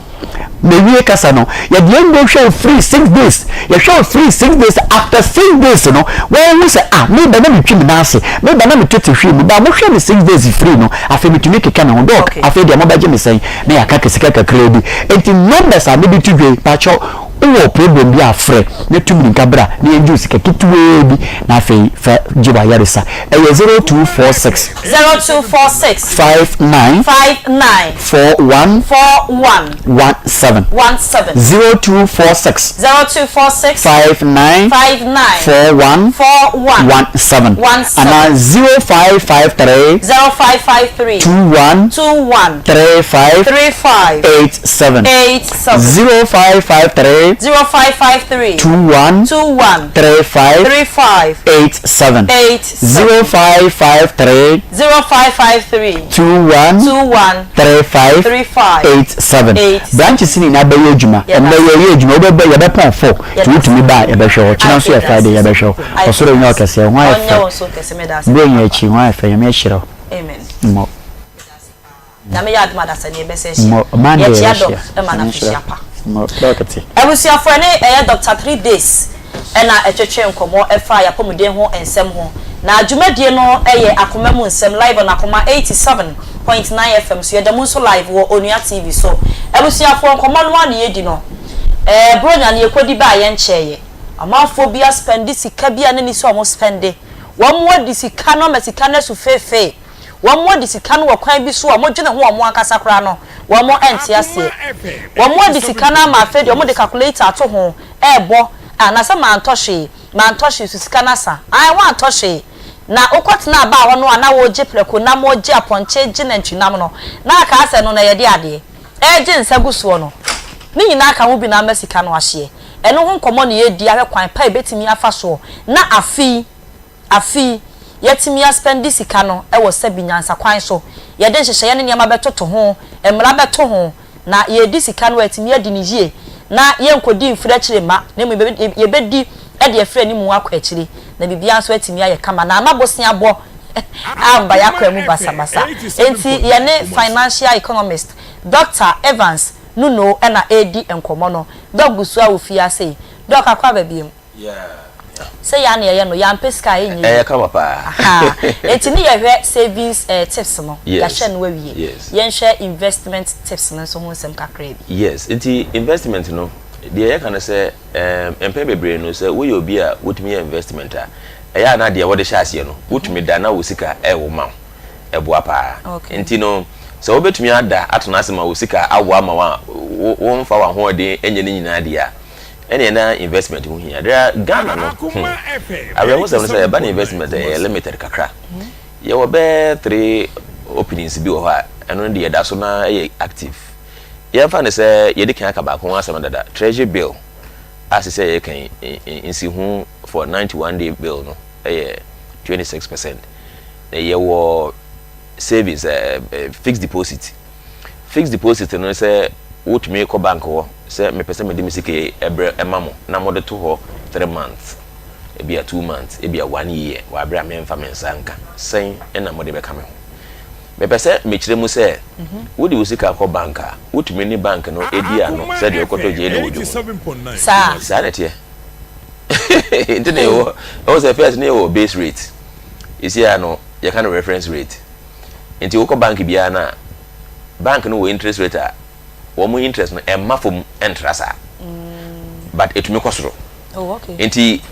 Mewie kasa no, yɛde yɛn nnuro hwɛ wo free 6 days. Yɛhwɛ wo free 6 days. After 6 days no, wɔhu sɛ, ah, meba na metwi me nan ase, meba na metete hwii mu. Ba mohwɛ me 6 days free no, afei metumi keka me ho. Doc, afei deɛ mobɛgye me sɛn? Na yɛaka sika kakraa bi. Enti numbers a mede to dwa yi, pakyɛw, wowɔ problem bi a frɛ na tu mmirika bra na yɛngye wo sika ketewaa bi na afei fa gye w'ayaresa. Ɛyɛ 0246. 0246. 59. 59. 41. 41. 17. 17. 0246. 0246. 59. 59. 41. 41. 17. 17. Anaa 0553. 0553. 21. 21. 35. 35. 87. 87. 0553. 0553. 21. 21. 35. 35. 87. 87. 0553. 0553. 21. 21. 35. 35. 87. 87. Branches no nyinaa bɛyɛ adwuma. Ɛnnɛ yɛyɛ adwuma, wobɛba yɛbɛpɔn 4. Nti wotumi ba a yɛbɛhwɛ wo. Ɔkyena nso yɛ Friday yɛbɛhwɛ wo. Ɔsoro nyɛ ɔkɛseɛ, ho ayɛ Ɔnyɛ fɛ. wo nso kɛse, meda ase Berɛ nyɛ papa. akyi, ho ayɛ fɛ. Nyame ahyira wo. Amen. Mmɔ. Nyame yɛ adom adasani yɛbɛsɛ ahyia. Mmɔ. Monday Yɛkyia yɛbɛhyia. Doc ma no Nyame nhyira afehyia wo. pa. Mmɔ. Doc te. Abusuafoɔ ɛne ɛyɛ Doctor 3 Days ɛna ɛtwetwe nkɔmmɔ ɛfa yapɔmuden ho nsɛm ho. Na dwumadie no ɛyɛ Akoma mu nsɛm live on Akoma 87.9 FM so. Yɛda mu nso live wɔ Onua TV so. Abusuafoɔ nkɔmmɔ no ara na yɛdi no. Ɛɛ Bronya no yɛkɔdi baa yɛnkyɛeɛ. Amanfoɔ bi aspɛnde sika bi a na ɛnni sɛ wɔn spɛnde. Wɔn adi sika no ama sika no asu feefee. Wɔn adi sika no wɔ kwan bi so a wɔdwene ho wɔn ankasa koraa no, wɔn nte aseɛ. Wɔn adi sika no ama afei deɛ wɔde calculator ato ho rebɔ, ah, na sɛ mantɔ hwee, mantɔ hwee so sika no asa. Ae, woantɔ hwee. Na wokɔtenaa baa hɔ no a na woregye prɛko nam, regye apɔnkye, regye nantwinam no, na akaa sɛ ɛno no ɛyɛ de adeɛ. Ɛregye nsa gu soɔ no, ne nyinaa ka ho bi na ama sika no ahyeɛ. Ɛno ho nkɔmmɔ na yɛredi ahwɛ kwan pa a yɛbɛtumi afa soɔ na afe yi. afe yi yɛatumi aspɛnde sika no wɔ sɛbi nyansa kwan so, yɛde nhyehyɛeɛ ne nneɛma bɛtoto ho, mmara bɛto ho, na yɛredi sika no a yɛatumi adi no yie na yɛnkɔdi mfiri akyire mma, na mmom yɛbɛdi de afiri anim akɔ akyire, na biribiara nso atumi ayɛ kama na amma boseabɔ amba yɛn akwan mu basabasa. Enti yɛne financial economist Doctor Evans Nuno na ɛredi nkɔmmɔ no. Doc gu so ara wɔ fie ha sei. Doc, akɔ aba biom. Sɛ yɛa na yɛyɛ no, yɛampɛ sika a ɛnyɛ yie. Ɛyɛ kama paa. Ahaa. Enti ne yɛhwɛ savings eh, tips no, Yes. yɛahwɛ no awie. Yes. Yɛnhwɛ investment tips no nso ho nsɛm kakraa bi. Yes. Nti investment no, deɛ yɛka ne sɛ, ɛɛm, mpɛn bebree no, sɛ woyɛ obi a wotumi yɛ investment a, ɛyɛ a na deɛ wode hyɛ aseɛ no, wotumi da na wo sika ɛrewo ma wo. Ɛboa paa. Okay. Nti no, sɛ wobɛtumi ada atena ase ma wo sika awo ama wo a, wo, womfa w'ahoɔden nyɛ ne nyinaa deɛ a, Ɛneɛ na investment ho hia. There are Ghana no hmm awerɛhosɛm ne sɛ ɛba no investment a ɛyɛ limited kakra. Yɛwɔ bɛyɛ three openings bi wɔ hɔ a ɛno no deɛ ɛda so na ɛyɛ active. Yɛmfa no sɛ yɛdi kan aka baako ho asɛm dada, treasury bill a sesɛ yɛka yi nsiho for 91 day bill no ɛyɛ 26 percent. Na yɛwɔ savings, eh, fixed deposit. Fixed deposit no ne sɛ wotumi kɔ bank hɔ sɛ mepɛ sɛ mede me sika yi brɛ ma mo na mode to hɔ three months, ebia two months, ebia one year wɔ abere a memfa me nsa nka, sɛn na mode bɛka me ho? Mepɛ sɛ mekyerɛ mu sɛ wode wo sika kɔ bank a, wotumi ne bank no di ano sɛdeɛ wokɔtɔ gyeene wɔ dwom no. Saa. Saa na ɛteɛ. Nti na yɛwɔ, ɛwɔ sɛ first ne yɛwɔ base rate, seesei ara no yɛka no reference rate. Nti wokɔ bank biara no a, bank no wɔ interest rate a wɔn interest no ɛmma fam ɛntra saa. But ɛtumi kɔ soro. Oh, okay. Nti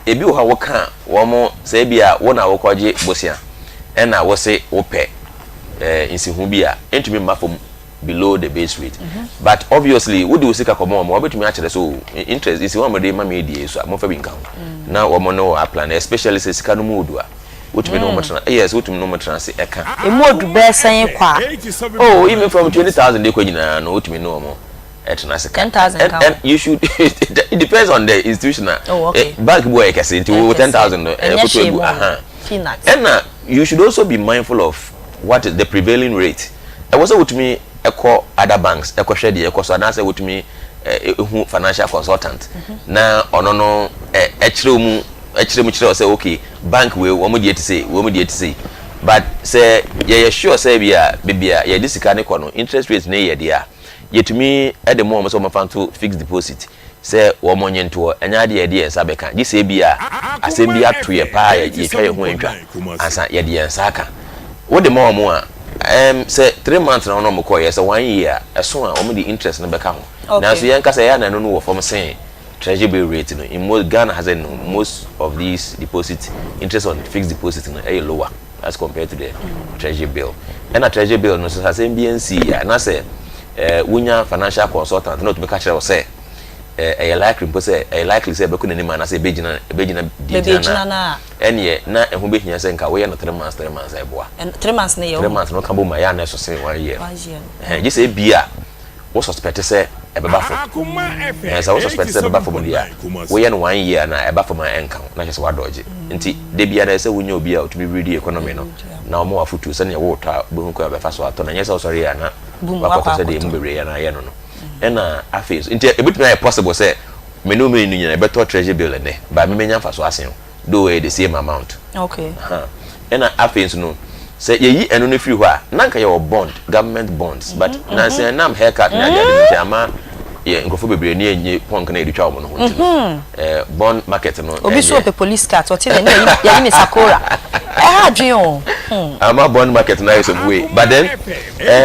ebi wɔ hɔ a woka wɔn sɛ ebi a wo na wokɔgye bosea ɛna wose wopɛ eh, nsiho bi a ɛntumi mma fam below the base rate. Mm -hmm. But obviously wode wo sika kɔma wɔn wɔbɛtumi akyerɛ sɛ oh, interest nsiho a mode ma me deɛ so a momfa bi nka ho. Mm. Na wɔn ne wɔ aplan especially sɛ sika no mu odu a. Wotumi ne wɔn tena yes wotumi ne wɔn tena ase ɛka. Emu odu bɛyɛ sɛn kɔ a. Oh even from 20,000 de kɔ nyinaa no wotumi ne wɔn ɛtena ase ka. 10,000 ka ho. You should it depends on the institution a. Oh okay. Bank bi wɔ yɛ kɛse nti wo 10,000 no ɛyɛ koto egu aha. Peanut. Ɛna you should also be mindful of what is the prevailing rate. Ɛwɔ sɛ wotumi ɛkɔ other banks ɛkɔhwɛ deɛ ɛkɔ so anaasɛ wotumi ɛhu financial consultant na ɔno no ɛkyerɛ mu ɛkyerɛ mu kyerɛ wo sɛ okay bank wei wɔn deɛ te sei wɔn deɛ te sei but sɛ yɛyɛ sure sɛ bi a baabi a yɛde sika no kɔ no interest rate no yɛ deɛ a yɛtumi de mo wɔn sɛ wɔn fa nto fixed deposit sɛ wɔn nye ntoɔ ɛnyɛ adeɛ yɛde yɛn nsa bɛka gye sɛ ebi a asɛm bi ato yɛ paa yɛtwa yɛn ho ntwa ansa yɛde yɛn nsa aka wode ma wɔn a ɛm sɛ 3 months na wɔn a wɔn kɔ yɛ sɛ one year ɛso a wɔn de interest no bɛka ho nanso yɛn kasa yɛ anan no wɔ fam sen treasury bill rate no. In most Ghana has no, most of these deposit interest on fixed deposit no ɛyɛ lower as compared to the treasury bill. Ɛna treasury bill no so asɛm bi nsi yɛ na sɛ wonya financial consultant na otumi ka kyerɛ wo sɛ ɛyɛ likely mpo sɛ ɛyɛ likely sɛ ɛbɛkɔ n'anim anaasɛ ɛbɛgyina deɛ gyina na ɛneɛ na ɛho bɛhia sɛ nka woyɛ no 3 months 3 months a ɛboa. 3 months no yɛ 3 months no ka bɔ mu a ɛyɛ a na ɛso sen one year. Ɛhɛn gye sɛ ebi a wo suspect sɛ ɛbɛba fam. Ɛhɛn sɛ wo suspect sɛ ɛbɛba fam deɛ a, woyɛ no one year na ɛba fam a ɛnka ho na kyerɛ sɛ woadɔgye. Nti da biara ɛsɛ sɛ wonya obi a ɔtumi read economy no na ɔma wo afotuo sɛdeɛ woretɔ a wobɛhu kwan a wobɛfa so atɔ no. Ɛnyɛ sɛ wosɔre a na woakɔtɔ sɛdeɛ emu bebree yɛ no ayɛ no no. Ɛna afei nso, nti ɛbɛtumi ayɛ possible sɛ me ne wo mmienu nyinaa yɛbɛtɔ treasury bill nnɛ but me mɛnya mfasoɔ asen wo though ɛyɛ the same amount. Okay. Aha. Ɛna afei nso no, sɛ yɛyi ɛno no firi hɔ a, na anka yɛwɔ bond, government bonds, but nansa ɛnam haircut ne adeade no nti ama yɛ nkurɔfoɔ bebree ani annye pɔnk no a yɛde twa wɔn no ho nti no, eh, bond market no Obi so ɛnyɛ. ɔpɛ police cat, ɔte dɛ ne yɛyi yɛyi ne sakora. Ɛha adwene o. Hmm. Ama bond market no ayɛ some way. But then,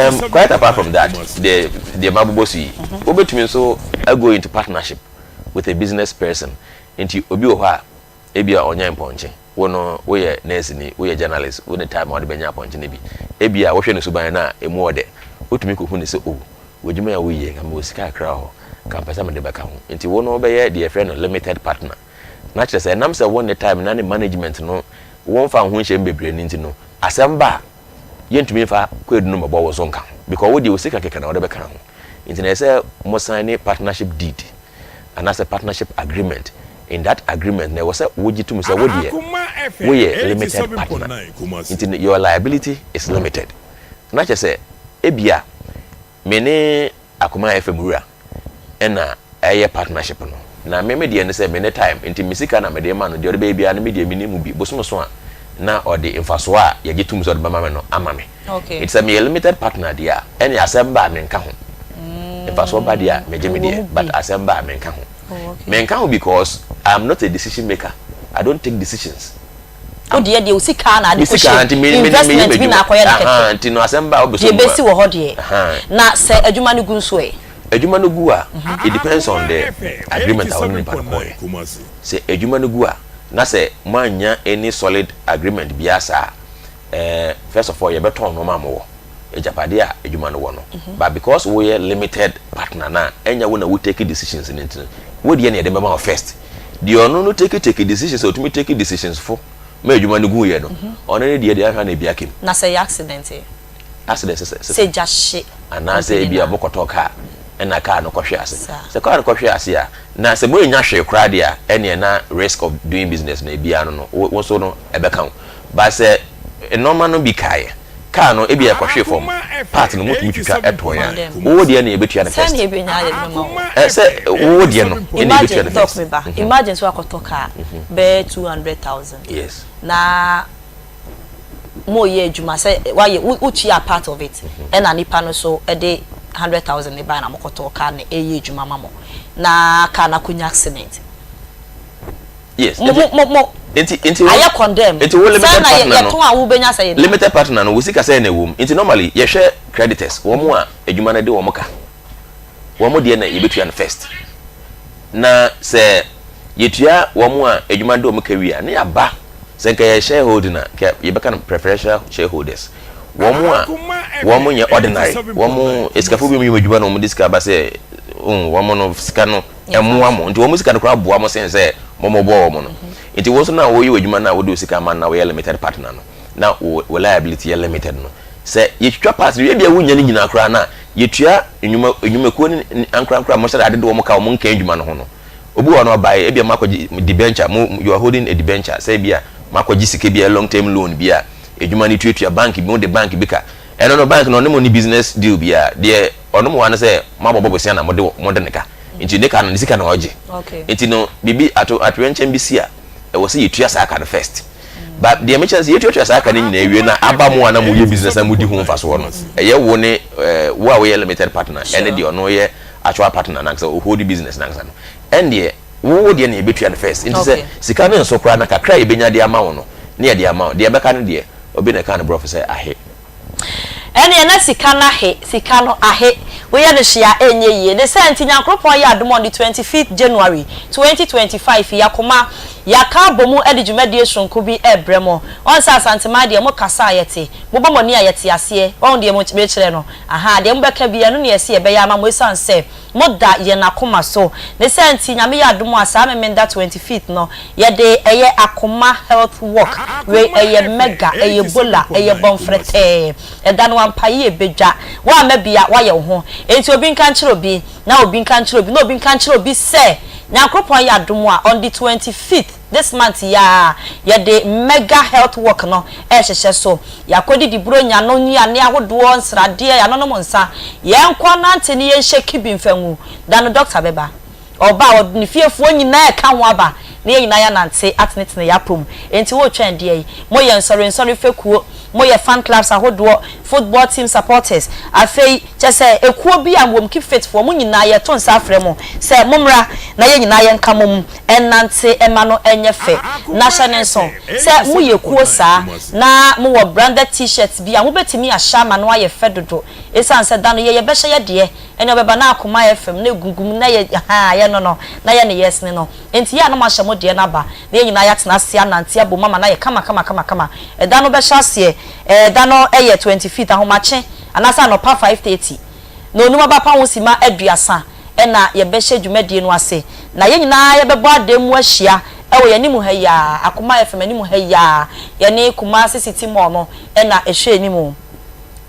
um, quite apart from that, deɛ deɛ mabobɔ so yi, wobɛtumi nso go into partnership with a business person. Nti obi wɔ hɔ a, Ebia ɔnyɛ mpɔnkye. Wo no, woyɛ nɛɛseni, woyɛ journalist, wo ne time a wode bɛnya apɔnkye no bi. Ebia wohwɛ ne suban no a, emu ɔdɛ. Wotumi kɔhu no sɛ, Oh, w'adwuma yi a woyɛ yi, nka mewɔ sika kakra wɔ hɔ, nka mepɛ sɛ mede bɛka ho. Nti wo no wobɛyɛ deɛ yɛfrɛ no limited partner. Na kyerɛ sɛ, ɛnam sɛ wonne time na ne management no, womfa wo ho nhyɛ mu bebree no nti no, asɛm ba a, yɛntumi mfa kwaadu no mmɛbɔ wo so nka ho. Because wo deɛ, wo sika kɛkɛ na wode bɛka ho. Nti na ɛsɛ sɛ mo sign partnership deed. anaasɛ partnership agreement. In that agreement no ɛwɔ sɛ wogye tom sɛ wo deɛ woyɛ limited partner nti no your liability is limited. Na kyerɛ sɛ ebia me ne Akoma FM wura na ɛyɛ partnership no na me me deɛ ne sɛ me ne time nti me sika na mede ma no deɛ ɔde bɛyɛ biara no me deɛ menni mu bi bosome so a na ɔde mfasoɔ a yɛgye tom sɛ ɔde bɛma me no ama me nti sɛ meyɛ limited partner deɛ a ɛne asɛm ba a menka ho mfasoɔ ba deɛ a megye me deɛ but asɛm ba a menka ho menka ho because I am not a decision maker I don't take decisions Wo deɛ deɛ wo sika na ade kɔ hyɛ mu, investment bi na akɔyɛ no kɛkɛ. Nti no asɛm ba a wobɛsɔ Deɛ mu a. ɛbɛsi wɔ hɔ deɛ. Na sɛ adwuma no gu nso ɛ? Adwuma no gu a, it depends on the agreement a wo ne nipa no kɔɔɛ. Sɛ adwuma no gu a, na sɛ moannya any solid agreement biara saa a, eh, first of all yɛbɛtɔn nnoɔma a mowɔ, agyapadeɛ a adwuma no wɔ no. But because woyɛ limited partner no a, ɛnyɛ wo na wo take decisions no nti no, wo deɛ na yɛde bɛma wo first. Deɛ ɔno no take take decisions a ɔtumi take decisions fo ma adwuma no gu yɛ no, ɔno ne deɛ deɛ ahwɛ na ebi akem. Na sɛ ɛyɛ accident ɛ? Accident sɛ sɛ. Sɛ gya hye Anaasɛ ebi a mokɔtɔɔ car ɛna car no kɔhwe ase. Sɛ car no kɔhwe ase a, na sɛ moannya hwee koraa deɛ a, ɛneɛ na risk of doing business no ebiara no no, wo nso no ɛbɛka wo. But sɛ nnoɔma no bi kaeɛ, car no ebia ɛkɔhwee fam, part no motumi twitwa tɔn a, wo deɛ na yɛbɛtua no Sɛ first. na yɛbɛnya yɛde bɛma wo. Ɛ sɛ wo deɛ no na yɛbɛtua Imagine no doc first. me ba, imagine sɛ woakɔtɔ car bɛyɛ 200,000 Yes. na moreyɛ adwuma sɛ woayɛ wo wotua part of it ɛna nipa no so de 100,000 no bae na mokɔtɔɔ car no ɛreyɛ adwuma ma mo na car no akɔnya accident. Yes. Mo mo mo mo Nti nti ayɛ condemn. Nti wo limited Sɛ na partner no yɛtɔn a wobɛnya sɛ yɛ limited partner no wo sika sɛn na ɛwɔ mu. Nti normally yɛhwɛ creditors wɔn a adwuma no de wɔn ka wɔn deɛ na yɛbɛtua no first. Na sɛ yɛtua wɔn a adwuma no de wɔn ka wie a na yɛaba sɛ nka yɛ shareholding a nka yɛbɛka no preferential shareholders wɔn a wɔn nyɛ ordinary wɔn asikafo bi mu yɛ adwuma na wɔn de sika ba sɛ wɔn no sika no ɛmmoa mo nti wɔn sika no koraa boa mo sen sɛ mo mo bɔ wɔn no nti wo nso na woyɛ w'adwuma no a wode wo sika ma no na woyɛ limited partner no na wo wo liability yɛ limited no sɛ yɛtwitwa parts no ebia wonnya ne nyinaa koraa na yɛtua nnwuma nnwumakuo ne ankorankoro a mohyɛ ade de wɔn ka wɔn nka adwuma no ho no obi wɔ hɔ no ɔbaeɛ ebia moakɔgye debenture mo you are holding a debenture sɛ ebia moakɔgye sika bi a long term loan bi a adwuma no tuatua bank bi mo de bank bi ka ɛno no bank no ɔne mo ne business deal biara deɛ ɔno mo wa no sɛ moabɔbɔ bosea na mode mode ne ka nti ne ka no ne sika na ɔgye nti no biribi ato atoyerɛnkyɛm bi si a ɛwɔ sɛ yɛtua saa ka no first but deɛ mekyerɛ sɛ yɛtuatua saa ka no nyinaa wie na aba mo a na moyɛ business na modi ho mfasoɔ no ɛyɛ wo ne eh, wo a woyɛ limited partner ɛne deɛ ɔno yɛ actual partner nankasa ɔhold business nankasa no ɛndeɛ wo deɛ na yɛbɛtua no first nti sɛ sika no nso koraa na kakra a yɛbɛnya de ama wo no ne yɛde ama wo deɛ ɛbɛka no deɛ obi na ɛka no borɔfo sɛ ahe Ɛneɛ na sika no ahe, sika no ahe, woyɛ no hye a ɛnyɛ yie. Ne saa nti Nyankoropɔn yɛ adom on the 25th January 2025 yi Akoma yɛaka abɔ mu de dwumadie soronko bi rebrɛ mo. Wahu sɛ Asanteman deɛ mo kasa a yɛte, mobɔ mo ani a yɛte aseɛ, wahu deɛ merekyerɛ no? Ahaa, deɛ mobɛka biara ɛno na yɛse yɛbɛyɛ ama mo ɛsiane sɛ Moda yɛn akoma so. Ne saa nti, Nyame yɛ adom a, saa Memenda 25th no, yɛde ɛyɛ Akoma Health Walk. Wei ɛyɛ mega, ɛyɛ bola, ɛyɛ bɔnfrɛtɛɛ. Ɛda no ampa yie bɛdwa. Woamma bi a, woayɛ wo ho. Enti obi nka nkyerɛ obi, na obi nka nkyerɛ obi, na obi nka nkyerɛ obi sɛ, Nyankoropɔn yɛ adom a, on the 25th, This month yi ara yɛde mega health walk no rehyehyɛ so. Yɛakɔdidi buronya no nnuane ahodoɔ, nsradeɛ, yɛanonom nsa. Yɛnkɔ nnante ne yɛnhyɛ kibi mfa ngu. Da no doctor bɛba. Ɔba a ɔde ne fiefoɔ nyinaa reka ho aba na yɛn nyinaa yɛanante atenetene yɛn apɔ mu. Enti woretwɛn deɛn? Moyɛ nsɔrensɔre fekuo, moyɛ fan clubs ahodoɔ, football team supporters, afei kyerɛ sɛ ekuo bi a wɔm keep fit foɔ, mo nyinaa yɛto nsa afrɛ mo sɛ mommra na yɛn nyinaa yɛnka mmom nnante mma no nyɛ fɛ. Na hyɛ no nso sɛ moyɛ kuo saa na mowɔ branded T-shirts bi a mobɛtumi ahyɛ ama no ayɛ fɛ dodo. Ɛsiane sɛ da no yɛ yɛbɛhyɛ yɛ deɛ ɛne ɔbɛba na akoma ayɛ fam na ɛgugu mu na yɛ haa yɛ no no na yɛ ne yɛsene no. Enti yɛ a na moahyɛ mo deɛ no aba na yɛn nyinaa yɛatena ase anante abom ama no ayɛ kama kama kama kama. Ɛda no bɛhyɛ aseɛ ɛɛ da no yɛ 25th ahomakye anaasɛ anɔpa 5:30 na onum aba pa ho simma aduasa. na yɛbɛhyɛ dwumadie no ase, na yɛn nyinaa yɛbɛbɔ adan mu ahyia wɔ yɛn anim ha yi ara, Akoma FM anim ha yi ara, yɛne Kumasi City Mall no na ɛhwɛ anim.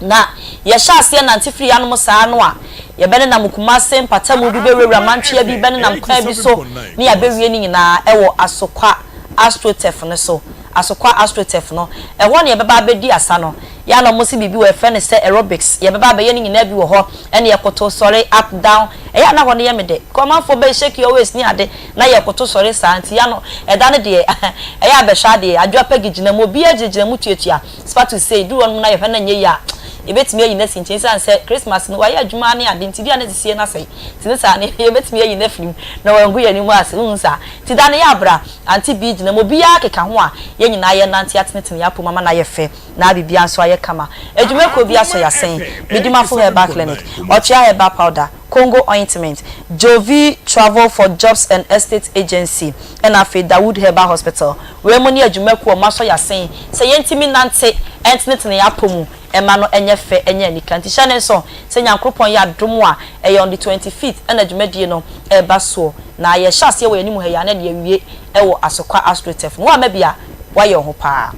Na yɛhyɛ aseɛ nante firi hanom saa no a, yɛbɛnenam Kumase mpatamu bi bɛwurawura Mantwea bi bɛnenam kwan bi so ne yɛabɛwie ne nyinaa wɔ Asokwa Astroturf no so. Asokwa Astroturf no, ɛhɔ na yɛbɛba abɛdi asa no. Yɛ a na wɔse biribi wɔ yɛfrɛ no sɛ aerobics, yɛbɛba abɛyɛ ne nyinaa bi wɔ hɔ, ɛne yɛkoto sɔre up down, ɛyɛ a na hɔ no yɛ me dɛ, kɔ amanfoɔ bɛ shake your waist ne ade, na yɛkoto sɔre saa, nti ya no ɛda no deɛ ɛyɛ a bɛhwɛ adeɛ, Adwoa Peggy gyina mu, obiara gyinagyina mu tuatua. Spatu sei, duru hɔnom na yɛhwɛ na ɛnyɛ yie a, yɛbɛtumi ayi no asi nkyɛn esiane sɛ Christmas no wayɛ adwuma ne ade nti, bi a na sisie no asɛe nti ne saa no yɛbɛtumi ayi no afiri mu na wangu yɛn anim ase, wohu saa. Nti da no yɛ abra, Auntie Bee gyina mu, obiara keka ho a, yɛn nyinaa yɛnante atenetene yɛn apom ama no ayɛ fɛ na biribiara nso ayɛ kama. Adwumakuo bi asɔ yɛn asen, Medimafo Herbal Clinic, Ɔtwea Herbal Powder, Congo Ointment, Jovi Travel for Jobs and Estate Agency, ɛna afei Dawood Herbal Hospital. Wei mo ne adwumakuo a wɔasɔ yɛn asen sɛ yɛntumi nnante ntenetene yɛn apɔ mu mma no nyɛ fɛ nyɛ anika. Nti hyɛ no nso sɛ Nyankoropɔn yɛ adom a, ɛyɛ on the 25th ɛna dwumadie no reba soɔ. Na yɛhyɛ aseɛ wɔ yɛn anim ha yi ara na yɛde awie wɔ Asokwa Astroturf no. Woamma bi a, woayɛ wo ho paa.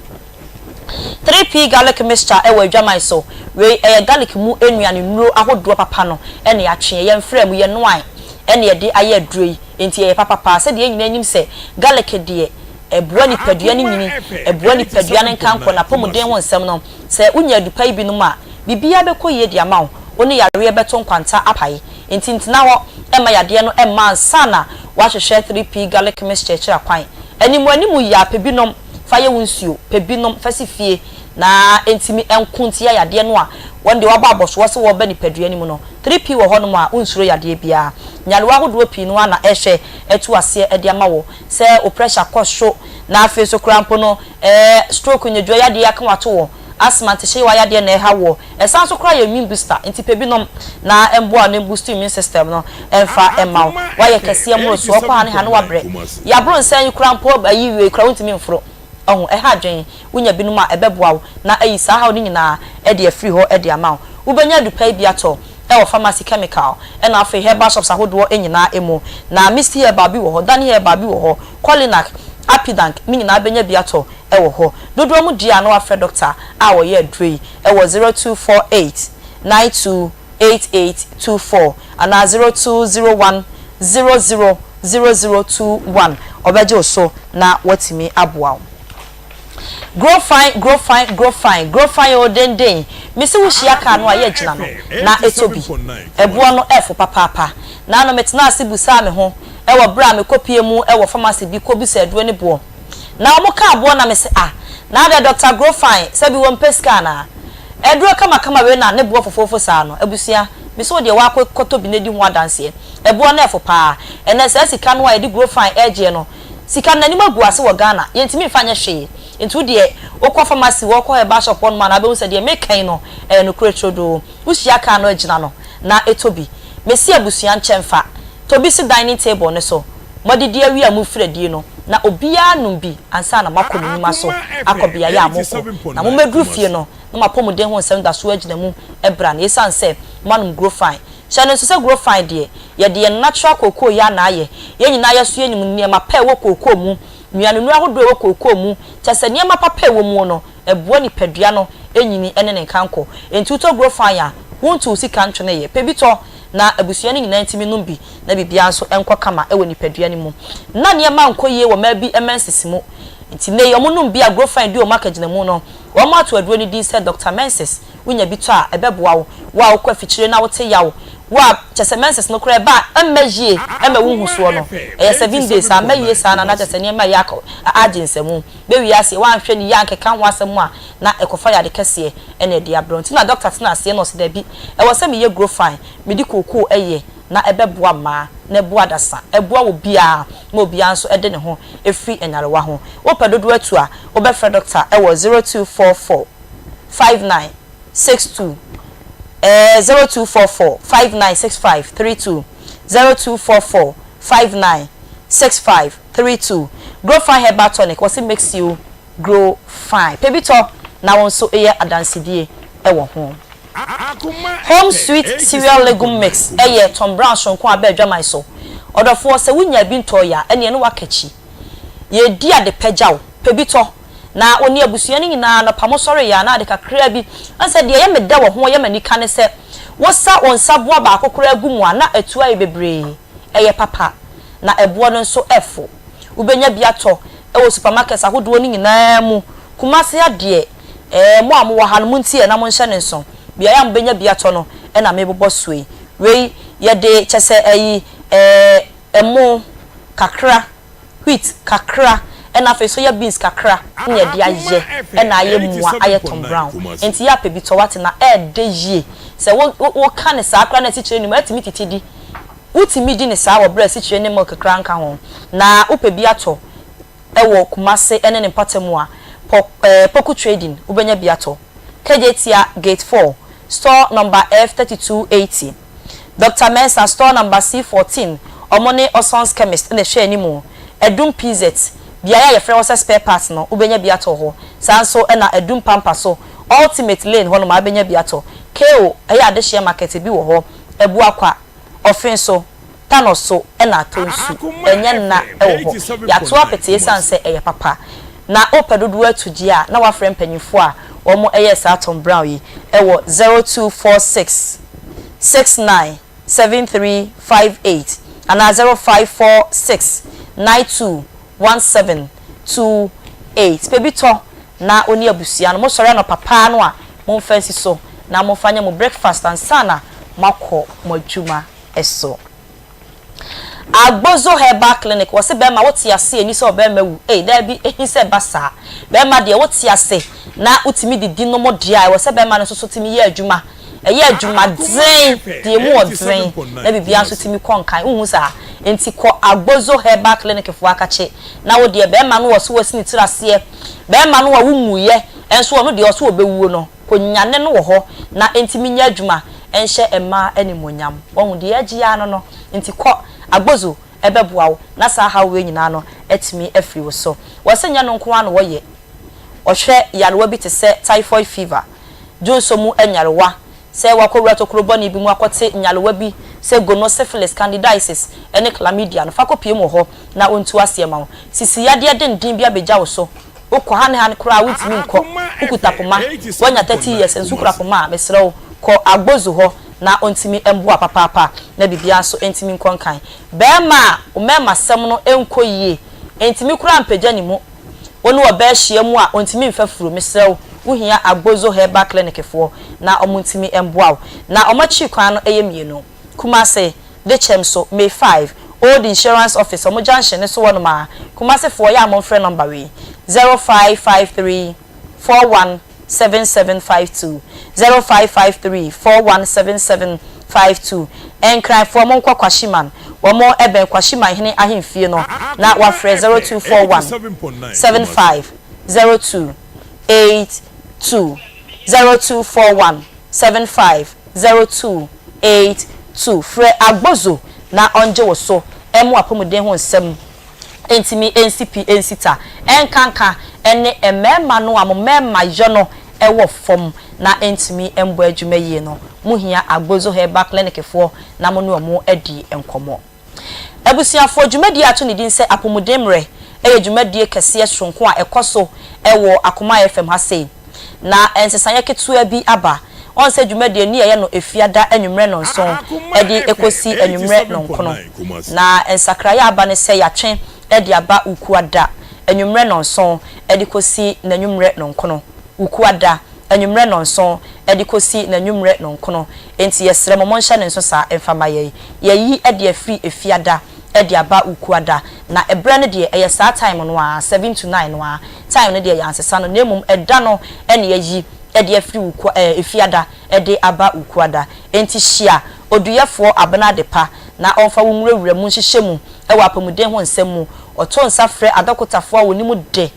3P Garlic Mixture wɔ adwaman so. Wei ɛyɛ garlic mu nnuane nnuro ahodoɔ papa no na yɛatwe. Yɛmfraa mu, yɛnoae na yɛde ayɛ aduro yi. Enti ɛyɛ papa paa. Sɛdeɛ yɛn nyinaa nim sɛ garlic deɛ ɛboa nipadua no nyini, ɛboa nipadua no nkankɔ, n'apɔmuden ho nsɛm no. Sɛ wonya adupa yi binom a, biribiara bɛkɔ yie de ama wo. Wo ne yareɛ bɛto nkwanta apae. Enti ntena hɔ mma yadeɛ no mma ansa na woahwehwɛ 3P Garlic Mixture akyiri akwan. Animuanimu yi ara, pɛ bi nom. Fa yɛ wo nsuo, pɛ bi nom fa si fie na ɛntumi nko ntia yadeɛ no a wɔn deɛ wɔabɔ abɔsoɔ sɛ wɔreba nipadua no mu no. 3P wɔ hɔnom a wonsuro yadeɛ biara. Nyarewa ahodoɔ pii no ara na ɛrehwɛ atu aseɛ de ama wo. Sɛ wo pressure kɔ soro na afei nso koraa mpo no ɛɛ stroke nyadua yadeɛ aka wo ato hɔ, asthma ntehyeewa yadeɛ na ɛreha woɔ. Ɛsan nso koraa yɛ immune booster nti pɛ bi nom na ɛmboa wo na ɛmboost immune system no ɛmfa mma wo. Woayɛ kɛseɛ mmorosoɔ, wokɔ ha ne ha na woabrɛ. Yɛaboro nsa yi koraa mpo ayi wei koraa wontumi mforo. Ɔho, ɛha adwene. Wonya binom a ɛbɛboa wo na ayi saa haw no nyinaa de afiri hɔ de ama wo. Wobɛnya adupa yi bi atɔ wɔ pharmacy, chemical ɛna afei herbal shops ahodoɔ nyinaa mu. Na Misty Herbal bi wɔ hɔ, Dani Herbal bi wɔ hɔ, Qualinac, Apidank ne nyinaa bɛnya bi atɔ wɔ hɔ. Dodoɔ mu deɛ a na wafrɛ dɔkta a ɔyɛ aduro yi wɔ 0248 92 8824 anaa 0201 00 0021. Ɔbɛgye wo so na watumi aboa wo. Grow fine, grow fine, grow fine, grow fine oo denden. Mese wo hyia car no a yɛ gyina no na ɛtɔ bi. Ɛboɔ no ɛfo papaapa. Naano metenaa ase busaa me ho wɔ berɛ a mekɔ pie mu wɔ pharmacy bi kɔ bisa aduro no boɔ. Na ɔmo kaa boɔ na mese ah na adɛn Doctor Grofine sɛbi wɔmpɛ sika anaa? Aduro kamakama wei na ne boɔ fofoofo saa no abusua mese wo deɛ woakɔ kɔtɔ bi na di ho adanseɛ ɛboɔ no ɛfo paa ɛnɛ saa sika no a yɛde Grofine ɛɛgyeɛ no sika no n'anim agu ase wɔ Ghana yɛntumi mfa nyɛ hwee nti wo deɛ wokɔ pharmacy hɔ kɔ herbal shop hɔ nom a na wobɛhu sɛ deɛ meka yi no ɛyɛ nokorɛ turodoo wohyia car no agyina no na ɛtɔ bi mese abusua nkyɛ mfa tɔ bi si dining table no so Moadidi awie a morefiri adie no, na obiara anom bi ansa na moakɔ mo nnwuma so akɔ beaeɛ a morekɔ. Na mommɛduru fie no, na mo apɔmuden ho nsɛm da so ara gyina mu bra no, esiane sɛ moanom Grofine. Hyɛ no nso sɛ Grofine deɛ, yɛde yɛn natural kookoo yi ara na ayɛ. Yɛn nyinaa yɛso yɛnim nneɛma pa a ɛwɔ kookoo mu, nnuanennuro ahodoɔ a ɛwɔ kookoo mu, kyerɛ sɛ nneɛma papa a ɛwɔ mu no, ɛboa nipadua no nyini ne ne nkankɔ. Enti wotɔ Grofine a, wontu wo sika ntweneeɛ. Pɛ bi tɔ na abusua no nyinaa ntumi nnom bi. na biribiara nso nkɔ kama wɔ nipadua no mu. Ná nneɛma nkɔ yie wɔ mmaa bi menses mu, nti nnɛ yi wɔnom bi a Grofine di wɔn akagyinamu no, wɔato aduro no din sɛ Doctor Menses. Wonya bi tɔ a, ɛbɛboa wo. Wo a wokɔ afikyire na wote yaw, wo a kyerɛ sɛ menses no koraa ɛba a ɛmma yie, ɛmma wonhu soɔ no, ɛyɛ seven days a, amma yie saa no a na kyerɛ sɛ nneɛma reyɛ akɔ agye nsamu. Bɛwie aseɛ, woanhwɛ no yie ankeka ho asɛm a, na ɛkɔfa yade kɛseɛ na ɛde abrɛ wo. Nti na doctor tena aseɛ na ɔse dabi, ɛwɔ sɛ meyɛ Grofine, mede kookoo yɛ. na ɛbɛboa mmaa, na ɛboa adasa, ɛboa obiara ma obiara nso de ne ho firi nyarewa ho. Wopɛ dodoɔ atu a, wobɛfrɛ dɔkta wɔ 0244 59 62 ɛɛ 0244 59 65 32, 0244 59 65 32. Grow Fine Herbal Tonic, wɔse makes you grow fine. Pɛ bi tɔ na wo nso yɛ adansedie wɔ ho. Home Sweet Cereal Legume Mix yɛ Tom Brown soronko a aba adwaman so. Ɔdɔfoɔ, sɛ wonyaa bi ntɔɔ yɛ a, ɛneɛ ne woaka akyi. Yɛredi ade pɛ gya wo. Pɛ bi tɔ. Na wo ne abusua no nyinaa anɔpa mosɔreeɛ a na ade kakraa bi. Woahu sɛ deɛ ɛyɛ me dɛ wɔ ho, ɛyɛ me anika ne sɛ wosa wo nsa boa baako koraa gu mu a na atu ayɛ bebree. Ɛyɛ papa. Na ɛboɔ no nso ɛfo. Wobɛnya bi atɔ wɔ supermarkets ahodoɔ no nyinaa mu. Kumasi ha deɛ, ɛɛ mo a mowɔ ha no montie na monhyɛ no nso. Beaeɛ a mobɛnya bi atɔ no na merebobɔ soɔ yi. Wei yɛde kyɛ sɛ ayi ɛɛ ɛmo kakra, wheat kakra ɛna afei soya beans kakra na yɛde ayɛ ɛna ayɛ mua ayɛ Tom Brown. Nti yɛ apɛ bi tɔ wate na ɛɛdɛ yie. Sɛ wo wo woka no saa koraa na asikyire nni mu a ɛtumi titi di. Wotumi di no saa wɔ berɛ a asikyire ne milk koraa nka ho. Na wopɛ bi atɔ wɔ Kumase ne ne mpɔtam a, pɔ eh, Poku Trading, wobɛnya bi atɔ. Kejetia, Gate 4, Store number F3280. Doctor Mensah, Store number C14, wɔn ne Oson's Chemist na ɛhwɛ anim. Adum PZ, beaeɛ a yɛfrɛ hɔ sɛ Spare Parts no, wobɛnya bi atɔ hɔ. Saa nso na Adum Pampa so, Ultimate Lane hɔnom a, wobɛnya bi atɔ. KO, ɛyɛ adehyeɛ market bi wɔ hɔ, Abuakwa, Ɔfe so. Tano so na atɔ nsu, ɛnyɛ nna wɔ hɔ. Yɛato apete esiane sɛ ɛyɛ papa. Na wopɛ dodoɔ atu deɛ a, na woafrɛ mpanyinfoɔ a wɔn yɛɛ saa Tom Brown yi wɔ 0246 69 73 58 anaa 0546 92 17 28. Pɛ bi tɔ na wo ne abusua no mosɔre anɔpa paa no a, momfa nsi so na momfa nyɛ mo breakfast ansa na moakɔ mo adwuma. so. Agbozo herbal clinic wɔse bɛɛma wote ase ɛni sɛ ɔbɛɛma wu ei daabi ehi sɛ ɛba saa bɛɛma deɛ wote ase na wotumi didi nom deɛ a ɛwɔ sɛ bɛɛma no nso so tumi yɛ adwuma ɛyɛ adwuma dzen deɛ emu ɔdzen na biribiara nso tumi kɔ nkan wohu saa nti kɔ Agbozo herbal clinic foɔ akakye na wo deɛ bɛɛma no wɔ so wasi ne tiri aseɛ bɛɛma no a wonwuiɛ nso ɔno deɛ ɔso ɔbɛwuo no Kɔnyane no wɔ hɔ na enti menyɛ adwuma nhyɛ mmaa animuonyam. Wahu, deɛ yɛregye ara no no, nti kɔ, Agbozo bɛboa wo na saa haw wei nyinaa no atumi afiri wo so. Wɔse nyɛ no nko ara na wɔyɛ, wɔhwɛ nyarewa bi te sɛ typhoid fever, dwonsɔ mu nyarewa, sɛ woakɔwura tokuro bɔne bi mu akɔte nyarewa bi sɛ gono, syphilis, candidiasis ne chlamydia no, fa kɔpue mu wɔ hɔ na wɔntu aseɛ ma wo. Sisi yadeɛ denden bi abɛgya wo so. Wokɔ ha ne ha koraa a wontumi nkɔ, wokuta poma, woanya 30 years nso wokura poma a, mesrɛ wo kɔ Agbozu hɔ na ɔntumi mboa papaapa na biribiara nso ntumi nkɔ nkan. Barima a wo mmarimasɛm no nkɔ yie, ntumi koraa mpagya ne mu, wo ne ɔbaa hyia mu a ɔntumi mfa furo, mesrɛ wo wohia Agbozo Herbal Clinic foɔ na wɔntumi mboa wo. Na wɔn akyiri kwan no yɛ mmienu. Kumase, Dekyɛm so, May 5, Old Insurance Office, ɔmo junction no so hɔ nom a, Kumase foɔ yɛ a monfrɛ number wei, 0553 41 7752, 0553 41 7752, Nkran foɔ monkɔ Kwashiman, wɔmo bɛn Kwashiman hene ahemfie no na wafrɛ 0241 75 02 82, 0241 75 0282 Frɛ Agbozo na ɔngye wo so mmoa w'apɔmuden ho nsɛm ntumi nsi pi nsi ta nkanka ne mmarima no a mo mmarima yɔ no wɔ fam na ɛntumi mbɔ adwuma yie no mo hia Agbozo Herbal Clinic foɔ na mo ne wɔn adi nkɔmmɔ. Abusuafoɔ, dwumadie a ato ne din sɛ Apomuden Mmerɛ yɛ dwumadie kɛseɛ soronko a ɛkɔ so wɔ Akoma FM ha sei. Na nsesaeɛ ketewa bi aba. Wɔn sɛ dwumadie no yɛyɛ no Efiada anwummerɛ nnɔnson de kɔsi anwummerɛ nnɔnkono. Na nsakraeɛ a aba ne sɛ yɛatwe de aba Wukuada anwummerɛ nnɔnson de kɔsi n'anwummerɛ nnɔnkono. Wukuada anwummerɛ nnɔnson de kɔsi n'anwummerɛ nnɔnkono. Enti yɛsrɛ mo monhyɛ no nso saa mfa mma yɛn. Yɛayi de afiri Efiada de aba Wukuada, na ɛberɛ no deɛ ɛyɛ saa time no ara, 7 to 9 no ara, time no deɛ yɛansesa no, na mmom ɛda no na yɛayi de afiri Wukua ɛɛ Efiada de aba Wukuada. Enti hyia Oduyɛfoɔ Abena Adepa na ɔmfa wo nwurawura mu nhyehyɛ mu wɔ apɔmuden ho nsɛm mu. Ɔto nsa frɛ adɔkotafoɔ a wɔnim de.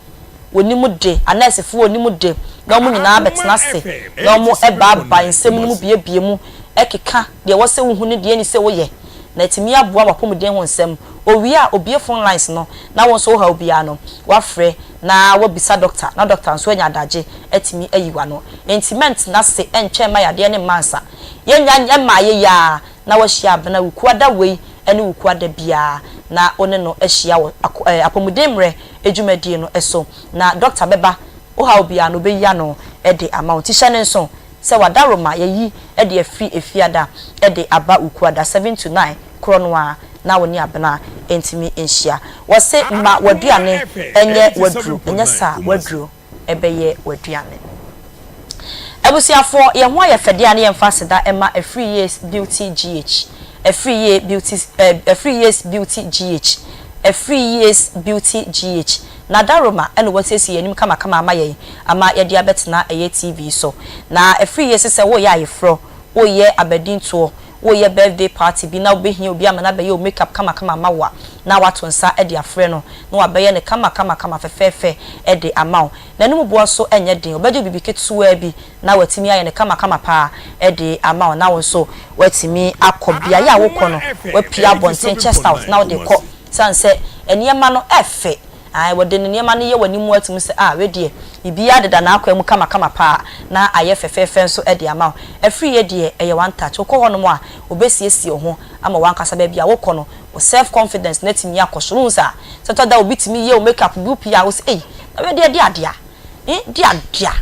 wɔnim de, anɛɛsefoɔ a wɔnim de, na wɔn nyinaa bɛtena ase na wɔbaabae nsɛm no mu buebue mu keka deɛ ɛwɔ sɛ wohu ne deɛ ɛnni sɛ woyɛ, na atumi aboa w'apɔmuden ho nsɛm. Owie a, obue phone lines no na wo nso wo haw biara no, woafrɛ na woabisa dɔkta na dɔkta nso anya adagye atumi ayi w'ano. Enti mɛntena ase ntwɛn mma yadeɛ no mma ansa. Yɛnnya mmaa yei ara na woahyia Abena Wukuada wei ne Wukuada biara. na wo ne no ahyia wɔ apɔmuden mmerɛ dwumadie no so. Na dɔkta bɛba, wo haw biara no ɔbɛyi ano de ama wo. Nti hyɛ no nso sɛ w'adaworoma yɛyi de afiri Efiada de aba Wukuada, 7 to 9 korɔ no ara na wo ne Abena ntumi nhyia. Wɔse ma w'aduane nyɛ w'aduro, ɛnyɛ saa a w'aduro bɛyɛ w'aduane. Abusuafoɔ, yɛn ho ayɛ fɛ deɛ a ne yɛmfa aseda mma Afriyie's Beauty GH, Afriyie Beauty eh, Afriyie's Beauty GH, Afriyie's Beauty GH, Nadaroma na wasiesie yɛn anim kamakama ama yɛn ama yɛde abɛtena ɛyɛ TV so. Na Afriyie se sɛ woreyɛ ayeforɔ, woreyɛ abadintoɔ, woreyɛ birthday party bi na wobɛhia obi ama no abɛyɛ wo makeup kamakama ama wo a, na wato nsa de afrɛ no na wabɛyɛ no kamakamakama fɛfɛɛfɛ de ama wo. N'anom boɔ nso nyɛ den, ɔbɛgye wo biribi ketewaa bi na watumi ayɛ no kamakama pa ara de ama wo na wo nso woatumi akɔ beaeɛ a wokɔ no, woapue abɔnten chest out na wode rekɔ. Esiane sɛ nneɛma no yɛ fɛ, ae, wɔde ne nneɛma no yɛ w'anim a tumi sɛ, ah, wei deɛ, biribiara deda n'akwan mu kamakama paa, na ayɛ fɛfɛɛfɛ nso de ama wo. Afiriyɛ deɛ, ɛyɛ one touch. Wokɔ hɔnom a, wɔbɛsiesie wo ho ama w'ankasa baabi a wokɔ no, wo self confidence no atumi akɔ soro. Wohu saa? Sɛ ɛtɔ da a obi tumi yɛ wo make up bi, wopue a, wo sɛ, ei, na wei deɛ, ɛde adeɛ a, eh, de adeɛ a.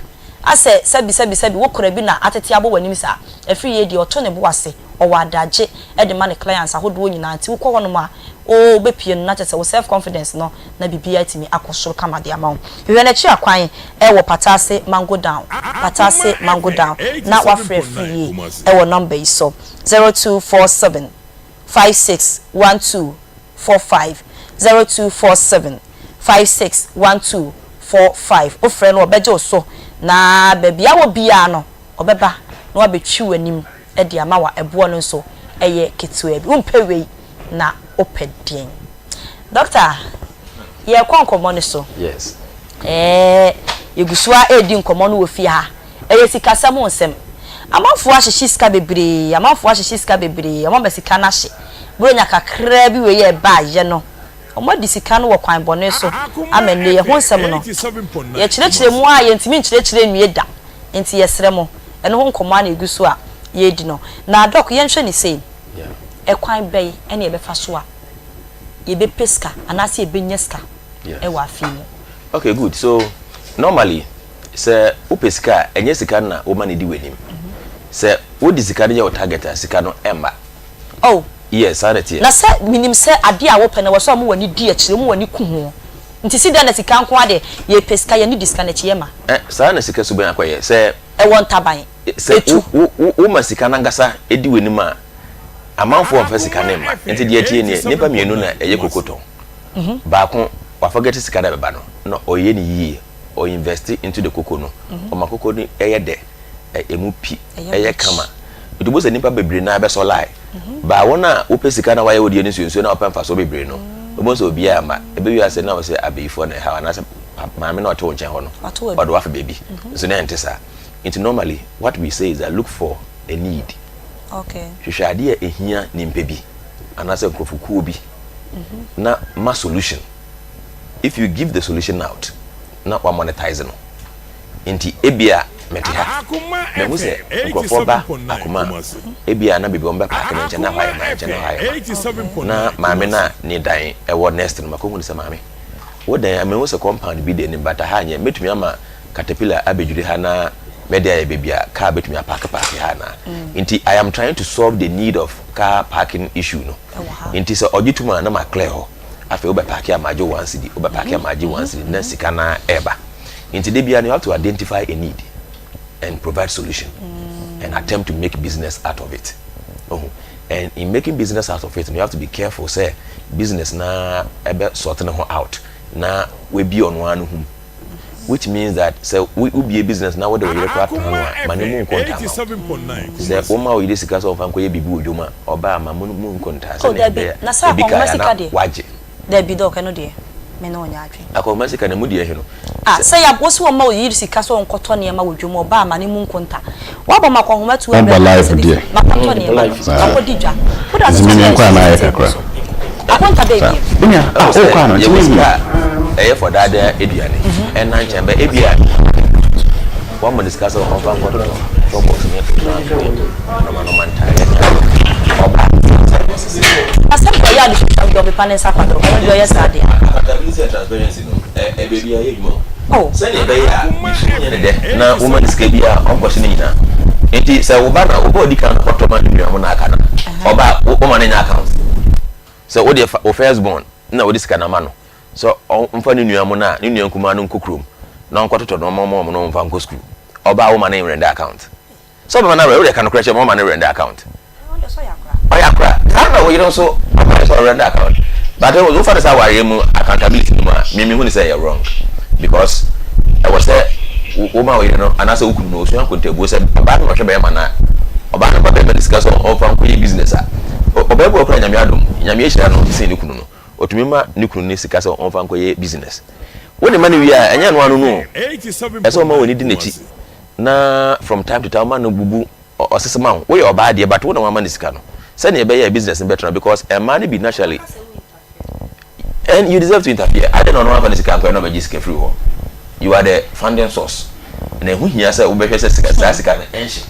Asɛ sɛbi sɛbi sɛbi, wo kora bi na atete abɔ w'anim saa. Afiriyɛ deɛ, ɔto ne bo ase. Ɔwɔ adagye de ma ne clients ahodoɔ nyinaa nti wokɔ hɔnom a oo wobɛpue no na kyerɛ sɛ wo self confidence no na biribiara atumi akɔ soro kama de ama wo. Hwehwɛ no akyiri akwan wɔ Pataase Mango Down, Pataase Mango Down na woafrɛ free yie wɔ number yi so, 0247 56 12 45, 0247 56 12 45. Wofrɛ no ɔbɛgye wo so na baabi a wɔ biara no ɔbɛba na wabɛtwi w'anim de ama wo a, ɛboɔ no nso yɛ ketewa bi. Wompɛ wei na wopɛ deɛn? Doctor, yɛrekɔ nkɔmmɔ no so. Yes. Ɛɛ, yɛgu so ara redi nkɔmmɔ no wɔ fie ha. Ɛyɛ sikasɛm ho nsɛm. Amanfoɔ ahyehye sika bebree, amanfoɔ ahyehye sika bebree, wɔama sika no ahye. Buronya kakraa bi wei a ɛbaeɛ no, wɔadi sika no wɔ kwan bɔne so ama nnɛ yi. Ɛho nsɛm no, yɛkyerɛkyerɛ mu ara a, yɛntumi nkyerɛkyerɛ nwie da. Enti yɛsrɛ mo, ɛno ho nkɔmmɔ ara na ɛgu so a yɛredi no. Na Doc, yɛnhwɛ no sei, ɛkwan bɛn na yɛbɛfa so a yɛbɛpɛ sika anaasɛ yɛbɛnya sika wɔ afe yi mu? Okay, good. So, normally, sɛ wopɛ sika a, ɛnyɛ sika no na woma no di w'anim. Sɛ wode sika no yɛ wo target a, sika no ɛmma. Oh. Yes, saa na ɛteɛ. Na sɛ menim sɛ adeɛ a wopɛ no, ɛwɔ sɛ wɔma w'ani di akyire, wɔma w'ani ku ho. Nti si dɛn na sika nko ara deɛ, yɛpɛ sika, yɛn ani di sika no akyi, yɛma. Ɛ, saa na sika suban akɔyɛ. Sɛ. Ɛwɔ ntaban, Sɛ etu. wo, wo, woma sika no ankasa di w'anim a, amanfoɔ mfa sika no mma. Nti deɛ ɛteɛ nie, nnipa mmienu na ɛyɛ koko tɔn. Baako, wafɔgɛte sika no a ɛbɛba no, na ɔyɛ no yie, ɔ invest into the koko no, ɔma koko no yɛ dɛ. ɛmu pi, ɛyɛ kama. Nti wobɛhu sɛ nnipa bebree no ara bɛsɔ line. But wɔn a wopɛ sika na wɔayɛ wo deɛ no nsuonsuo na wɔpɛ mfasoɔ bebree no, wobɛhu sɛ obiara mma. Ɛbɛwie ase na wɔsɛ abayifoɔ na ɛha wo anaasɛ maame no a ɔte wo nkyɛn hɔ no, ɔde wo afa baabi. Nso na ɛnte saa. Nti normally what we say is that look for a need. Hwehwɛ adeɛ a ɛhia nimpa bi anaasɛ nkurɔfokuo bi na ma solution. If you give the solution out na wa monetize no. Enti ebia mete ha, mahu sɛ nkurɔfoɔ ba akoma a, ebia na baabi a wɔbɛpaake no nkyɛ na hɔ ayɛ ma, nkyɛ na hɔ ayɛ ma. Na maame no a ne dan wɔ next no, makɔhu no sɛ, Maame, wo dan, mahu sɛ compound bi da anim, but ha nyɛ, mɛtumi ama caterpillar abɛdwiri ha na mɛde ayɛ baabi a car bɛtumi apaake paake ha anaa? Nti I am trying to solve the need of car parking issue no. Nti sɛ ɔgye tom a na ma clear hɔ. Afei wobɛpaake a magye wo one cedi, wobɛpaake a magye one cedi, na sika no ara ɛreba. Nti da biara no you have to identify a need and provide solution and attempt to make business out of it. Ohu. And in making business out of it, you have to be careful sɛ business na ɛbɛ sort ne ho out na wabie ɔno ara no ho mu. Which means that sɛ wobie business na wode wo yere koraa tena no a, ma ne mu nkɔ ntaa ma wo. Sɛ woma wo yere sika sɛ ɔmfa nkɔyɛ biribi wɔ dwom a, ɔba a ma mo mu nkɔ ntaa Oh, sɛnea dabi. ɛbɛyɛ Na sɛ ebi kae akɔnhoma a sika na deɛ? wagye. Dabi, Doc, ɛno deɛ, me ne wo nyɛ adwene. Akɔnhoma sika no, emu deɛ he no? Ah, Sɛ. sɛ ya, wo se wɔmma wo yere sika sɛ ɔnkɔtɔ nneɛma wɔ dwom, ɔba a ma ne mu nkonta. Woabɔ me akɔnhoma Woabɔ 200 live cedis, deɛ. makɔtɔ nneɛma no, Saa. makɔdi dwa. Wode Nti atoto me sɛ menkɔ a na ayɛ ɛhyɛ table kakra. so. Akonta bɛɛ Saa. biem. Wo nua, ah, Ɛwɔ sɛ wokɔ ano, nti yɛwɔ menhu. sika a ɛyɛ for daadaa aduane, ɛna nkyɛn bɛ ebia wɔama no sika sɛ ɔmfa nkɔtotɔ trɔbɔs ne trunk ne nnomanoma ntaadeɛ ne ade. Ɔba a, sɛ. Na. sɛ deɛ ɔyɛ ade twitwa deɛ ɔpepa ne nsa kwa do, ɔno deɛ ɔyɛ saa deɛ. Accountability and transparency no, ɛ baabi a ɛyɛ adwuma o. Oh. Sɛnea ɛbɛyɛ a ne su nyɛ ne dɛ na woma no sika bi a ɔnkɔhye ne nyinaa. Nti sɛ wo ba na wo ba a ɔdi kan no kɔtɔ ma ne nua mo na aka no a, ɔba a woma no nya account. Sɛ wo deɛ fa wo first born na wode sika no ama no sɛ ɔmfa ne nua mo no a, ne nua nkumaa no nkɔ kurom na ɔnkɔtotɔ nnoɔma mma wɔn na wɔmfa nkɔ sukuu. Ɔba a woma no nrenda account. Sɛ ɔbɛma no awerɛ, wode ka nokorɛ kyerɛ ma ɔma no render account. Ɔyɛ akora. Saa na wo yere nso ɔma no sɛ ɔrender account. But wofa no sɛ awareɛ mu accountability no mu a, me mehu no sɛ ɛyɛ wrong. Because ɛwɔ sɛ woma wo yere no anaasɛ wo kunu no ɔsua nkontabuo sɛ ɔbaa no na ɔhwɛ bɛrima no a, ɔbaa no ma bɛrima no sika sɛ ɔmfa nkɔyɛ business a, ɔbaa bi wɔ koraa Nyame adom, Nyame ahyira no sen ne kunu no. Ɔtumi ma ne kunu no sika sɛ ɔmfa nkɔyɛ business. Wo ne ma no wie a, ɛnyɛ ɛno ano no o. Ɛsɛ sɛ ɔma w'ani di n'akyi na from time to time woma no bubu ɔsese ma wo. Woyɛ ɔbaa deɛ but wo na wama no sika no sɛnea ɛbɛyɛ a business no bɛtena because mmaa no bi naturally and you deserve to interfere. Adɛn na ɔno amfa ne sika ankɔyɛ na ɔbɛgye sika firi hɔ? You are the funding source na ɛho hia sɛ wobɛhwɛ sɛ sika saa sika no ɛnhye.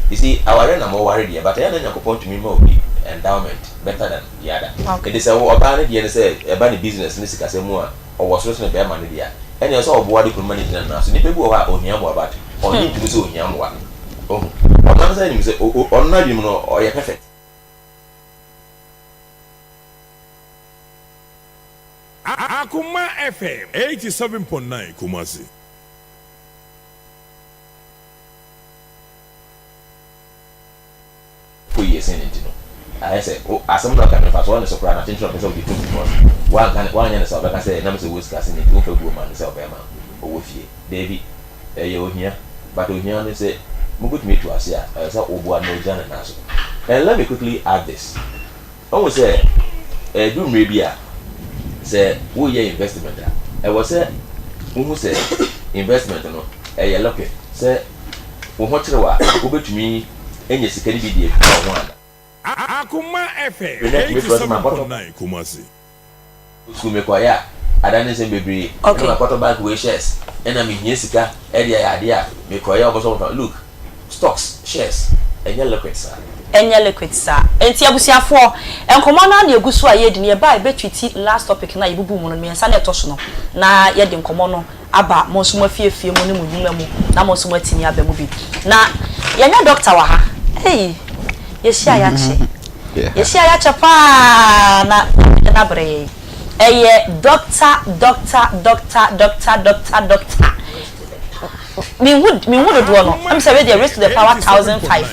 You see, awareɛ na moware deɛ but ɛyɛ na Nyankopɔn tumi ma obi endowment better than the other. Enti sɛ wo ɔbaa no deɛ ne sɛ ɛba ne business ne sikasɛm mu a ɔwɔ soro sene bɛɛma no deɛ a, ɛneɛ ɛsɛ sɛ ɔboa de kunu ma no gyina ne nan so. Nipa bi wɔ hɔ a ɔhia mmoa but ɔnnye ntom sɛ ɔhia mmoa. Wahu? Ɔno ankasa nim sɛ ɔno n'adwene mu no ɔyɛ perfect. Akoma FM 87.9 Kumasi. Kɔ yie sen no nti no, ayɛ sɛ wo asɛm no a ɔka no mfasoɔ ne so koraa na kyenkyen ɔpɛ sɛ ɔgye tom because woanka no woanyɛ no saa ɔbɛka sɛ ɛnam sɛ wowɔ sika sen no nti womfa buo mma no sɛ ɔbɛrima a ɔwɔ fie. Daabi, ɛyɛ ohia but ohia no sɛ mobɛtumi atu ase a ɛsɛ sɛ woboa no ma ɔgyina ne nan so. And let me quickly add this, Woahu sɛ ɛdu mmerɛ bi a sɛ woreyɛ investment a ɛwɔ sɛ wohu sɛ investment no ɛyɛ liquid sɛ wo ho kyere wo a wobɛtumi anya sika no bi de atwitwa wo ho ana? Akoma FM Bere no atumi frɛ sɛ makɔtɔ. 87.9 Kumasi. Sukuu mekɔeɛ a, ada ne nsɛm bebree. Ɛna makɔtɔ bank wei shares, ɛna mehia sika de ayɛ adeɛ a, mekɔeɛ a wɔn nso wɔmfa. Look, stocks, shares, ɛnyɛ liquid saa. Ɛnyɛ liquid saa. Enti abusuafoɔ, nkɔmmɔ no ara na ɛgu so a yɛredi no. Yɛba a yɛbɛtwiti last topic no a yɛbubuu mu no, mmiɛnsa no a ɛtɔ so no, na yɛde nkɔmmɔ no aba mo nso mo afiefie mu ne mo nnwuma mu na mo nso moatumi aba mu bi. Na yɛnyɛ doctor wɔ ha. Ei, yɛhyia yɛakyɛ. Yɛhyia yɛakyɛ paa na Nyame de no abrɛ yɛn. Ɛyɛ doctor, doctor, doctor, doctor, doctor, doctor. Menhu, menhu dodoɔ no. Ɛm sɛ wei deɛ raise to the power 1005.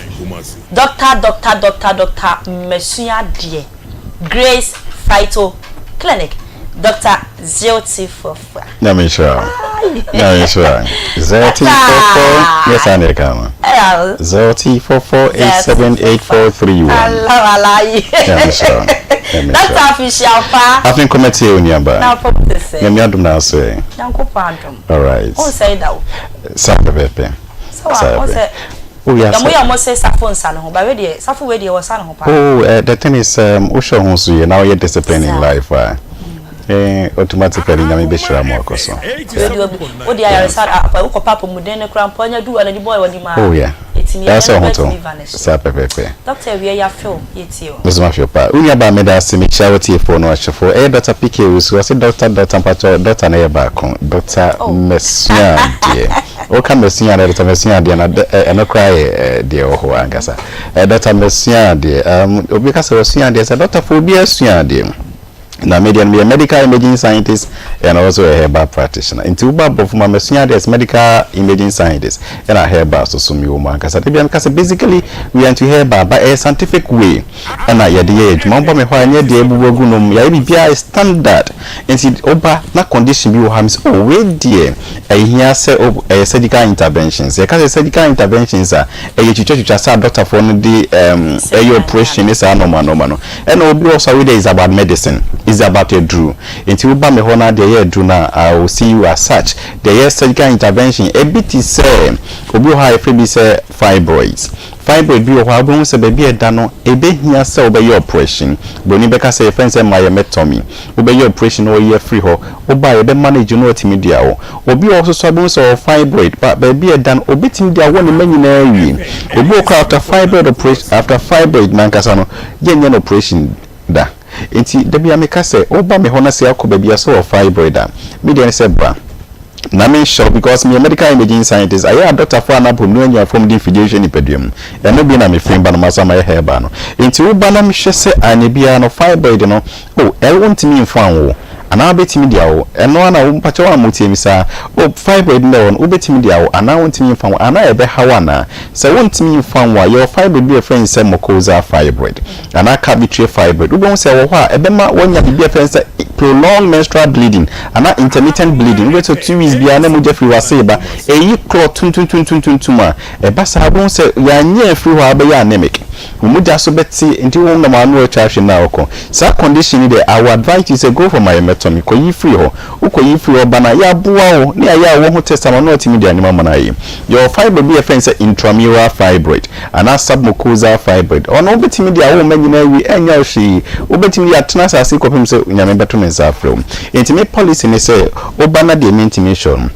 Doctor, doctor, doctor, doctor, masua adeɛ. Grace Phyto Clinic, Doctor Zeotifofua. Nyame nhyira wo. Nyame nhyira wo. Zeotifofo, nyɛ saa na yɛka no. Zeotifofo 878431. Nyame nhyira wo. Nyame nhyira Doctor Afehyia pa. Afe nkɔmɛteɛ onuaba. Na afɔ te sɛ. Nyame adom na aso ɛ. Nyankopɔn adom. Alright. Onsɛe da o. Saa pɛpɛɛpɛ. Sɛ wa ɔsɛ. Oh yeah, Ɔmo yɛ ɔmo se safo nsa ne ho but wei deɛ safo wei deɛ ɔsa ne ho paa. Oh eh, the thing is um, wohwɛ wo ho so yie na woyɛ discipline in life a eh, automatically Nyame bɛhyira mo akɔ so. Wei deɛ obi wo deɛ ayaresa a wokɔ pa apɔmuden no koraa mpo anya du anadi bɔɔ w'anim a Oh yeah, ɛtumi ɛyɛ ɛyɛ sɛ no wo ho koraa tɔ ɛtumi vanish. saa pɛpɛɛpɛ. Doctor awia yi afew yɛtie o. Me nso mafew paa. Wo nua baa meda ase mekyia wo tiefoɔ no ɔhyefoɔ ɛyɛ Doctor PK Owusu ɔse Doctor Doctor mpakyɛw Doctor no yɛ baako Doctor Oh. Masua adeɛ. Woka masua adeɛ, Dɔkta masua adeɛ na ɛno koraa yɛ deɛ ɛwɔ hɔ ankasa. Dɔkta masua adeɛ, um, obi ka sɛ wasua adeɛ sɛ dɔktafoɔ obi asua adeɛ. Na me deɛ no meyɛ medical imaging scientist and also a herbal practitioner. Nti woba aborɔfo mu a masua adeɛ as medical imaging scientist ɛna herbal so so mewɔ mu ankasa. Da biara meka sɛ basically we are into herbal but ɛyɛ scientific way ɛna yɛde yɛ adwuma. Wobɔ me hɔ a ɛnyɛ deɛ abubu agu nom, yɛayɛ biribiara standard. Nti woba na condition bi wɔ hɔ a, mese oh wei deɛ ɛhia sɛ ɛyɛ surgical interventions. Yɛka sɛ surgical interventions a, ɛyɛ twitwatwitwa sɛ adɔktafoɔ no de ɛɛm ɛyɛ operation ne saa nnoɔma nnoɔma no. Ɛna obi wɔ hɔ nso a wei deɛ is about medicine, is about aduru. Nti woba me hɔ na deɛ ɛyɛ aduru no a, I will see you as such. Deɛ ɛyɛ surgical intervention, ebi te sɛ obi wɔ hɔ a yɛfrɛ bi sɛ fibroids. Fibroid bi wɔ hɔ a wobɛhu sɛ baabi a ɛda no ɛbɛhia sɛ wobɛyɛ operation. Buroni bɛka sɛ yɛfrɛ no sɛ myomectomy. Wobɛyɛ operation na wɔayi afiri hɔ. Woba a yɛbɛ manage na wɔatumi de awo. Obi wɔ hɔ nso so a wobɛhu sɛ ɔwɔ fibroid but baabi a ɛda no ɔbɛtumi de awo ne mma nyinaa awie. Obi wɔ hɔ koraa after fibroid operation after fibroid no ankasa no yɛnyɛ no operation da. Enti da biara meka sɛ, woba me hɔ na sɛ akɔ baabi a sɛ wɔ fibroid a, me deɛ ne sɛ bra na menhyɛ wo because meyɛ medical imaging scientist. Ayɛ a dɔktafoɔ anaa apɔmuden adwumayɛfoɔ de mfidie hwɛ nipadua mu. Ɛno bi na mefiri ba no masan mayɛ herbal no. Enti woba na mehwɛ sɛ anyɛ biara no fibroid no, oh, ɛwo ntumi mfa nwo. Anaa wobɛtumi de awo? Ɛno ara na wo, mpakyɛw a motie me saa, o, fibroid no a ɛwɔ no, wobɛtumi de awo anaa wontumi mfa nwo anaa ɛbɛha wo anaa? Sɛ wontumi mfa nwo a, yɛwɔ fibroid bi a yɛfrɛ no sɛ mucosal fibroid anaa cavitary fibroid. Wobɛhu sɛ ɛwɔ hɔ a, ɛbɛma woanya biribi a yɛfrɛ no sɛ prolonged menstrual bleeding anaa intermittent bleeding. Wobɛhu sɛ 2 weeks biara na mogya firi w'ase reba. Ɛyi clot tuntuntuntuntum a, ɛba saa a, wobɛhu sɛ yɛanyɛ amfiri hɔ a, wobɛyɛ anemic. Wo mogya so bɛte nti wo nam ano atwa ahwe na ɔkɔ. Saa condition yi deɛ I will advise you sɛ go for myomectomy, kɔ yi firi hɔ. Wo kɔ yi firi hɔ ba no a yɛaboa wo na yɛayɛ awoɔ ho test ama wo na watumi de anyem ama no ayɛ. Yɛwɔ fibroid bi a yɛfrɛ no sɛ intramural fibroid anaa submucosal fibroid. Ɔno wobɛtumi de awo wo mma nyinaa awie ɛnyɛ wo hwee. Wobɛtumi de atena asase yi kɔpem sɛ Nyame bɛto ne nsa afrɛ wo. Nti me policy ne sɛ woba na deɛ mentumi nhyɛ wo no,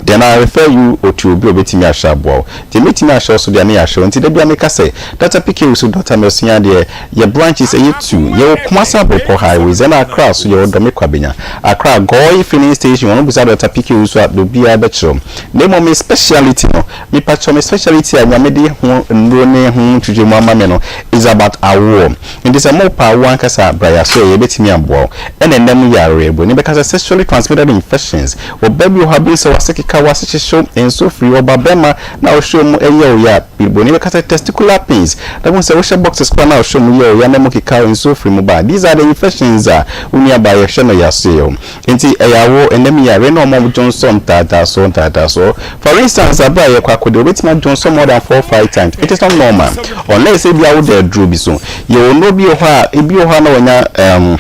Then I refer you to obi a obetumi ahyɛ aboa wo. Deɛ mɛtumi ahyɛ wo so deɛ ne yɛahyɛ wo. Nti da biara meka sɛ, Doctor PK Owusu, Doctor Masua deɛ, yɛ branches ɛyɛ two. Yɛwɔ Kumasi Abrepɔ Highways ɛna Accra so yɛwɔ Dome Kwabenya. Accra, Goi filling station, wɔn bisa Doctor PK Owusu a, obiara bɛkyerɛ wo. Na mmom me speciality no, mepakyɛw me speciality a Nyame de ho nnuro ne ho nhwehwɛmu ama me no is about awoɔ. Nti sɛ mopɛ awoɔ ankasa a, bra yɛaso yɛ, yɛbɛtumi aboa wo. Ɛna ɛnam yareɛ, buroni bɛka sɛ sexually transmitted infections, Ɔba bi wɔ hɔ a, bohu sɛ w'ase keka, w'ase hyehyew, nso firi ɔba bɛrima na ɔhwɛ mu yɛ wo ya. Buroni bɛka sɛ testicular pains. Na bohu sɛ wohyɛ boxes koraa na ɔhwɛ mu yɛ wo ya na emu keka wo, nsuo firi mu ba. These are the infections a wo nua baa yɛhwɛ no yɛasoɛ wo. Nti ɛyɛ awo, ɛnam yareɛ na wɔn dwonsɔ ntaataasoɔ ntaataasoɔ. For instance, aberɛ a yɛkɔ akɔdeɛ, wobɛtumi adwonsɔ more than four, five times. It is not normal. Unless ebia woda aduro bi so. Yɛwɔ nnuro bi wɔ hɔ a, ebi wɔ hɔ a na wɔnya um,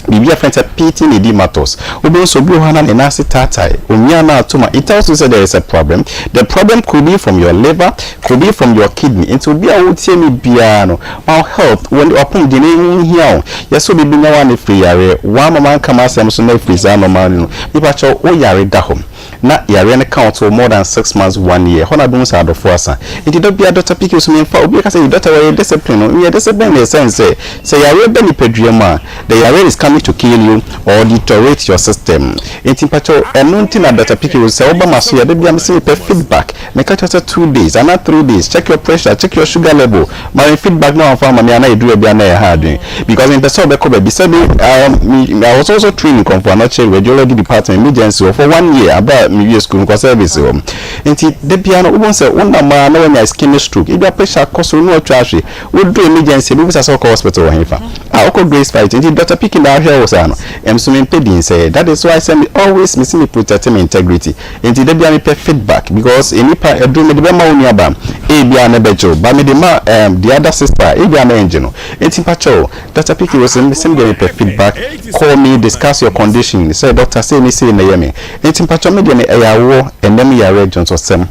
biribi a yɛfrɛ no sɛ pitting edematous. Wobɛhu sɛ obi wɔ hɔ a na ne nan ase taatae, omia no ato ma it tells you sɛ there is a problem. The problem could be from your liver, could be from your kidney. Nti obi a wotie me biara no, ma wo health, wo w'apɔmuden no ho hia wo. Yɛ sɛ obi bɛnya wo a na ɛfiri yareɛ. Woamma manka m'asɛm so na ɛfiri saa nnoɔma no. Mepakyɛw, wo yare da hɔ. na yareɛ no ka wo to more than six months one year hɔ na wobɛhu sɛ adɔfoɔ asa nti da biara Doctor PK so memfa obi bɛka sɛ ei doctor wɔyɛ discipline no meyɛ discipline in the sense sɛ sɛ yareɛ ba nipadua mu a the yareɛ is coming to kill you or deteriorate your system nti mpakyɛw ɛno nti na Doctor PK sɛ woba maso yɛ da biara mese mepɛ feedback meka kyerɛ sɛ 2 days anaa 3 days check your pressure check your sugar level Ma me feedback na wamfa amma me a na ɛduru baabi a na ɛha adwene because mempɛ sɛ ɔbɛkɔ baabi sɛ me um, me I was also trained in Komfo Anokye radiology department emergency hɔ for one year abere a mewie school mekɔ service hɔ nti da biara no wobɛhu sɛ wonam a na wanya ischemic stroke ebia pressure akɔ soro na watwa ahwe woduru emergency ebi bisa sɛ wokɔ hospital wɔ hefa a wokɔ Grace Fight nti Dr. Pikin na ahwɛ wo saa no ɛmso mempɛ din sɛ that is why sɛ me always mese me protect me integrity Nti da biara mepɛ feedback because nnipa aduro mede bɛma wo nuaba ebia na ɛbɛgye wo but mede ma um, the other sister ebia na ɛngye no nti mpakyɛw Doctor PK wɔ sɛ mesɛ medeɛ mepɛ feedback call me discuss your condition sɛ doctor sei ne sei na ɛyɛ me nti mpakyɛw medeɛ no ɛyɛ awoɔ ɛnam yareɛ dwonsɔsɛm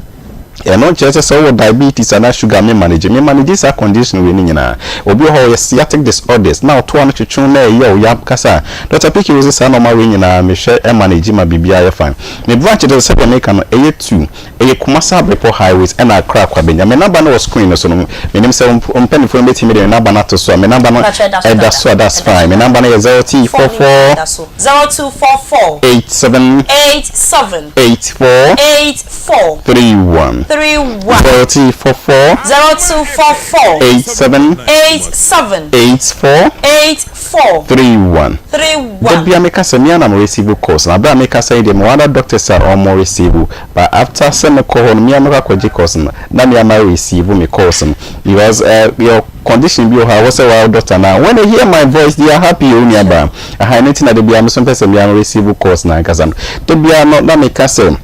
ɛno nkyerɛ sɛ sɛ wowɔ diabetes anaa sugar me manage me manage saa condition wei no nyinaa obi wɔ hɔ ɔyɛ sciatic disorders na ɔtoa no twetwe na ɛyɛ wo ya kasa Doctor PK wɔ sɛ saa nɔɔma wei nyinaa mehwɛ manage ma biribiara yɛ fine Me branch de sɛdeɛ meka no ɛyɛ two, ɛyɛ Kumasi Abrepɔ highways ɛna Accra Kwabenya. Me number no wɔ screen no so no, menim sɛ wo mpaninfoɔ no bɛtumi de me number no ato so a, me number no ɛda so a that's fine. Me number no yɛ 0244 0244 87 87 84 84 31 31 0244 0244 87 87 84 84 31. 31. Da bia meka sɛ me ara na mo receive calls no aber a mekasa yi deɛ mewɔ other doctors a ɔmo receive but after sɛ mekɔ hɔ no me ara mɛkɔ akɔgye calls no na me ara ma receive me calls no because eh yɛwɔ condition bi wɔ hɔ a ɛwɔ sɛ wo doctor no a when they hear my voice they are happy o nua baa aha ɛno nti na da bia me nso mepɛ sɛ me ara me receive calls no ankasa no da bia no na meka sɛ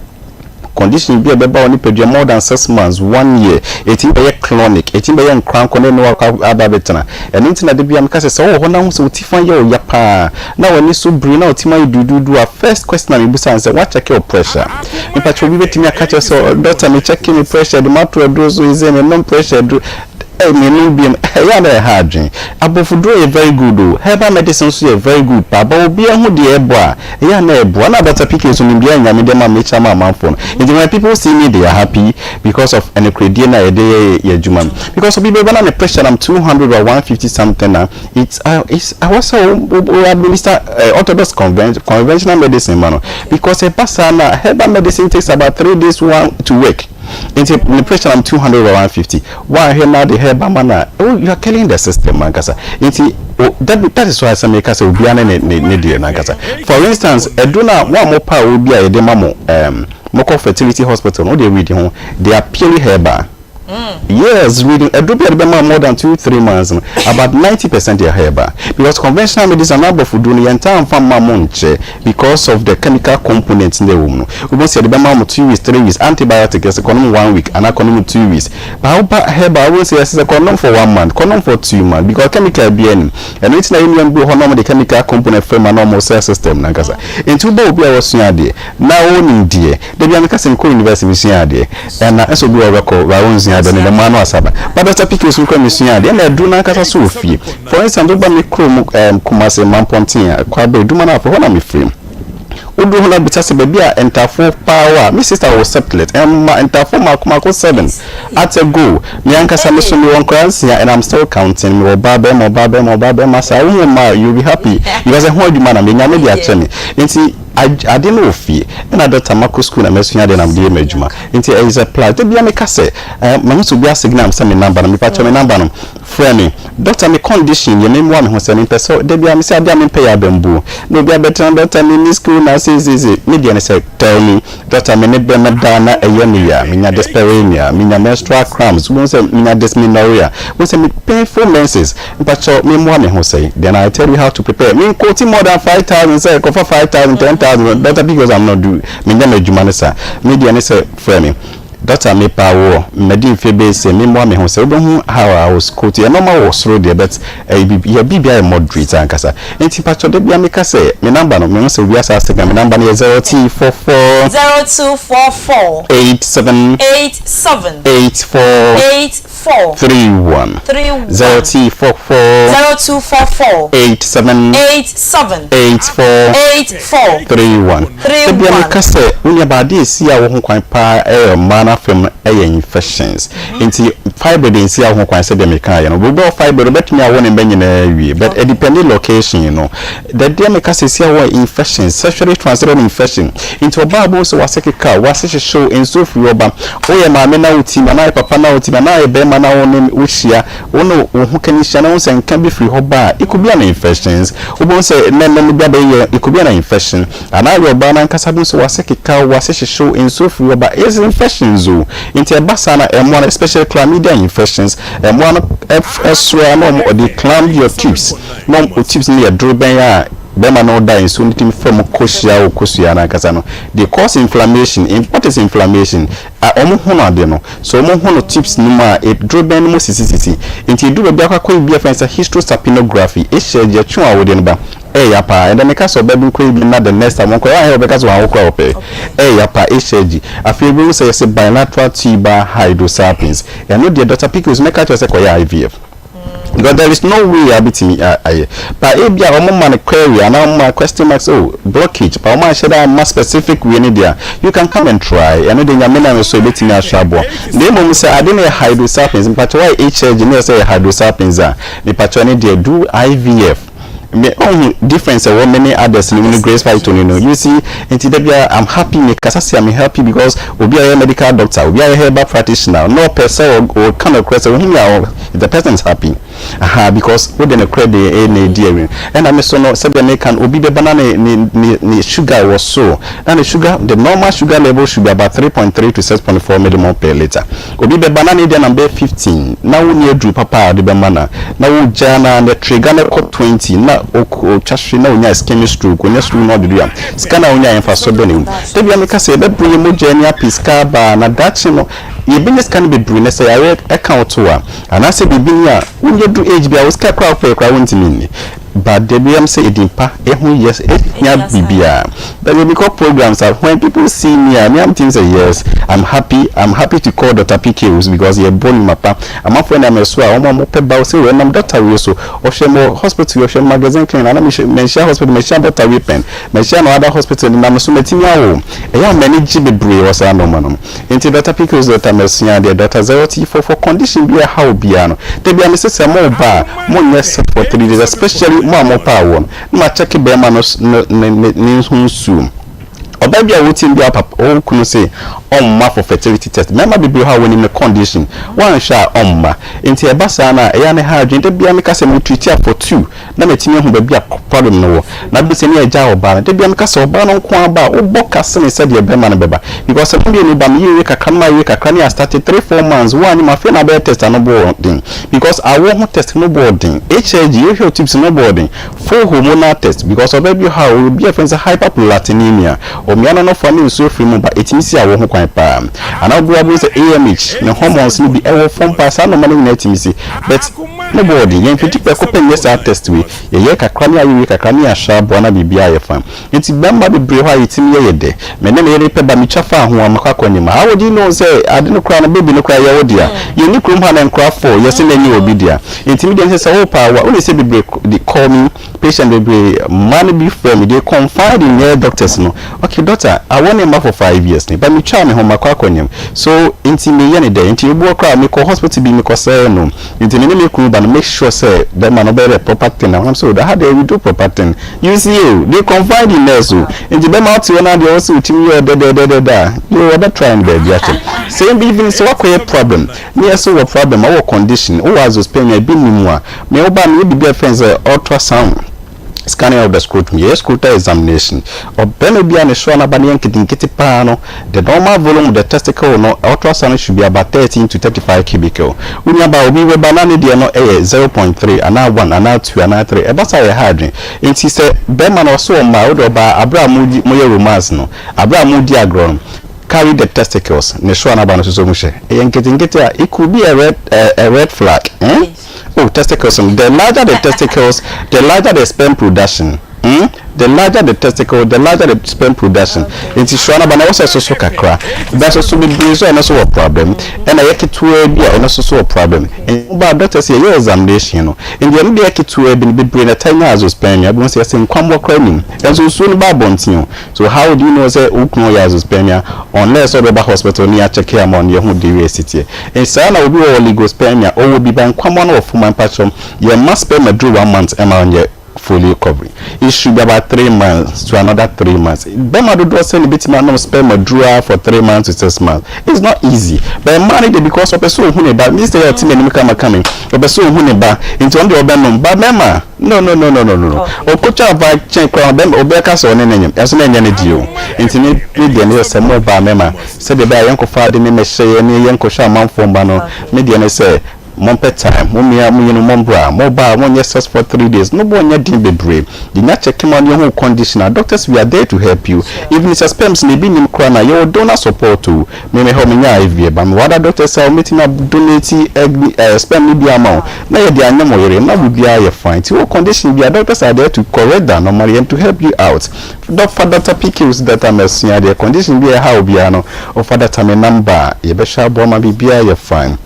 Condition bi a ɛbɛba wo nipadua more than 6 months, one year, ɛtumi bɛyɛ chronic, ɛtumi bɛyɛ nkorankɔ na ɛne wo akɔ aba abɛtena. Ɛno nti na da biara meka sɛ, sɛ wowɔ hɔ na wohu sɛ wo ti fa yɛ wo ya paa, na w'ani so biri, na wo ti mu ayɛ duuduudu a, first question a mebisa ne sɛ, woakyɛke wo pressure? Mepakyɛ obi bɛtumi aka kyerɛ sɛ, doctor mekyɛke me pressure de mato aduro so, ɛsei menom pressure aduro. Ei mennom biom ɛyɛ a na ɛha adwene. Aborɔfoduro yɛ very good o, herbal medicine nso yɛ very good paa but obiara hu deɛ ɛbɔ a ɛyɛ a na ɛboa. Na Doctor PK nso nimdeɛ a Nyame de ama me kyɛ ama amanfoɔ no nti when people see me they are happy because of ɛnokorɛdie no a yɛde yɛ yɛn adwuma no. Because obi bɛba na ne pressure nam 200 or 150 something a it's it's ɛwɔ sɛ wo wo administer orthodox conventional medicine ma no because ɛba saa no a herbal medicine takes about 3 days one to work. Nti ne pressure nam 200 over 150 woanhwɛ na wode hair ba ma no a oh you are killing the system ankasa nti oh, that, that is why sɛ meka sɛ obiara ne ne ne deɛ no ankasa. For instance, ɛduro no a mo a mopɛ a obi a yɛde ma mo um, mokɔ fertility hospital no wode read ho, they are purely herbal. Yes, reading ɛduro bi a yɛde bɛma more than 2-3 months no, about 90% yɛ herbal because conventional medicine anaa abɔfoduro no yɛntaa mfa mma mo nkyɛ because of the chemical component na ɛwɔ mu no. Wobɛhu sɛ yɛde bɛma mo 2 weeks, 3 weeks. Antibiotic yɛsɛ kɔnom one week anaa kɔnom 2 weeks, but woba herbal, wobɛhu sɛ yɛsɛ sɛ kɔnom for one month, kɔnom for 2 months because chemical bi anim. Ɛno nti na yɛn bi wɔ hɔ na wɔde chemical component fam a na wɔn sell system nankasa. Nti wobɛ obi a wɔsua adeɛ na wɔnim deɛ dabi a meka sɛ nkɔ university mesua adeɛ ɛna ɛsɛ obi wɔ bɛkɔ ba wɔnsua adeɛ no dɛm ano asaba. But Dr. PK so kura mesua adeɛ ɛna aduro nankasa so wɔ fie. For instance, woba me kurom Kumase Mampɔnten a Kwabere Duma no afɔ hɔ na mefiri, woduru hɔ no abisa sɛ baabi a ntafo paa wɔ a, me sister wɔ septlet ɛma ntafo mako mako seven at a go. Me ankasa me so mewɔ nkwadaa nsia and I'm still counting. Mewɔ ɔbaa bɛrima, ɔbaa bɛrima, ɔbaa bɛrima saa. Wohu ma you be happy because ɛho adwuma na menya me de akyɛ me. Nti ade no wɔ fie ɛna doctor mako school na masua adeɛ na mede yɛ m'adwuma. Nti ɛyɛ sɛ plus da bia meka sɛ mahu sɛ obi asignal sɛ me number no, mepa kyɛ me number no, frɛ me, "Doctor, me condition yɛ, memmoa me ho sɛ mempɛ sɛ da bia mesɛ adeɛ a mempɛ yɛ abambuo na obi abɛtena. Doctor, me ni school na seesiesie me deɛ ne sɛ tell me, doctor, me ne bɛma daa na ɛyɛ me ya, menya dyspareunia, menya menstrual cramps, wohu sɛ menya dysmenorrhea, wohu sɛ me painful menses, mpakyɛw memmoa me ho sɛe." Then I tell you how to prepare. Me nkoti more than 5,000 sɛ kɔfa 5,000, 10,000, doctor, because I'm not do menya m'adwuma no saa. Me deɛ ne sɛ frɛ me, "Doctor, mepa wɔ mmadi mfe bɛyɛ sɛ memmoa me ho sɛ." Wobɛhu how I was quote ɛnɔma wɔ soro deɛ, but ɛyɛ biribi yɛ biribi ayɛ moderate ankasa. Nti patwɔ de bia meka sɛ me number no, mehu sɛ obi asa ase ka me number no yɛ 0244 0244 87 87 84 84 31. 31. 0244 0244 87 87 84 84 31. 31. Ebia meka sɛ wo nua baade esi a wo ho kwan paa ɛyɛ mmaa n'afam ɛyɛ infections. Nti fibroid nsi a wo ho kwan sɛdeɛ meka yɛ no, obi wɔ fibroid obɛtumi awo ne mba nyinaa wie, but ɛdepend location no. Dadeɛ meka sɛ esi a wɔ infections, sexually transmitted infection. Nti ɔbaa bo sɛ wase keka, wase hyehyew, nsuo firi ɔba, woyɛ maame na wo ti anaa yɛ papa na wo ti anaa yɛ bɛrima na wo ne wohyia, wo ne wo ho kani hyia na wo sɛ nka bi firi hɔ ba a, it could be an infections. Wobɛhu sɛ nnɛnnɛ no bi abɛyɛ, it could be an infection. Anaa yɛ ɔbaa nankasa bi nso wase keka, wase hyehyew, nsuo firi hɔ ba, it's infections o. Nti ɛba saa na ɛmmoa no, especially chlamydia infections, ɛmmoa no ɛsoa na ɔmo ɔde clamp your tubes na ɔmo tubes no yɛ doro bɛn a bɛrima no da nsuo no tumi fam kɔhyia wo kosua no ankasa no, they cause inflammation. In what is inflammation a ɔmo ho no ade no so ɔmo ho no tubes no mu a eduro bɛn no mu sisisisi. Nti eduro baabi akɔ akɔ bi afɛn sɛ hysterosalpingography ehyɛ gye twe a wɔde no ba ɛyɛ paa. Ɛdɛ meka sɛ ɔbɛ bi nkɔ bi na the next time wɔnkɔ ɛyɛ ɔbɛka sɛ wɔn awokora ɔpɛ ɛyɛ paa ehyɛ gye. Afei ebi sɛ yɛsɛ bilateral tubal hydrosalpinx. Ɛno deɛ, Dr. Pickles, mɛka kyerɛ sɛ kɔyɛ IVF because there is no way abetumi ayɛ. But ebi a wɔn ma no query anaa wɔn ma question marks, oh, blockage, but wɔn ahyɛ dɛ ama specific way ne deɛ, you can come and try. Ɛno de Nyame nam so ebetumi ahyɛ aboɔ. Na emom sɛ ade no yɛ hydrosalpinx, mpatwa wɔyɛ HLG ne yɛ sɛ yɛ hydrosalpinx a, mpatwa ne deɛ, do IVF. Me ɔhu difference ɛwɔ many others no mu no, Grace Phyto no, you see. Nti da bia I'm happy, me kasa se I'm happy because obi a yɛ medical doctor, obi a yɛ herbal practitioner na ɔpɛ sɛ ɔka no korɛ sɛ ohun yɛ a, the person is happy aha because wode ne korɛ de ɛna edi ɛwi. Ɛna me so no, sɛdeɛ meka no, obi bɛba na ne sugar wɔ so na ne sugar, the normal sugar level should be about 3.3 to 6.4 millimole per litre. Obi bɛba na ne deɛ nam bɛyɛ 15 na wo ni aduru papa a ɔde bɛma na wo gya na ne trigger ne kɔ 20 na otwa hwe na onya ischemic stroke, onya stroke na ɔde do a sika na onya yɛmfa so bɛ ne mu. Dabi a meka sɛ yɛbɛboro yɛ mogya ani apɛ sika aba na daakye no yɛbɛnya sika no bebree na sɛ yɛayɛ ɛka wo to a anaasɛ biribi ni a wonyɛ du age bi a wo sika koraa wopɛ koraa wontumi nni. But da biara sɛ edin pa eho yɛ ehia biribiara. But when mekɔ programs a when people see me a me am think sɛ yes I'm happy I'm happy to call Doctor PK Owusu because yɛbɔ ne mapa. Amanfoɔ nam ɛso a wɔn a wɔpɛ ba sɛ wɔnam doctor wei so ɔhwɛ me wɔ hospital ɔhwɛ me magazine clinic ana mehyɛ manhyia hospital mahyia doctor wei pɛn mahyia no other hospital nam so matumi awo. Ɛyɛ a m'ani gye bebree wɔ saa nnoɔma no mu. Nti Doctor Pickles, Doctor Masua deɛ, Doctor Zero-T-four for condition bi a ɛha wo biara no, da biara mese sɛ mo ba a, mo nyɛ sick for 3 days especially mo a mo pɛ awoɔ no, na ma check bɛɛma no ne ne ne ho nsuo. Ɔbaa bi a wotim bi a papa wo kunu se ɔmma for fertility test, mɛɛma bebree hɔ a wɔnim ne condition, woanhwɛ a ɔmma. Nti ɛba saa no a, ɛyɛ a ne ha adwene, da biara meka sɛ me treat a for two, na matumi ahu baabi a problem no wɔ. Na afei sɛ ne yɛgyaa ɔbaa no, da biara meka sɛ ɔbaa no nko ara ba a, wobɔ ka sene sɛdeɛ bɛrima no bɛba. Because sɛ mo mmienu ba, meyɛ wie kakra na mayɛ wie kakra ne yɛastarte 3, 4 months, woanyem afei na abɛyɛ test a no bo den. Because awoɔ ho test no bo den. HSG, yɛhwɛ wo tubes no bo den. Full hormonal test, because ɔbaa bi wɔ hɔ a, ɔwɔ bi a yɛfrɛ no sɛ hyperprolactinemia. Ɔmia no nɔfoa ne nsuo firi mu ba, ɛtumi si awoɔ ho kwan paa. Anaa obi wɔ hɔ a wobɛhu sɛ AMH, ne hormones no bi ɛwɔ fam paa, saa nnoɔma no nyinaa tumi si. But Ne bo ɔden. Yɛn mfiti prɛko pɛ nyɛ saa test wei. Yɛyɛ kakra ne ayɛ wie kakra ne yɛahyɛ aboa na biribiara ayɛ fine. Nti bɛmma bebree hɔ a yɛtumi yɛ yɛ dɛ. Me ne me yere pɛ ba metwa faa ho a makɔ akɔ anim. How would you know sɛ ade no koraa no baby no koraa yɛ wo dea. Yɛnni kurom ha na nkora four yɛse na ɛnyɛ obi dea. Nti me deɛ ne sɛ sɛ wopɛ a wa wonim sɛ bebree they call me patient bebree mmaa no bi frɛ me they confide in yɛ doctors no okay doctor awɔ ne mma for 5 years ni but metwaa me ho makɔ akɔ anim so nti meyɛ ne dɛn nti ebi wɔ koraa mekɔ hospital bi mekɔ sɛɛ no. Nti me ne me kunu ba no make sure sɛ bɛma no bɛyɛ the proper thing na wɔn sɛ oh ha deɛ we do proper thing you see o they confide in us o nti bɛma ɔte hɔ na deɛ ɔsɛ otimi yɛ dɛdɛdɛdɛdɛ a yo ɔbɛ try no baabi akyɛ sɛ even sɛ wakɔyɛ problem ne yɛ so wɔ problem ɔwɔ condition wowɔ azoospermia ebi nni mu a me wo ba me yɛ biribi a fɛn sɛ ultrasound scanning of the scrotum yɛyɛ scrotal examination ɔbɛrima bi a ne soa n'aba no yɛ nketenkete paa no, the normal volume of the testicle no, ultrasound should be about 13 to 35 cubicle. Wo nuabaa obi bɛba na ne deɛ no yɛ 0.3 anaa 1 anaa 2 anaa 3, ɛba saa a ɛha adwene. Nti sɛ bɛrima no ɔso ɔmma a, wode ɔbaa aberɛ a modi moyɛ romance no, aberɛ a modi agorɔ no, carry the testicles, ne soa n'aba no soso mu hyɛ. Ɛyɛ nketenkete a, it could be a red, a red flag. Eh? Oh, testicles no, the larger the testicles, the larger the sperm production. The larger the testicle, the larger the sperm production. Nti soa no ba na ɛwɔ sɛ ɛsoso kakra. Ba soso bebree nso a ɛno nso wɔ problem. Ɛna ɛyɛ ketewa bi a ɛno nso so wɔ problem. Nti ba doctor sɛ yɛyɛ examination no, nti ɛno deɛ ketewa bi no bebree na ɛtaa nya azoospermia. Wobɛhu sɛ yɛsɛ nkwammoa koraa nnim. Ɛnso nsuo no ba abɔnten o. So how do you know sɛ wo kunu ɔyɛ azoospermia unless sɛ ɔbɛba hospital ne yɛakyɛke ama wo na yɛahu the way ɛsi teɛ. Nti saa na obi wɔ oligospermia, ɔwɔ bi ba nkwammoa no wɔ fam a mpakyɛw yɛmma sperm aduru one month ɛma ɔnyɛ fully recovery. It should be about 3 months to another 3 months. Bɛrima dodoɔ sɛ ne bɛtumi anom sperm aduru ara for 3 months to 6 months. It's not easy. But mmaa no de, because ɔpɛ sɛ ohun ne ba, Mr. yɛ ɔte n'anim kama kama yi, ɔpɛ sɛ ohun ne ba, nti ɔno deɛ ɔbɛnom. But mmarima, no no no no no no. Ɔkotwa aba kyɛn koraa ɔbɛma ɔbɛka sɛ ɔne ne nyem, ɛnso na ɛnyɛ ne deɛ o. Nti me me deɛ ne sɛ sɛ mo ba mmarima, sɛdeɛ ɛbɛyɛ a yɛnkɔfa ade ne mmɛhyɛ yɛn ne yɛnkɔhwɛ amanfoɔ mma no, me deɛ ne sɛ mompɛ time, mo mmea mo yenu mombra, moba a monyɛ sex for 3 days, no bo nyɛ den bebree, yɛnya check ma no yɛhu condition a, doctors, we are there to help you. Even sɛ sperms no ebi nnim koraa no a, yɛwɔ donor support o. Me me hɔ menya IVF ba, mewɔ other doctors a wɔbɛtumi a donate egg bi eh, sperm no bi ama wo na yɛde anyɛ mo yere na biribiara yɛ fine. Nti wɔ condition bi a, doctors are there to correct the anomaly and to help you out. Dɔ fa Doctor PK wo si data masua deɛ condition bi a ɛha obiara no, wofa data me number a, yɛbɛhwɛ aboa ma biribiara yɛ fine.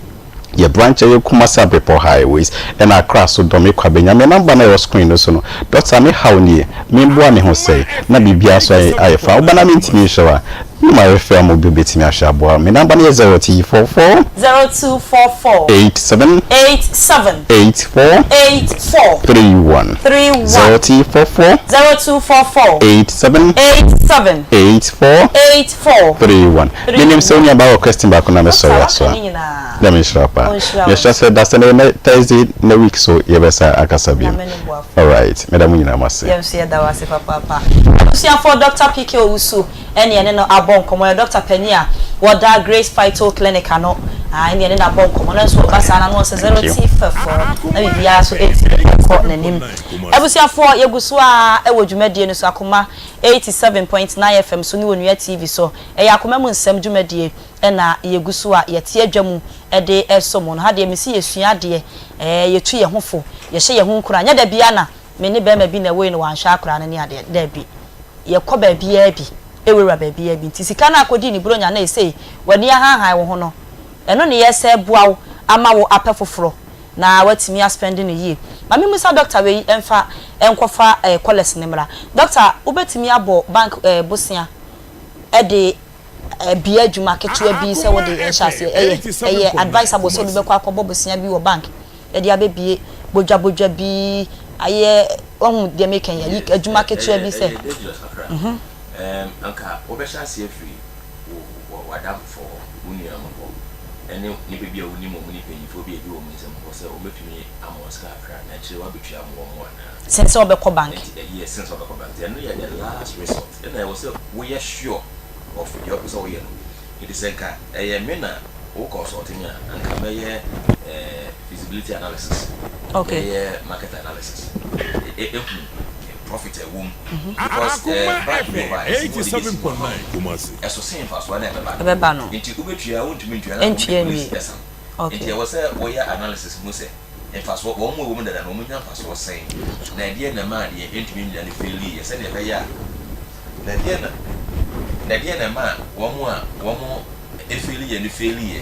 Yɛ branch a ɛyɛ Kumasi Abrepɔ Highways ɛna Accra so dɔ me kwa bɛnya me number no a ɛwɔ screen no so no. Doctor, me haw nie, me mboa me ho sɛe na biribiara so ayɛ ayɛ fine. Woba na mentumi nhwɛ wo a, me ma refer ama obi obɛtumi ahwɛ aboa wo. Me number no yɛ 0244 0244 87 87 84 84 31 31 0244 0244 87 87 84 84 31. Menim sɛ wo nuabaa wɔ question baako na mesɔre aso a. Nyinaa. Nyame nhyira wo paa. Ɔnhyira wo. Yɛhyɛ sɛ da sɛ nɛ Thursday na week so yɛbɛsa akasa bio. Nyame ne boafo. Alright, meda mo nyinaa mo ase. Yɛn nso yɛda wo ase papaapa. Abusuafoɔ, Dr. PK Owusu ɛne yɛne no abɔ nkɔmmɔ. Yɛ Dr. panyin a wɔda Grace Phyto Clinic ano. Ah, ɛne yɛne no abɔ nkɔmmɔ. No nso ɔba saa na no ɔsɛ zero Thank you. T fɛfɔ na biribiara so ɛtumi ɛkɔ n'anim. Abusuafoɔ, yɛgu so a ɛwɔ dwumadie no so, Akoma 87.9 FM so ne Onua TV so. Ɛyɛ Akoma mu nsɛm dwumadie ɛna yɛgu so a yɛte adwa mu ɛde ɛsɔ mu no. Ha deɛ mesi yɛsua adeɛ, ɛɛ yɛtu yɛn ho fo, yɛhyɛ yɛn ho nkuran. Nyɛ da biara na me ne bɛrima bi na ɛwoe no wanhwɛ akwadaa no ne adeɛ. Dabi. Yɛkɔ baabiara bi, ɛwurawura baabiara bi. Nti sika no a akɔdii ne Buronya no a ɛsei w'ani ahanhan wo ho no, ɛno ne yɛsɛ boa wo ama wo apɛ foforɔ na woatumi aspɛnde no yie. Ma memmisa dɔkta wei mfa nkɔfa kɔlɛs no mmra. Dɔkta, wobɛtumi abɔ bank bosea de abue adwuma ketewa bi sɛ wode hyɛ aseɛ? Ɛyɛ ɛyɛ advisable sɛ obi bɛkɔ akɔbɔ bosea bi wɔ bank de abɛbue bodwa bodwa bi ayɛ, wahu deɛ meka yi, ayi adwuma ketewa bi sɛ. Ɛyɛ dangerous kakra. Anka wobɛhyɛ aseɛ afiri wo w'adamfofoɔ hɔ, wo nuanom hɔ, ne nnipa bi a wonim wɔn ne mpanyimfoɔ bi a ebi wɔ wɔn nsam hɔ sɛ wɔbɛtumi ama wɔn sika kakra na akyire woabɛtua ama wɔn anaa. Sen sɛ wobɛkɔ bank. Nti ɛyɛ sen sɛ wobɛkɔ bank. Nti ɛno yɛ the last resort. Ɛna ɛwɔ sɛ woyɛ sure of deɛ wopɛ sɛ woyɛ no. Nti sɛ nka ɛyɛ me na wo consult me a, anka mɛyɛ feasibility analysis, mɛyɛ market analysis, ehu profit a ɛwɔ mu. Because bank bi wɔ hɔ a, ɛsɛ wɔde bɛsi hɔ ama wo. Ɛso sen mfasoɔ no a ɛbɛba no. Nti wobɛtua a, wontumi ntua na wɔde police bɛsa wo. Nti ɛwɔ sɛ woyɛ analysis hu sɛ mfasoɔ, wɔn a ɛwɔ mu dada no, wɔnya mfasoɔ sɛn, na ɛdeɛn na ɛmaa deɛ ɛntumi nnyina no failiiɛ, sɛdeɛ ɛbɛyɛ a, na ɛdeɛn na, na ɛdeɛn na ɛmaa wɔn a wɔn failiiɛ no failiiɛ,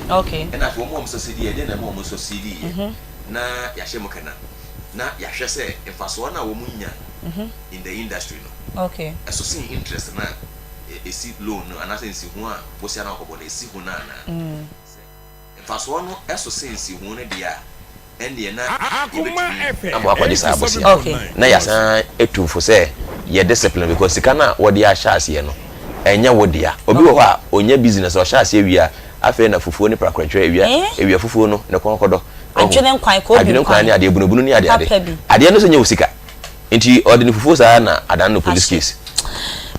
ɛna afei wɔn a wɔn succeediiɛ, ɛdeɛn na ɛmaa wɔn succeediiɛ, na yɛahyɛ mu kɛna, na yɛahwɛ sɛ mfasoɔ no a wɔn nya in the industry no, ɛso sen interest no a ɛsi loan no, anaasɛ nsiho a bosea no a wɔkɔbɔ no ɛsi ho no anaa. Sɛ mfasoɔ no so sen nsiho no deɛ a, ɛnneɛ na yɛbɛtumi. Ama wakɔgye saa bosea no. Na yɛasan atu fo sɛ yɛ discipline because sika no a wɔde ahyɛ aseɛ no, ɛnyɛ wo dea. Obi wɔ hɔ a, ɔnya business a, ɔhyɛ aseɛ wie a, afei na fufuo ne prakorɛtwerɛ, awia, awia fufuo no, ne kɔn kɔdɔ. Wahu? Adwene nkwan, koobi Adwene nkwan nkwan, ne adeɛ, bunubunu ne adeade. papa bi. Adeɛ no nso nyɛ wo sika. Nti ɔde no fufuo saa na adane no police Ahye. case.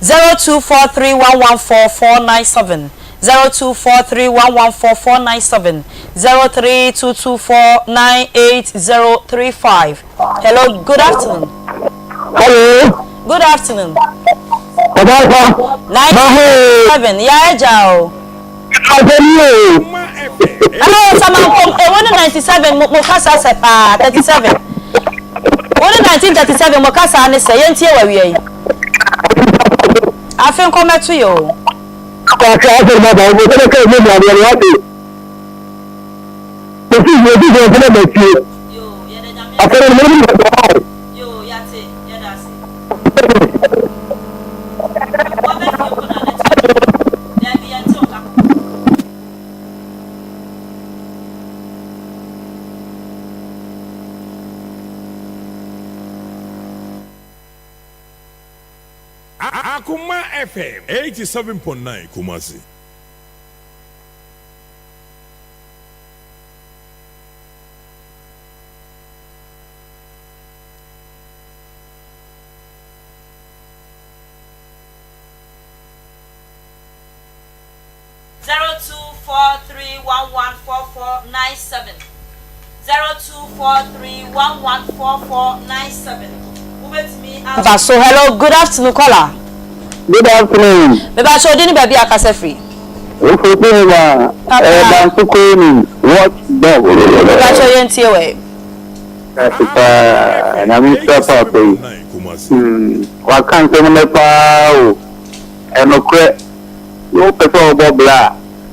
0243114497 0243114497 0322498035 Hello, good afternoon. Hello. Good afternoon. Ọbaapa. 97 ya ẹja o. Asɛm o. Ɛna wɔ samankom ewo ne 97 mo mo kasa sɛ paa 37 wo ne 1937 mo kasa ne sɛ yɛntie wɔ awia yi. Afe nkɔmɛto yɛ o. Akɔ asɛm ba ba wo sɛ kɛ mo mu adeɛ no wate. Kofi yɛ bi sɛ sɛ mɛ tie. Asɛm no mo mu bɔ. Yo yate yɛda ase. Waba fie mpo na network no daabi yɛnte wo nka. Akoma FM 87.9 Kumasi. 0243114497 0243114497 wobɛtumi aba so hello good afternoon caller. Good afternoon. Mebakyɛ odin ne baabi a akasa firi. Ofori wa ɛyɛ Banso Koni watch dog. Mebakyɛ yɛntie wɛ. Dase paa Nyame nhyira paapa yi hmm waka nsɛm nnɛ paa o ɛnokorɛ sɛ wopɛ sɛ wobɔ bra a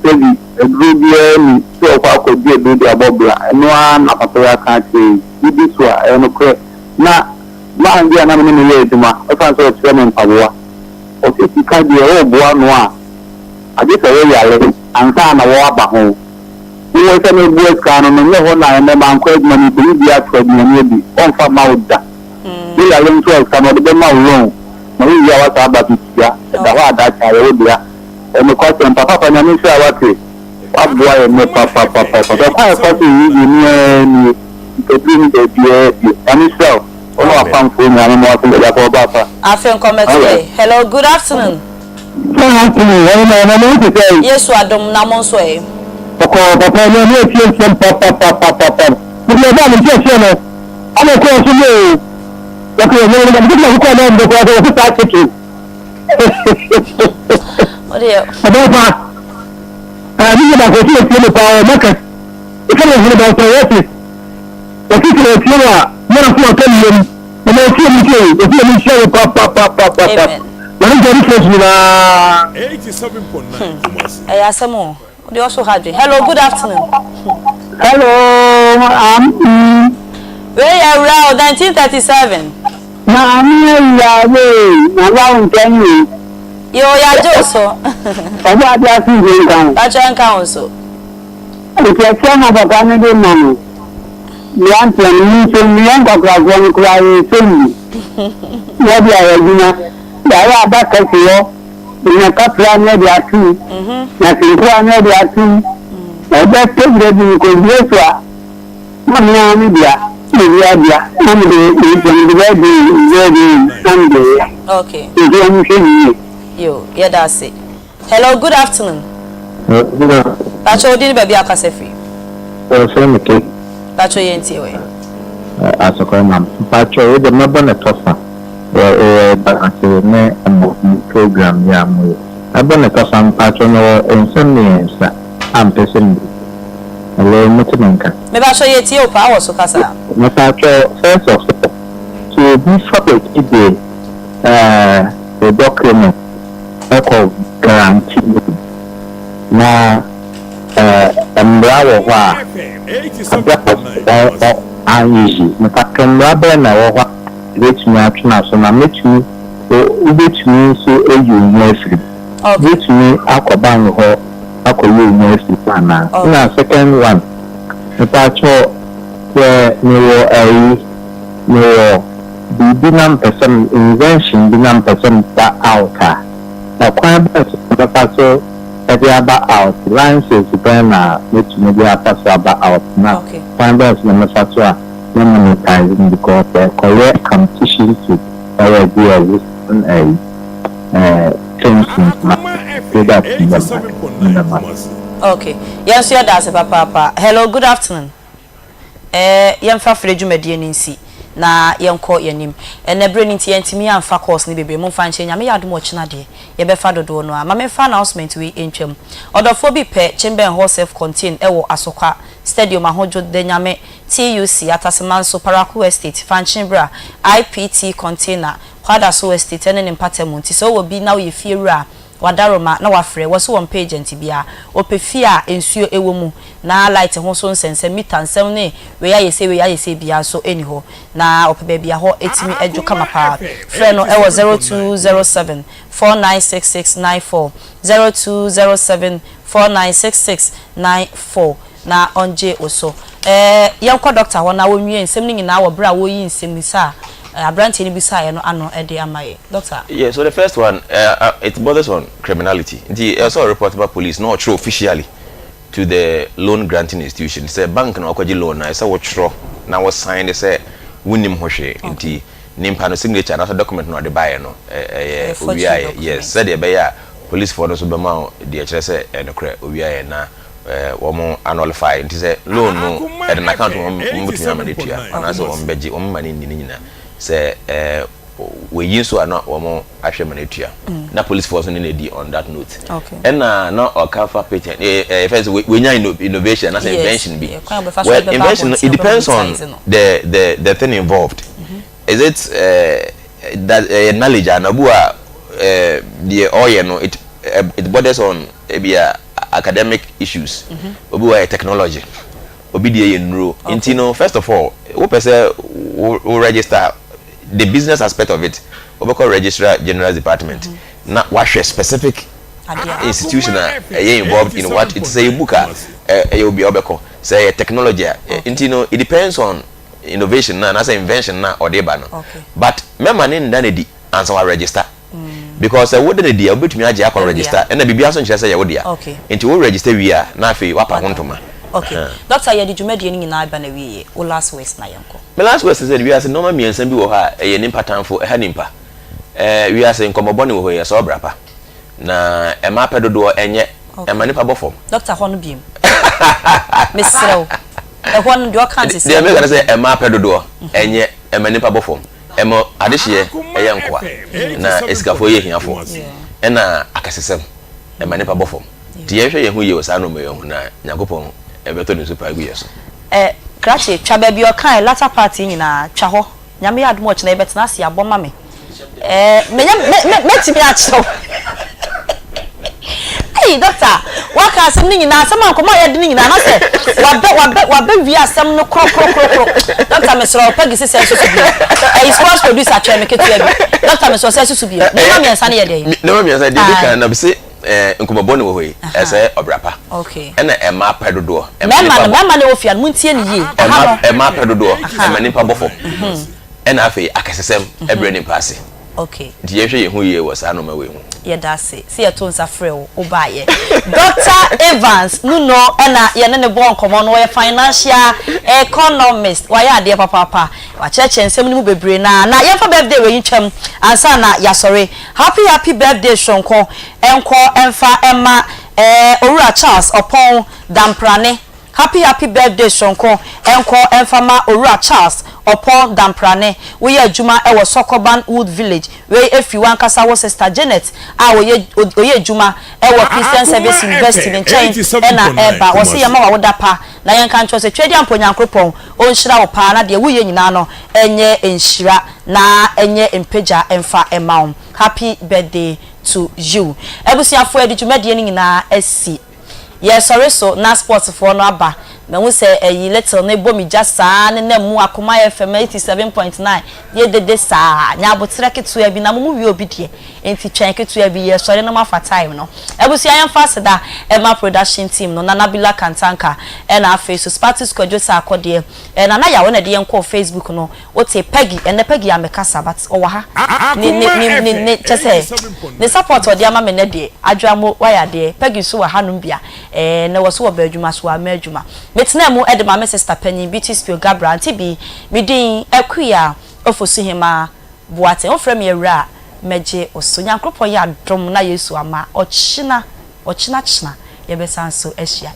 sɛbi aduro biara nni sɛ wɔkɔ akɔgye aduro de abɔ bra ɛno ara na papa yi aka akyerɛ yi wodi so a ɛyɛ nokorɛ na man bi a na me ne no yɛ adwuma ɛsiane sɛ ɔkyerɛ me mpaboa ɔse sika deɛ woboa no a agye sɛ woyare ansa na wɔaba ho Wowɔ sɛ meboa sika ano no, nyɛ hɔ na ɛnnɛ mankɔ adwuma merekɔyi bi ato aduane adi, ɔmfa mma wo da. Wo yare nso a sika no ɔde bɛma wo loan na wo wie a woasan aba abɛtua, ɛda hɔ a daakye ayɛ wo dea. Ɛyɛ nokwasɛm pa. Papa Nyame nhyira wo wate, woaboa yɛn nnɛ papapapapa. Kwan a yɛfa so yi deɛ mu ara nie, nipaduro ni baabiara bio. Nyame nhyira wo, wo ne w'apamfoɔ nyinaa mema wo ase agya pa ɔba pa. Afe nkɔmɛto Alright. ɛ. Hello, good afternoon. Yesu adom na mo nso ɛ. Ɔkɔɔ papa no ne atie nsɛm papapapapapa. Mede ɛbaa me nkyerɛkyerɛ no ama ɔkɔɔ so yɛ o. Wɔte ɛnyɛ no mede na kɔkɔɔ na mbɛkɔ sɛ wɔte saa keke. Ɔbɛn pa. Ɛɛ ne yɛ baako ɔte atie no paa wɔ market. Ɛka ne hene baako wɔte. Wɔte sɛ atie no a mɛna so ɔtɔ ne yam. Ɛna ofie mu tie ofie mu nhyira wo papapapapa. Na ne gya ne fes nyinaa. Hmm. Ɛyɛ asɛm o. Wode ɔso ha dwen. Hello, good afternoon. Hello, um, mm. Wei yɛ awura o, 1937. Maame awura wei, na wa wo nkyɛn yi. Yo, yɛagye wo so. Ɔbɔ ade ase nso nka ho. Pakyɛ nka ho so. Nkyerɛkyerɛ na papa no de ma no. Mmeranteɛ no, mo nso, yɛn nkwakorafoɔ no koraa yɛnsɔ mu bi. Yɛde ayɛ adwuma. Yɛayɛ adaka si hɔ, yɛnya kapra na yɛde ato mu, na senkoa na yɛde ato mu. Ɛbɛtɔ berɛ bi mekɔbue so a, na me ara me dea, na obiara dea, na mede mede mede bɛyɛ den, mede bɛyɛ den, na mede yɛ. Okay. Nti wɔnhwɛ no yie. Yo, yɛda ase. Hello, good afternoon. Good afternoon. Pacho, odi ne baabi akasa firi. Wɔfrɛ me Kate. Pacho, yɛn tie wɛ. Asɔkɔrɔ ma Pacho, wo de mɛbɔ ne tɔfa wɔ wɔ ase ne mo program yi a moyɛ. Mɛbɔ ne tɔfa mpacho mewɔ nsɛm mmiɛnsa a mpɛ sɛ mebisa. Hello, mote me nka? Me pacho yɛ tie wo paa wɔ so kasa. Me pacho, first of all, sɛ obi fa w'akyi de ɛɛ ne document kɔ guarantee mu na mmara wɔ hɔ a abrɛ a anyɛ yie. Mpakyɛw mmara bɛn na ɛwɔ hɔ a yɛbɛtumi atwe no aso na mɛtumi wobɛtumi nso ayi wo ho afiri mu? Wobɛtumi akɔ bank hɔ akɔyi wo ho afiri mu anaa? Ɛna second one, mpakyɛw sɛ mewɔ ayi mewɔ biribi na mepɛ sɛ invention bi na mepɛ sɛ meba out a, ɛkwan bɛn so na mɛfa so de aba out? License bɛn na mɛtumi de afa so aba out na kwan bɛn so na mɛfa so a mɛ monetize no because ɛkɔyɛ competition to already existing ɛyi ɛɛ things ma product in the market. Meda mo ase. Okay, yɛn nso yɛda ase papaapa. Hello, good afternoon. Eh, yɛmfa frɛ dwumadie no nsi na yɛnkɔ yɛn anim. Ɛnnɛ berɛ no nti yɛntumi amfa calls no bebree, momfa nkyɛ. Nyame yɛ adom a ɔkyena deɛ yɛbɛfa dodoɔ no ara. Ma memfa announcement wei ntwam. Ɔdɔfoɔ bi pɛ Kyembɛn Hall Self Contain wɔ Asokwa Stadium Ahodwo Danyame TUC Atasemanso Paraku Estate Fankye Bra IPT Container Kwadaso Estate ɛne ne mpatamu nti sɛ wowɔ bi na woyɛ fie wura a Wadaroma na wafrɛ, wɔse wɔmpɛ agent biaa. Ɔpɛ fie a nsuo wɔ mu, na light ho so nsɛnsɛm, meter nsɛm ne wei ayɛ sei wei ayɛ sei biaa nso nni hɔ. Na ɔpɛ baabi a hɔ tumi dwo kama paa. Frɛ no wɔ 0207 496694, 0207 496694 na ɔngye wo so. Ɛɛ, yɛnkɔ dɔkta hɔ na wɔnwie nsɛm no nyinaa wɔ berɛ a wɔreyi nsɛmmisa a aberanteɛ no bisaeɛ no ano de ama yɛn. Dɔkta. Yeah, so the first one, uh, it borders on criminality. Nti ɛsɛ sɛ ɔreport ba police na ɔtwerɛ officially to the loan granting institution. Sɛ bank na wakɔgye loan na ɛsɛ wotwerɛ na wo sign de sɛ wonnim ho hwee. Nti nimpa no signature anaasɛ document na ɔde baeɛ no ɛyɛ owiaeɛ. Yes, sɛdeɛ ɛbɛyɛ a policefoɔ no nso bɛma wo deɛ ɛkyerɛ sɛ ɛyɛ nokorɛ owiaeɛ na wɔn annullify nti sɛ loan no ɛde n'account mu wɔn bɛtumi ama no atua anaasɛ wɔn bɛgye wɔn ma no nni ne nyinaa sɛ ɛɛ wɔyi nso a na wɔn ahwɛ ma no atua na police force no na edi on that note ɛna na ɔka fa patent ɛɛ ɛɛ fɛn sɛ wɔnya innovation anaasɛ invention bi well invention it depends on the the the thing involved mm -hmm. is it uh, that uh, knowledge anabu a uh, deɛ ɔyɛ no it uh, it borders on ebi a academic issues obi wɔ yɛ technology obi deɛ yɛ nnuro nti no first of all wopɛ sɛ wo register the business aspect of it wobɛkɔ registrar general department na wahwɛ specific institution a ɛyɛ involved in what it sɛ yɛ book a ɛyɛ obi a wobɛkɔ sɛ ɛyɛ technology a nti no it depends on innovation na anaasɛ invention na ɔde ba no but mɛma ne nda no di ansa wa register Because sɛ wode no di a wobɛtumi agye akɔ register ɛna biribiara nso nkyerɛ sɛ ɛyɛ wo dea. Nti wo register wie a na afei woapa ho ntoma. Ok. Doctor yɛde dwumadie no nyinaa reba n'awieɛ. Wo last words na yɛnkɔ. Me last words ne sɛ wiase nnoɔma mmiɛnsa bi wɔ hɔ a ɛyɛ nimpa tamfo, ɛha nimpa. Ɛɛ wiase nkɔmmɔ bɔne wɔ hɔ yi ɛsɛ ɔbra pa. Na ɛma apɛ dodoɔ ɛnyɛ, ɛma nipa bɔ fam. Doctor hɔ no biom. Mesrɛ wo. Ɛhɔ no deɛ ɔka nte sɛ. Deɛ meka ne sɛ ɛma apɛ dodoɔ ɛnyɛ, ɛma nipa bɔ fam. Ɛma adehyeɛ yɛ nkoa, na asikafoɔ yɛ ahiafoɔ, ɛna akɛsesɛm, ɛma nnipa bɔ fam. Nti yɛnhwɛ yɛn ho yie wɔ saa nnoɔma yi ho, na Nyankopɔn bɛtɔ ne nsu pa agu yɛn so. Eh, krakye, twa baabi a ɔkae latter part yi nyinaa, twa hɔ. Nyame yɛ adom a ɔkyena yɛbɛtena ase abɔ ma me. Ɛɛ menya mɛ mɛ mɛtumi akyerɛ wo. Ei doctor waka asɛm no nyinaa asɛm a nkɔmɔ a yɛde no nyinaa na sɛ wabɛ wabɛ wabɛ wie asɛm no korɔkorɔkorɔkorɔ. Doctor mesrɛ wo Peggy sesɛ nso so bio. Ɛyi sports producer twɛn me ketewa bi. Doctor mesrɛ wo sɛ susu bio. Nneɛma mmiɛnsa no yɛ dɛn? Nneɛma mmiɛnsa deɛ ɛdi kan na bise ɛɛ nkɔmɔ bɔne wɔ hɔ yi ɛsɛ ɔbra pa. Okay. Ɛna ɛmaa pɛ dodoɔ. Mmarima no mmarima no ɛwɔ fie no montie no yie. Ɛha no. Ɛmaa pɛ dodoɔ ɛma nipa bɔ fam. Ɛna afei akɛsesɛm ɛbrɛ nipa ase. Okay. Nti yɛnhwɛ yɛn ho yie wɔ saa nnoɔma wei ho. Yɛda ase sɛ yɛto nsa frɛɛ wo, wobaeɛ. Doctor Evans Nuno na yɛne no bɔɔ nkɔmmɔ no, ɔyɛ financial economist. Wayɛ adeɛ papaapa. Wakyerɛkyerɛ nsɛm no mu bebree no ara. Na yɛmfa birthday wei ntwam ansa na yɛasɔre. Happy happy birthday soronko nkɔ mfa mma eh, Owura Charles Ɔpɔn Damprane. Happy happy birthday soronko nkɔ mfa ma Owura Charles Ɔpɔn Damprane. Woyɛ adwuma wɔ Sɔkɔban Wood Village. Wei firi w'ankasa wo sister Janet a ɔyɛ ɔyɛ adwuma wɔ Christian Service University ne nkyɛn na ɛreba. Wɔse yɛma wo awoda pa na yɛnka nkyerɛ wo sɛ Tweaduampɔ Nyankoropɔn ɔnhyira wo paa na deɛ woreyɛ nyinaa no nyɛ nhyira na ɛnyɛ mpagya mfa mma wo. Happy birthday to you. Abusuafoɔ yɛde dwumadie no nyinaa asi. Yɛresɔre so na sports foɔ no aba. Mahu sɛ ɛyi little no bɔ me gya saa ne nam mu akoma FM 87.9 yɛ dede saa. Nya aboterɛ ketewa bi na mo mu wie obi deɛ nti twɛn ketewa bi yɛresɔre na moafa time no. Abusua yɛmfa aseda mma production team no Nana Bila Kantanka ɛna afei so Spartus Kwadwo Sarkodie Nana Yaw ɛna ɛde yɛn kɔɔ Facebook no Wote Peggy ɛnɛ Peggy amekasa but ɔwɔ ha ne ne ne ne ne kyɛ sɛ ne support ɔde ama me nɛ deɛ Adwoa mo wayɛ adeɛ Peggy nso wɔ hanom bia ɛɛ nɛ wɔ so wɔ bɛ adwuma so wamma adwuma Me tenaa mu de ma me sister panyin Beauty Spio Gabra Auntie Bi me din Akua Ofosuhemaa Boateng Wofrɛ me awura a mɛgye wo so Nyankoropɔn yɛ adom na Yesu ama ɔkyena ɔkyena kyena yɛbɛsan so ahyia.